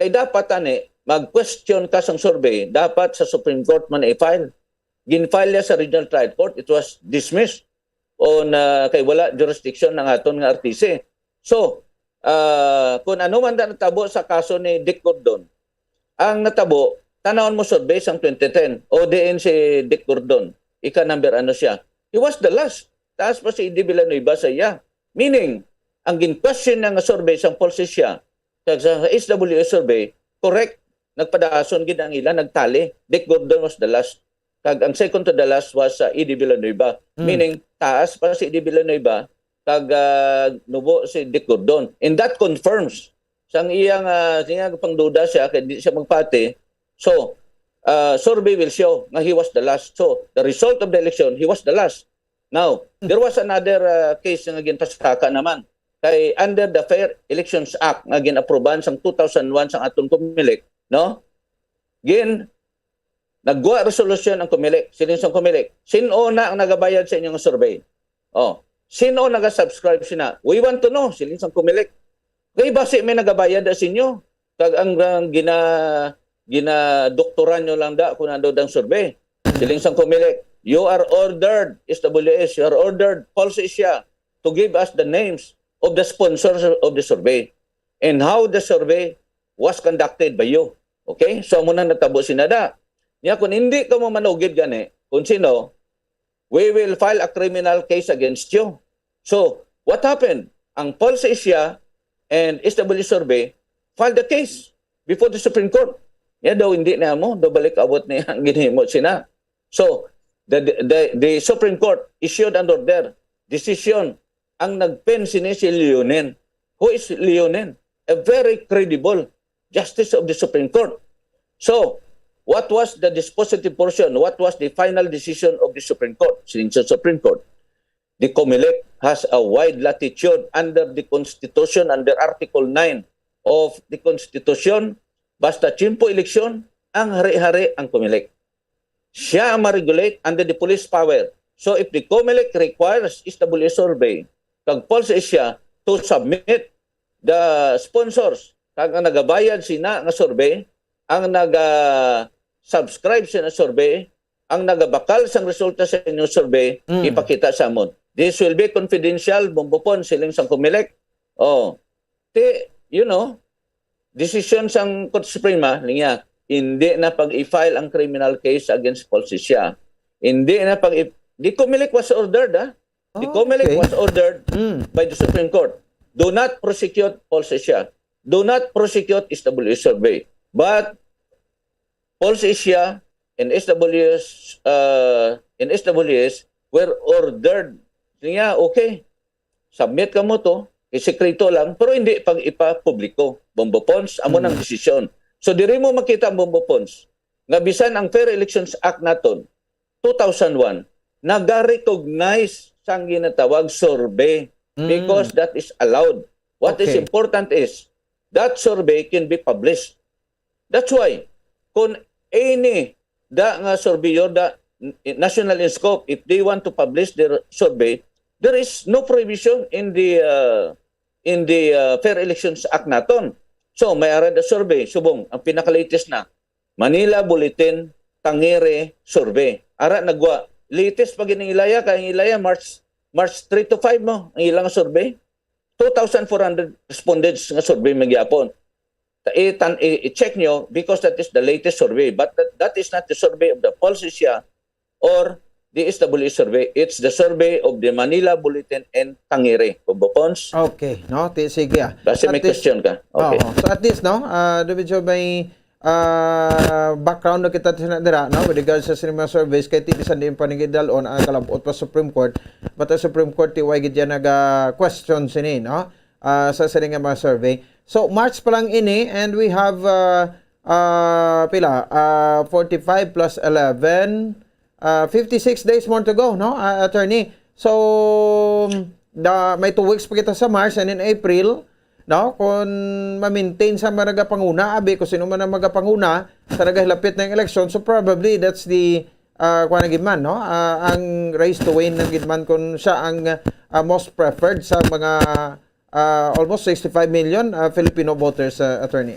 kay dapat ani, mag-question ka sang survey, dapat sa Supreme Court man i-file. Gin-file niya sa regional trial court, it was dismissed. O na kay wala jurisdiction ng aton nga R T C. So, uh, kung ano man na natabo sa kaso ni Dick Gordon, ang natabo, tanawon mo survey sang twenty ten, o diin si Dick Gordon, ika number ano siya. He was the last. Taas pa si Eddie Villanueva sa iya. Meaning, ang gin-question niya nga survey sang Pulse Asia, kag sa S W S survey, correct, nagpadaason gid ang ila, nagtali. Dick Gordon was the last. Kag ang second to the last was uh, Eddie Villanueva. Mm. Meaning, taas pa si Eddie Villanueva, kag uh, nubo si Dick Gordon. And that confirms sang iyang uh, siya pangduda siya kay di siya magpati. So, uh, survey will show nga he was the last. So, the result of the election, he was the last. Now, there was another uh, case nga ginpasaka naman. kay under the Fair Elections Act nga gin-aprobahan sang two thousand one sang aton Comelec, no? Gin nagwa resolusyon ang Comelec, siling sang Comelec, "Sin-o na ang nagabayad sa inyo nga survey? Oh, sin-o naga-subscribe sina? We want to know," siling sang Comelec. Kay basi may nagabayad na sa inyo. Kag ang, ang gina ginadoktoran nyo lang da kung ano dang survey. Siling sang Comelec, "You are ordered, S W S, you are ordered, Pulse Asia, to give us the names of the sponsors of the survey and how the survey was conducted by you." Okay? So, amo na natabo sinada. Nya, kung hindi ka mo manugid gani, kung sino, we will file a criminal case against you. So, what happened? Ang Pulse Asia and S W Survey filed the case before the Supreme Court. Ya daw, hindi na mo, daw balik abot ni ang ginhimo sina. So, the, the, the Supreme Court issued an order, decision, ang nag-pen sini si Leonen. Who is Leonen? A very credible justice of the Supreme Court. So, what was the dispositive portion? What was the final decision of the Supreme Court? Since the Supreme Court, the Comelec has a wide latitude under the Constitution, under Article nine of the Constitution. Basta tiyempo eleksyon, ang hari-hari ang Comelec. Siya ang ma-regulate under the police power. So, if the Comelec requires S W Survey kag Pulse Asia to submit the sponsors, kag ang nagabayad sina nga survey, ang naga-subscribe sina survey, ang nagabakal sang resulta sa inyong survey, Mm. ipakita sa amon. This will be confidential, Bombo Pons, siling sang Comelec. Oh, ti, you know, desisyon sang Korte Suprema, niya, hindi na pag-i-file ang criminal case against Pulse Asia. Hindi na pag-i-, the Comelec was ordered, ah. The Oh, Comelec okay. was ordered Mm. by the Supreme Court. Do not prosecute Pulse Asia. Do not prosecute S W Survey. But Pulse Asia and S W S, uh, and S W S were ordered. Niya, okay. Submit ka mo to, isikreto lang, pero hindi pag ipapubliko. Bombo Pons, amo nang Mm. desisyon. So, diri mo makita ang Bombo Pons, nga bisan ang Fair Elections Act naton, two thousand one, naga-recognize sang ginatawag survey Mm. because that is allowed. What is Okay. important is that survey can be published. That's why, kung any da nga surveyor da national in scope, if they want to publish their survey, there is no prohibition in the, uh, in the, uh, Fair Elections Act naton. So, may ara da survey, subong, ang pinaka-latest na, Manila Bulletin, Tangere Survey. Ara, nagwa, latest pa gid ang ilaya, kay ang ilaya, March, March three to five mo, ang ilang survey. Two thousand four hundred respondents nga survey man gyapon. Ta-, itan-, i-, i-check nyo because that is the latest survey. But that, that is not the survey of the Pulse Asia or the S W S survey. It's the survey of the Manila Bulletin and Tangere. Bombo Pons? Okay, no? Ti-, sige, ah. Basta At may least question ka. Okay. Oo. So, at least, no, ah, medyo may, ah, background na kita sa dira, no? With regards sa sini mga surveys, kay ti bisan di pa nagidalon ang kalabot pa Supreme Court, but ang Supreme Court, ti way gid yan naga-question sini, no? Ah, sa sini nga mga survey. So, March pa lang ini, and we have, ah, ah, pila? Ah, forty-five plus eleven, ah, fifty-six days more to go, no, ah, attorney? So, da, may two weeks pa kita sa March and in April, no? Kung ma-maintain sa mga nagapanguna, abi, kung sino man ang magapanguna sa nagahilapit na yung eleksyon, so probably that's the, ah, kuwan na gid man, no? Ah, ang race to win na gid man kung siya ang, ah, most preferred sa mga, ah, almost sixty-five million, ah, Filipino voters, ah, attorney.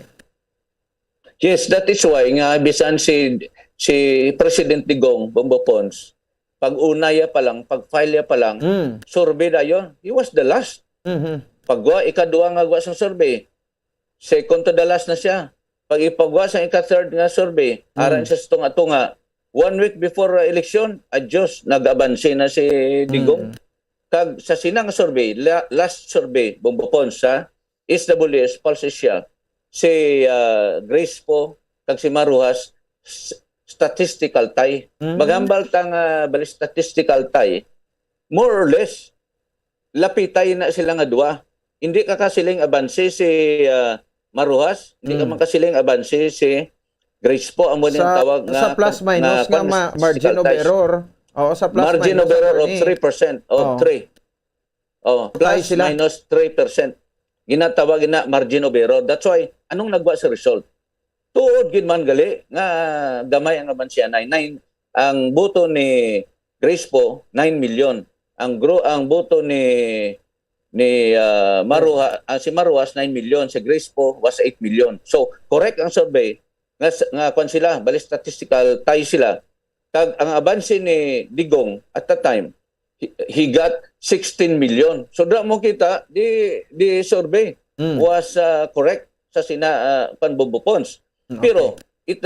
Yes, that is why nga bisan si, si President Digong, Bombo Pons, pag-una ya pa lang, pag-file ya pa lang, Mm. survey dayon, he was the last. Mhm. Pagwa, ikadua nga gwa sang survey, second to the last na siya. Pag ipagwa sang ika-third nga survey, Mm. aran siya sa tunga-tunga, one week before, uh, election, adyos, nag-abanse na si Digong. Mm. Kag sa sina nga survey, la-, last survey, Bombo Pons, ha? S W S, Pulse Asia, si, ah, Grace Poe, kag si Maruhas, s-, statistical tie. Mm. Maghambal ta nga, bali, statistical tie, more or less, lapitay na sila nga duha. Hindi ka kasiling abanse si, ah, Maruhas, hindi ka Mm. man kasiling abanse si Grace Poe, amo ning Sa, tawag sa nga plus kon-, minus nga nga kon-, ma-, margin statistical of ties. error. Oo, sa plus Margin minus, of error of attorney. three percent, of Oo. three. Oh, plus sila. Minus three percent. Ginatawag na margin of error. That's why, anong nagwa sa result? Tuod gid man gali nga gamay ang abanse anay. Nine, ang boto ni Grace Poe, nine million. Ang gro-, ang boto ni, ni, ah, Maruha-, ah, si Maruas, nine million. Si Grace Poe was eight million. So, correct ang survey nga s-, nga kwan sila, bali statistical tie sila. Kag ang abanse ni Digong at that time, he, he got sixteen million. So, da mo kita, the, the survey Mm. was, ah, correct sa sina-, ah, kwan, Bombo Pons. Mm, okay. Pero, it,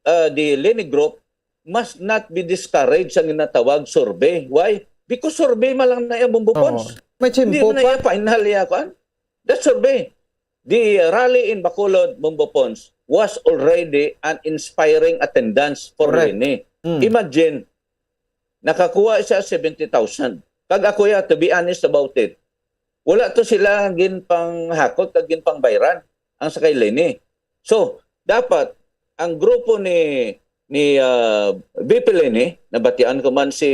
ah, the Leni Group must not be discouraged sa ginatawag survey. Why? Because survey man lang na iya, Bombo Pons. Oo. May Hindi chimpo man na pa. iya final iya, kwan. That survey. The rally in Bacolod, Bombo Pons, was already an inspiring attendance for Correct. Leni. Mm. Imagine, nakakuha siya seventy thousand. Kag ako ya, to be honest about it, wala to sila ginpanghakot kag ginpangbayran ang sa kay Leni. So, dapat ang grupo ni, ni, ah, V P Leni, nabatian ko man si,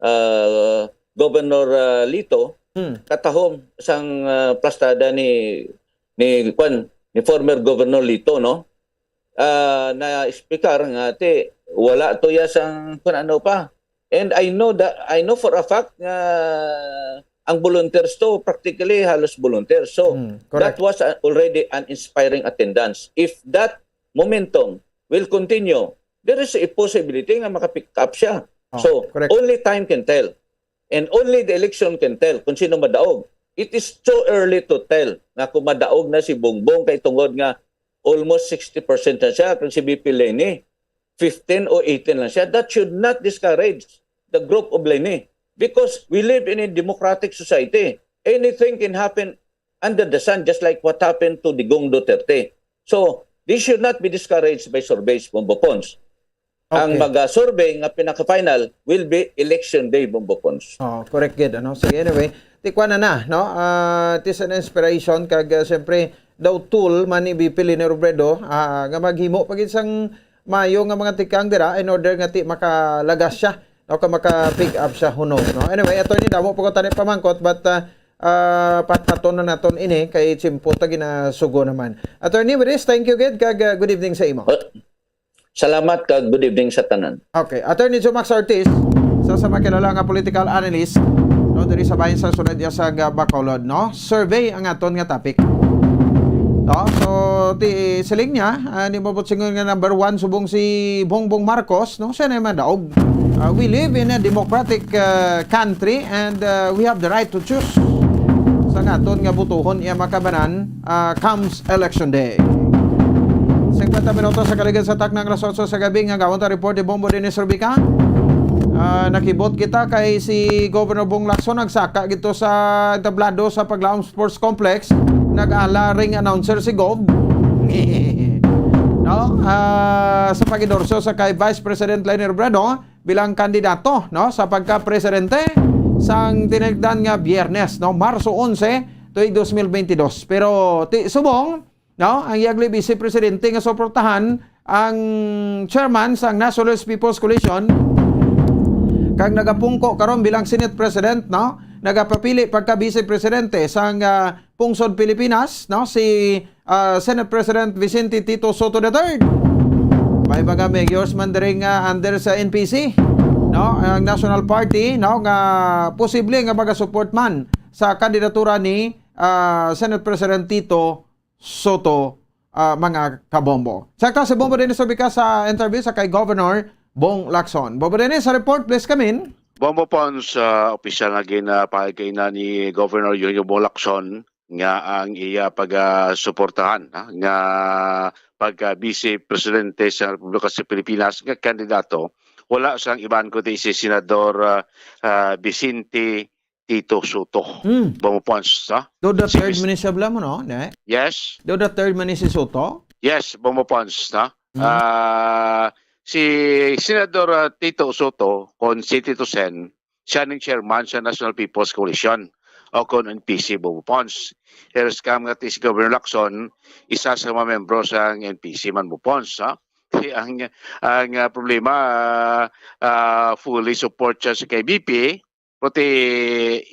ah, Governor, ah, Lito, Hmm. katahom sang, ah, plastada ni, ni, kwan, ni former Governor Lito, no? Ah, na speaker nga, ti, wala to ya sang kung ano pa. And I know that, I know for a fact nga ang volunteers to, practically halos volunteers. So, Hmm, that correct. was a, already an inspiring attendance. If that momentum will continue, there is a possibility nga maka-pick up siya. Oh, So, correct. only time can tell. And only the election can tell kung sino madaog. It is too early to tell nga kung madaog na si Bongbong kay tungod nga almost sixty percent na siya, kag si V P Leni, fifteen o eighteen lang siya. That should not discourage the group of Leni because we live in a democratic society. Anything can happen under the sun, just like what happened to Digong Duterte. So, this should not be discouraged by surveys, Bombo Pons. Ang Okay. mag-survey nga pinaka-final will be election day, Bombo Pons. Oh, correct gid, ano? Sige, anyway, tikwa na na, no? Ah, it is an inspiration kag, ah, siyempre, daw tool man ni V P Leni Robredo, ah, nga maghimo pa gid sang maayo nga mga tikang dira in order nga ti makalagas siya, no? Ka maka-pick up siya, who knows, no? Anyway, attorney, damo pa ko tani pamangkot, but, ah, ah, patpaton na naton ini kay tsimpo ta ginasugo naman. Attorney, with this, thank you gid kag, ah, good evening sa imo. Well, Salamat kag good evening sa tanan. Okay, Attorney Jomax Ortiz, sa, sa makilala nga political analyst, no, diri sa bahin sa Sunod iya sa ga-, Bacolod, no? Survey ang aton nga topic. No? So, ti, siling niya, ah, ni mabot singon nga number one subong si Bongbong Marcos, no? Siya na yung madaog. Ah, we live in a democratic, ah, country and, ah, we have the right to choose sa aton nga butuhon iya makabanan, ah, comes election day. Singkwenta minutos sa kaligid sa taknang alas otso sa gabi nga gawon ta report ni Bombo Dennis Rubica. Ah, nakibot kita kay si Governor Bong Lacson nagsaka gito sa entablado sa Paglaom Sports Complex. Nag-ala ring announcer si Gov. No? Ah, sa pag-endorso sa kay Vice President Leni Robredo bilang kandidato, no, sa pagka-presidente sang tinigdan nga Biyernes, no, Marso onse, tuig dos mil bentidós. Pero ti subong, no, ang iya gali Vice Presidente nga suportahan ang chairman sang Nationalist People's Coalition kag nagapungko karon bilang Senate President, no, nagapapili pagka Vice Presidente sang, ah, pungsod Pilipinas, no, si, ah, Senate President Vicente Tito Sotto the third. May mga mayors man diri nga under sa N P C, no, ang National Party, no, nga posible nga magasupport man sa kandidatura ni, ah, Senate President Tito Sotto, ah, mga kabombo. Sakto si Bombo Dennis Rubica sa interview sa kay Governor Bong Lacson. Bombo Dennis, sa report, please come in. Bombo Pons, ah, opisyal nga ginapahayag kaina ni Governor Yoyo Bong Lacson nga ang iya pagasuportahan, ha, nga pagka-Vice Presidente sa Republika sa Pilipinas nga kandidato, wala sang iban kundi si Senador, ah, ah, Vicente Tito Sotto. Hmm. Bombo Pons, ha? Do the Si third Mis- man ni siya, bala mo, no? Ne? Yes. Do the third man ni si Sotto? Yes, Bombo Pons, ha? Hmm. Ah, si Senador, ah, Tito Sotto, kon si Tito Sen, siya ning chairman sa National People's Coalition o kon N P C, Bombo Pons. Here comes nga ti si Governor Lacson, isa sa mga membro sa N P C man, Bombo Pons, ha? Kaya ang, ang, ah, problema, ah, ah, fully support siya sa kay V P, Pati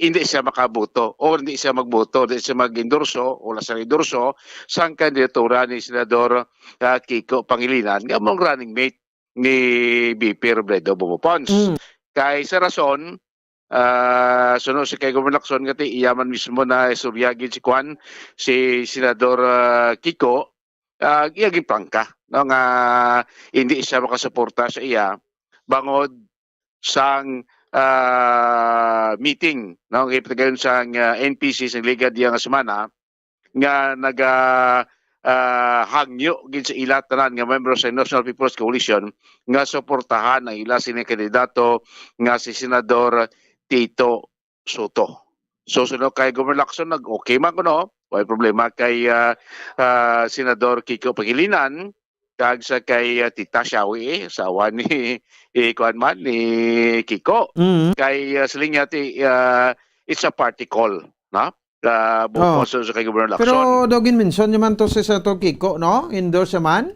hindi siya makaboto o hindi siya magboto, hindi siya mag-endorso o wala siya endorso sang kandidatura ni Senador, ah, Kiko Pangilinan nga mong running mate ni V P Robredo Bumupons. Mm. Kay sa rason, ah, suno si kay Governor Lacson nga ti iya man mismo na istorya gid si Kwan, si Senador, ah, Kiko, ah, iya ginprangka, no, nga hindi siya makasuporta sa iya bangod sang, ah, meeting, no, gipatigayon sang, ah, N P C sang Liga diya nga semana nga naga, ah, hangyo gid sa ila tanan nga membro sa National People's Coalition nga suportahan ang ila sini kandidato nga si Senador Tito Soto. So, suno kay Governor Lacson, nag-okay man kuno, way problema kay, ah, ah, Senador Kiko Pangilinan, kag sa kay, ah, Tita Shawi, asawa ni, eh, kuwan man, ni Kiko. Mm. Kay, ah, siling niya, ti, ah, it's a party call, no? Ah, Oh. Bumupons sa kay Governor Lacson. Pero daw gin-mention naman to si Senator Kiko, no? Endorse naman?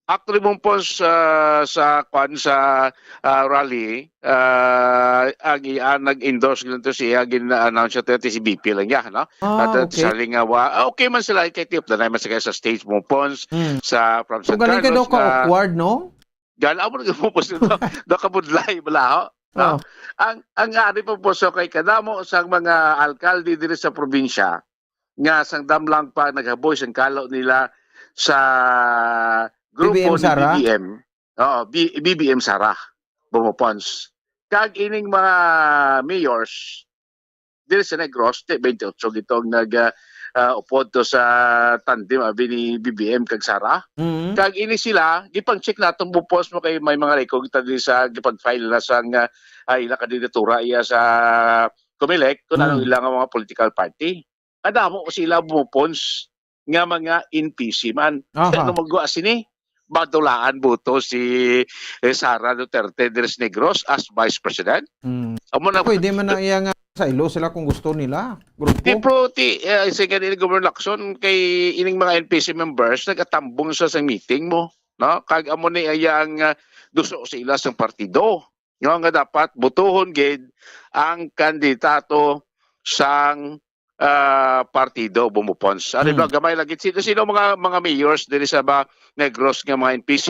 Actually, Bumupons, ah, sa, kuwan, sa, ah, rally, ah, ang i-, ang nag-endorse nito siya, gin-announce siya, ti si V P lang niya, no? Ah, At, at okay. Sa lingawa, ah, okay man sila, kay tip na naman sila sa stage, Bumupons, Mm. sa, from San Kung galing ka Carlos, daw ka nga awkward, no? Gan-, amo na Bumupons nito, daw kabudlay, bala, ho? No? Oh. Ang, ang ari pa po, so, kay kadamo sang mga alkalde diri sa probinsya, nga sang damlang pa naghaboy sang kalo nila sa grupo B B M ni Sara? B B M. Oo, B-, B B M Sara, Bumupons. Kag ining mga mayors, diri sa Negros, ti twenty-eight gitong nag, ah, ah, upod to sa tandem abi ni B B M kag Sara. Mm. Kag ini sila, gipang-check naton, Bumupons, mo kay may mga record kita diri sa gipag-file na sang, ah, ah, ila kandidatura iya sa Comelec kung ano Mm. ila nga mga political party. Kadamo sila, Bumupons, nga mga N P C man. Aha. Kaya nung magawa sini, madulaan buto si, eh, Sara Duterte de los Negros as Vice President. Mm. Amo na Pwede man na iya nga sa ilo sila kung gusto nila. Grupo. Di, pero ti, eh, sa ganyan ni Governor Lacson, kay ining mga N P C members, nagatambong sa, sa meeting mo, no? Kag amo ni iyang, ah, duso sa ila sang partido. Nga, nga dapat butuhon gid ang kandidato sang, ah, partido, Bumupons. Ano Hmm. ba, gamay lagi. Sino, sino mga, mga mayors diri sa ba Negros nga mga N P C?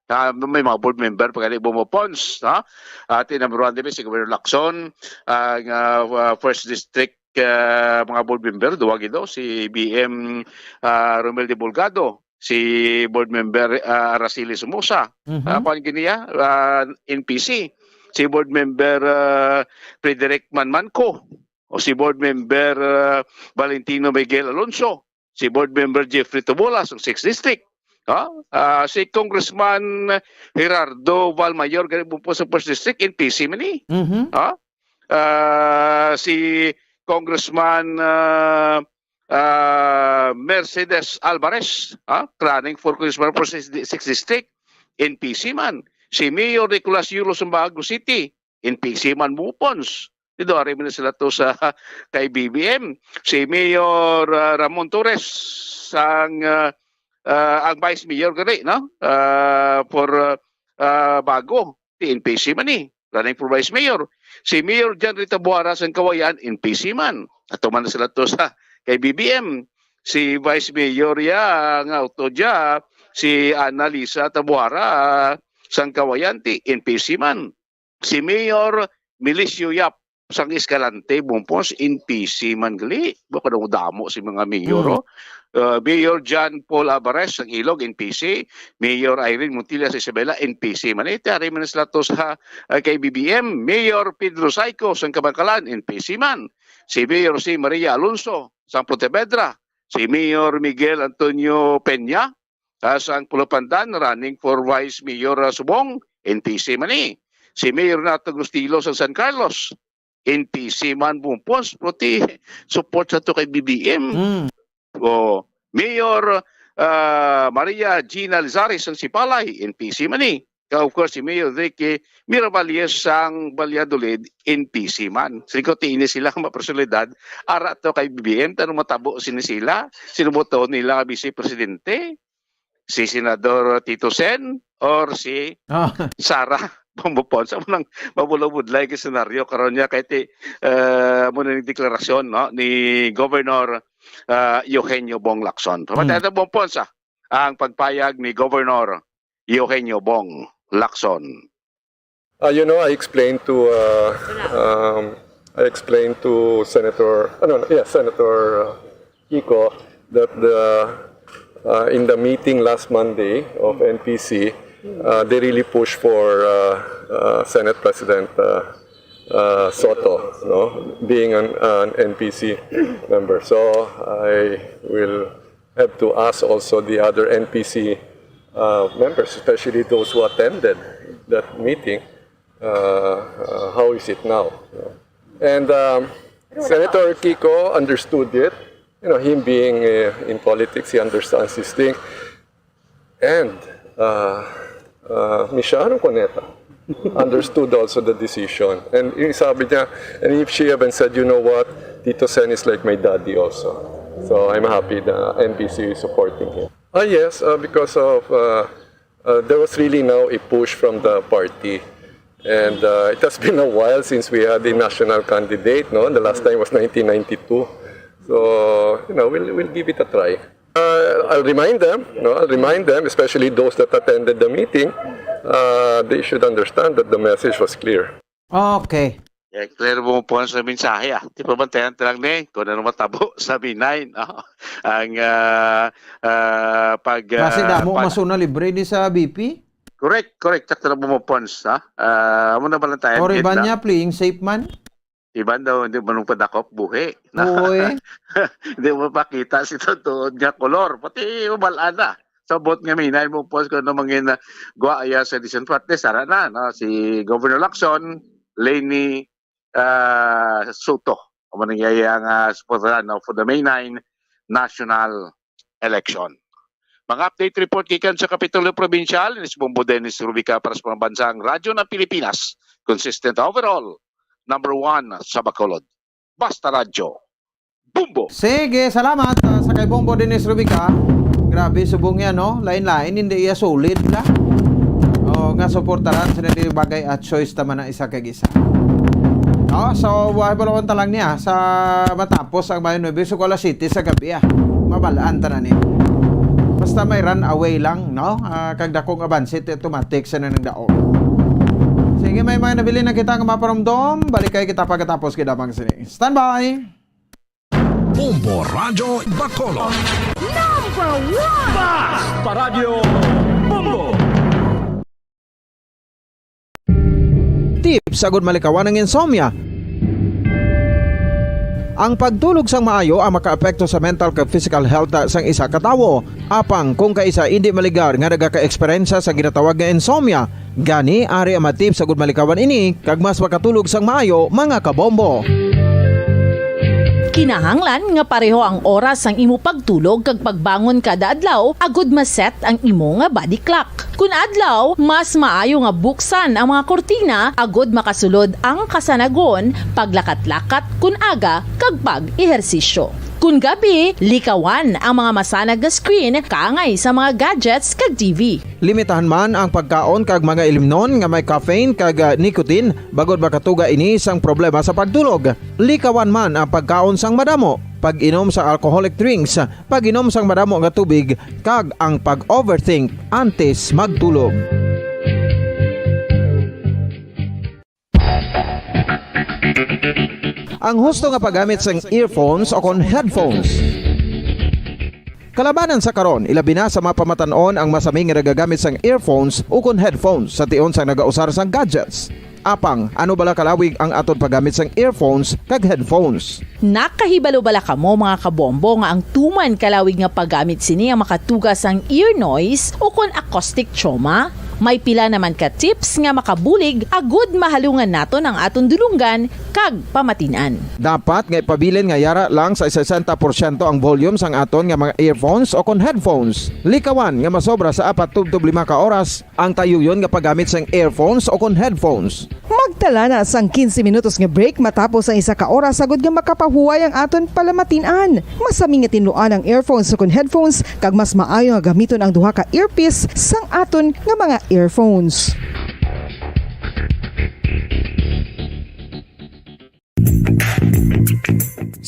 Ah, may mga board member pa gani, Bumupons, ha? Ati number one, di ba, si Governor Lacson, ah, nga, ah, first district, ah, mga board member, duwa gid, oh, si B M, ah, Romel de Bulgado, si board member, ah, Araceli Somoza, Mhm. ah, kuwan gid niya, ah, N P C, si board member, ah, Frederick Manmanco, o si board member, ah, Valentino Miguel Alonso, si board member Jeffrey Tubola sa sixth District. Ha? Ah, si Congressman Gerardo Valmayor, gani po sa first District, N P C man ni. Mhm. Ha? Ah, si Congressman, ah, ah, Mercedes Alvarez, ha? Running for Congressman for sixth District, N P C man. Si Mayor Nicolas Yulo sa Bago City, N P C man, Bumupons. Dito, ari man sila to sa kay B B M. Si Mayor, ah, Ramon Torres, ang, ah, ah, ang Vice Mayor gani, no? Ah, for, ah, ah, Bago, ti N P C man ni, running for Vice Mayor. Si Mayor John Rita Buara sang Kawayan, N P C man. Ato man sila to sa kay B B M. Si Vice Mayor ya, nga auto dya, si Annalisa Tabuara, sang Kawayan, ti N P C man. Si Mayor Milicio Yap sang Escalante, Bumupons, N P C man gali. Baka daw damo si mga mayor, Hmm. oh. Uh, Mayor John Paul Alvarez sang Ilog, N P C. Mayor Irene Montilla sa Isabela, N P C man. Iti ari man sila to sa, uh, kay B B M. Mayor Pedro Saico sang Kabankalan, N P C man. Si Mayor si Maria Alonso sang Pontevedra. Si Mayor Miguel Antonio Peña, ah, sang Pulupandan, running for Vice Mayor, ah, subong, N P C man ni. Si Mayor Renato Gustilo sang San Carlos, N P C man, Bumupons, pero ti support sa to kay B B M. Mm. O, Mayor, ah, Maria Gina Lizares sang Sipalay, N P C man ni. Kag, of course, si Mayor Ricky Miravalles sang Valladolid, N P C man. Sige, ti ini sila nga mga personalidad, ara to kay B B M, tanong matabo sini sila, sino boto nila nga vice presidente? Si Senador Tito Sen or si Ah. Sara Bombo Pons, amo nang mabulabudlay nga senaryo karon niya kay ti, ah, amo na ning deklarasyon, no, ni Governor, ah, Eugenio Bong Lacson. Pamatay Mm. na Bong Pons, ah, ang pagpayag ni Governor Eugenio Bong Lacson. Uh, you know, I explained to, uh, um, I explained to Senator, ano, yeah, Senator, uh, Kiko, that the, uh, in the meeting last Monday of N P C, uh, they really push for, uh, uh, Senate President, uh, uh, Soto, no, being an, an N P C member. So I will have to ask also the other N P C, uh, members, especially those who attended that meeting, uh, uh, how is it now? And, um, Senator Kiko understood it. You know, him being, uh, in politics, he understands this thing. And, uh, uh, Miss Sharon Cuneta understood also the decision. And yung sabi niya, and if she even said, "You know what? Tito Sen is like my daddy also." So I'm happy na N P C is supporting him. Ah, yes, uh, because of, uh, uh, there was really now a push from the party. And, uh, it has been a while since we had a national candidate, no? The last time was nineteen ninety-two. So, you know, we'll, we'll give it a try. Uh, I'll remind them, no? I'll remind them, especially those that attended the meeting, uh, they should understand that the message was clear. Okay. Eh, clear mo po sa mensahe, ah. Di pa bantayan lang ni kung ano matabo sa Binay, no? Ang, ah, ah, pag, Basi ah, damo pag- masuna libre ni sa B P? Correct, correct. Sakto na po mo, Pons, ha? Ah, amo na balantayan, Or iban na. Niya, playing safe man? Iban daw, hindi man padakop, buhi. Oo, eh. Hindi mo pakita si tuod nga kolor. Pati umalaan na. Sa bot nga minay mo, Pons, kung ano mangin, ah, gwa iya sa Dissent Party, sara na, no? Si Governor Lacson, Leni, ah, Soto. Amo nang iya nga suportahan, no, for the May nine national election. Mga update report gikan sa Kapitolyo Provincial, ni si Bombo Dennis Rubica para sa Pambansang Radyo ng Pilipinas. Consistent overall, number one sa Bacolod. Basta Radyo. Bombo! Sige, salamat, ah, sa kay Bombo Dennis Rubica. Grabe, subong yan, no? Lain-lain, hindi iya solid la. O, nga suportaran sila di bagay at choice ta man ang isa kag isa. No? So, buhay pa lang talang niya sa matapos ang Mayo nuebe, so, alas siyete sa gabi, ah. Mabalaan ta na ni. Basta may run away lang, no? Ah, kag dakong abanse, ti automatic sa nanang daog. Sige, may mga nabilin na kita nga maparumdom. Balik kay kita pagkatapos gid lamang sini. Standby! Bombo Radyo Bacolod. Number one! Basta Radyo Bombo! Tips agud malikawan ang insomnia. Ang pagtulog sang maayo ang makaapekto sa mental kag physical health sang isa ka tawo. Apang kung kaisa indi maligar nga nagaka-eksperyensya sa ginatawag nga insomnia, gani ari ang mga tips agud malikawan ini kag mas makatulog sang maayo, mga kabombo. Kinahanglan nga pareho ang oras sang imo pagtulog kag pagbangon kada adlaw agud ma-set ang imo nga body clock. Kun adlaw, mas maayo nga buksan ang mga kurtina agud makasulod ang kasanagon, paglakat-lakat kun aga, kag pag-ehersisyo. Kun gabi, likawan ang mga masanag nga screen kaangay sa mga gadgets kag T V. Limitahan man ang pagkaon kag mga ilimnon nga may caffeine kag, ah, nicotine, bangod makatuga ini sang problema sa pagtulog. Likawan man ang pagkaon sang madamo, pag-inom sa alcoholic drinks, pag-inom sang madamo nga tubig, kag ang pag-overthink antes magtulog. Ang husto nga paggamit sang earphones o kon headphones. Kalabanan sa karon, ilabi na sa mga pamatan-on ang masami nga nagagamit sang earphones o kon headphones sa tion sang nagausar sang gadgets. Apang, ano bala kalawig ang aton paggamit sang earphones kag headphones? Nakahibalo bala kamo, mga kabombo, nga ang tuman kalawig nga paggamit sini ang makatuga sang ear noise o kon acoustic trauma? May pila naman ka tips nga makabulig agud mahalungan naton ang aton dulonggan kag pamatin-an. Dapat nga ipabilin nga yara lang sa sesenta porsyento ang volume sang aton nga mga earphones o kon headphones. Likawan nga masobra sa apat tubtob lima ka oras ang tayuyon nga paggamit sang earphones o kon headphones. Magtala na sang quince minutos nga break matapos ang isa ka oras agud nga makapahuway ang aton palamatin-an. Masami nga tinluan ang earphones o kon headphones, kag mas maayo nga gamiton ang duha ka earpiece sang aton nga mga earphones.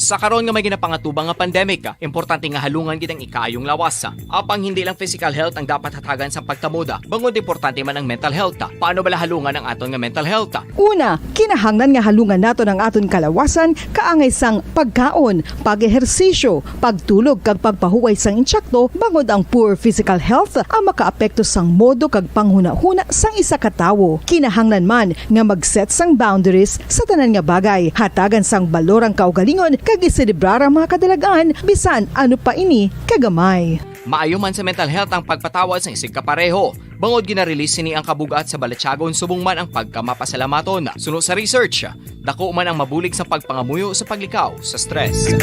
Sa karon nga may ginapangatubang nga pandemic, importante nga halungan gid ang ikaayong lawas. Apang hindi lang physical health ang dapat hatagan sang pagtamod, bangod importante man ang mental health. Paano bala halungan ang aton nga mental health? Una, kinahanglan nga halungan naton ang aton kalawasan kaangay sang pagkaon, pag-ehersisyo, pagtulog kag pagpahuway sang insakto, bangod ang poor physical health ang makaapekto sang modo kag panghunahuna sang isa ka tawo. Kinahanglan man nga mag-set sang boundaries sa tanan nga bagay, hatagan sang balor ang kaugalingon, kag iselebrar ang mga kadalagan, bisan ano pa ini kagamay. Maayo man sa mental health ang pagpatawad sang isigkapareho, bangod gina-release sini ang kabug-at sa balatyagon subong man ang pagkamapasalamaton. Suno sa research, dako man ang mabulig sa pagpangamuyo sa paglikaw sa stress.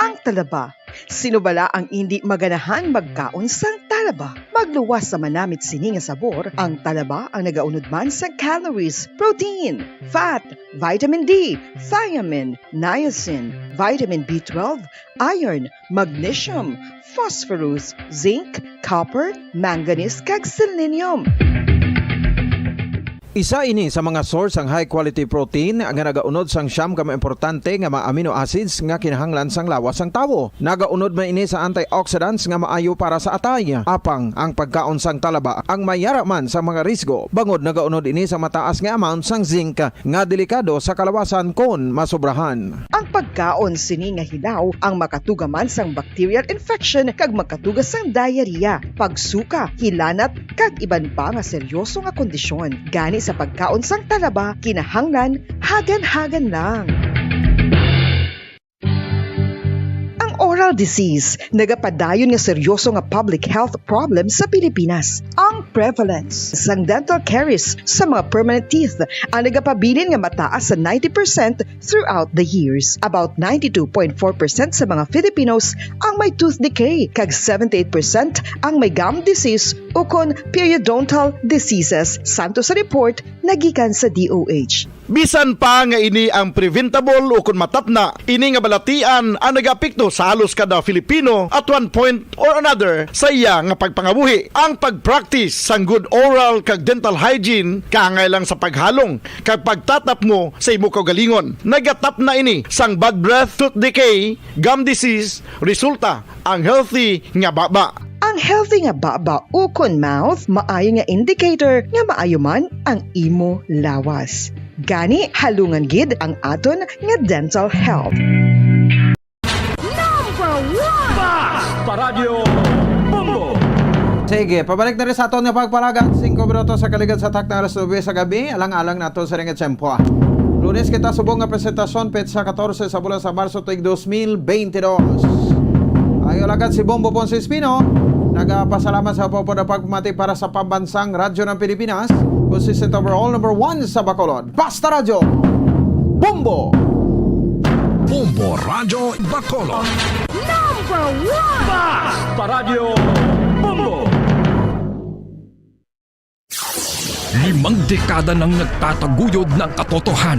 Ang talaba. Sino bala ang indi maganahan magkaon sang talaba? Magluwas sa manamit sini nga sabor, ang talaba ang nagaunod man sa calories, protein, fat, vitamin D, thiamine, niacin, vitamin B twelve, iron, magnesium, phosphorus, zinc, copper, manganese, kag selenium. Isa ini sa mga source sang high quality protein nga nagaunod sang siyam ka mga importante nga mga amino acids nga kinahanglan sang lawas sang tawo. Nagaunod man ini sa antioxidants nga maayo para sa atay. Apang ang pagkaon sang talaba ang may yara man sa mga risgo, bangod nagaunod ini sa mataas nga amount sang zinc nga delikado sa kalawasan kon masobrahan. Ang pagkaon sini nga hilaw ang makatuga man sang bacterial infection kag makatuga sang diarrhea, pagsuka, hilanat, kag iban pa nga seryoso nga kondisyon. Gani sa pagkaon sang talaba, kinahanglan hagan-hagan lang. Ang oral disease nagapadayon nga seryoso nga public health problem sa Pilipinas. Ang prevalence sang dental caries sa mga permanent teeth ang nagapabilin nga mataas sa ninety percent throughout the years. About ninety-two point four percent sa mga Filipinos ang may tooth decay, kag seventy-eight percent ang may gum disease ukon periodontal diseases, santo sa report nga gikan sa D O H. Bisan pa nga ini ang preventable ukon matapna, ini nga balatian ang nagaapekto sa halos kada Filipino at one point or another sa iya nga pagpangabuhi. Ang pag-practice sang good oral kag dental hygiene kaangay lang sa paghalong kag pagtatapmo sa imo kaugalingon. Nagatapna ini sang bad breath, tooth decay, gum disease, resulta ang healthy nga baba. Ang healthy nga baba ukon mouth maayo nga indicator nga maayo man ang imo lawas. Gani, halungan gid ang aton nga dental health. Number one! Basta Radyo Bombo! Sige, pabalik na rin sa aton nga pagpalagak. Singko minutos sa kaligad sa takna alas nuebe sa gabi. Alang-alang nato sa ring tiyempo, ah. Lunes kita subong nga presentasyon, petsa katorse sa bulan sa Marso, tuig dos mil bente dos. Ayo lagad si Bombo Ponce Espino. Nagapasalamat sa upod na pagpamati para sa pambansang Radyo ng Pilipinas, consistent overall number one sa Bacolod. Basta Radyo, Bombo! Bombo Radyo Bacolod. Number one! Basta Radyo, Bombo! Limang dekada nang nagtataguyod ng katotohanan.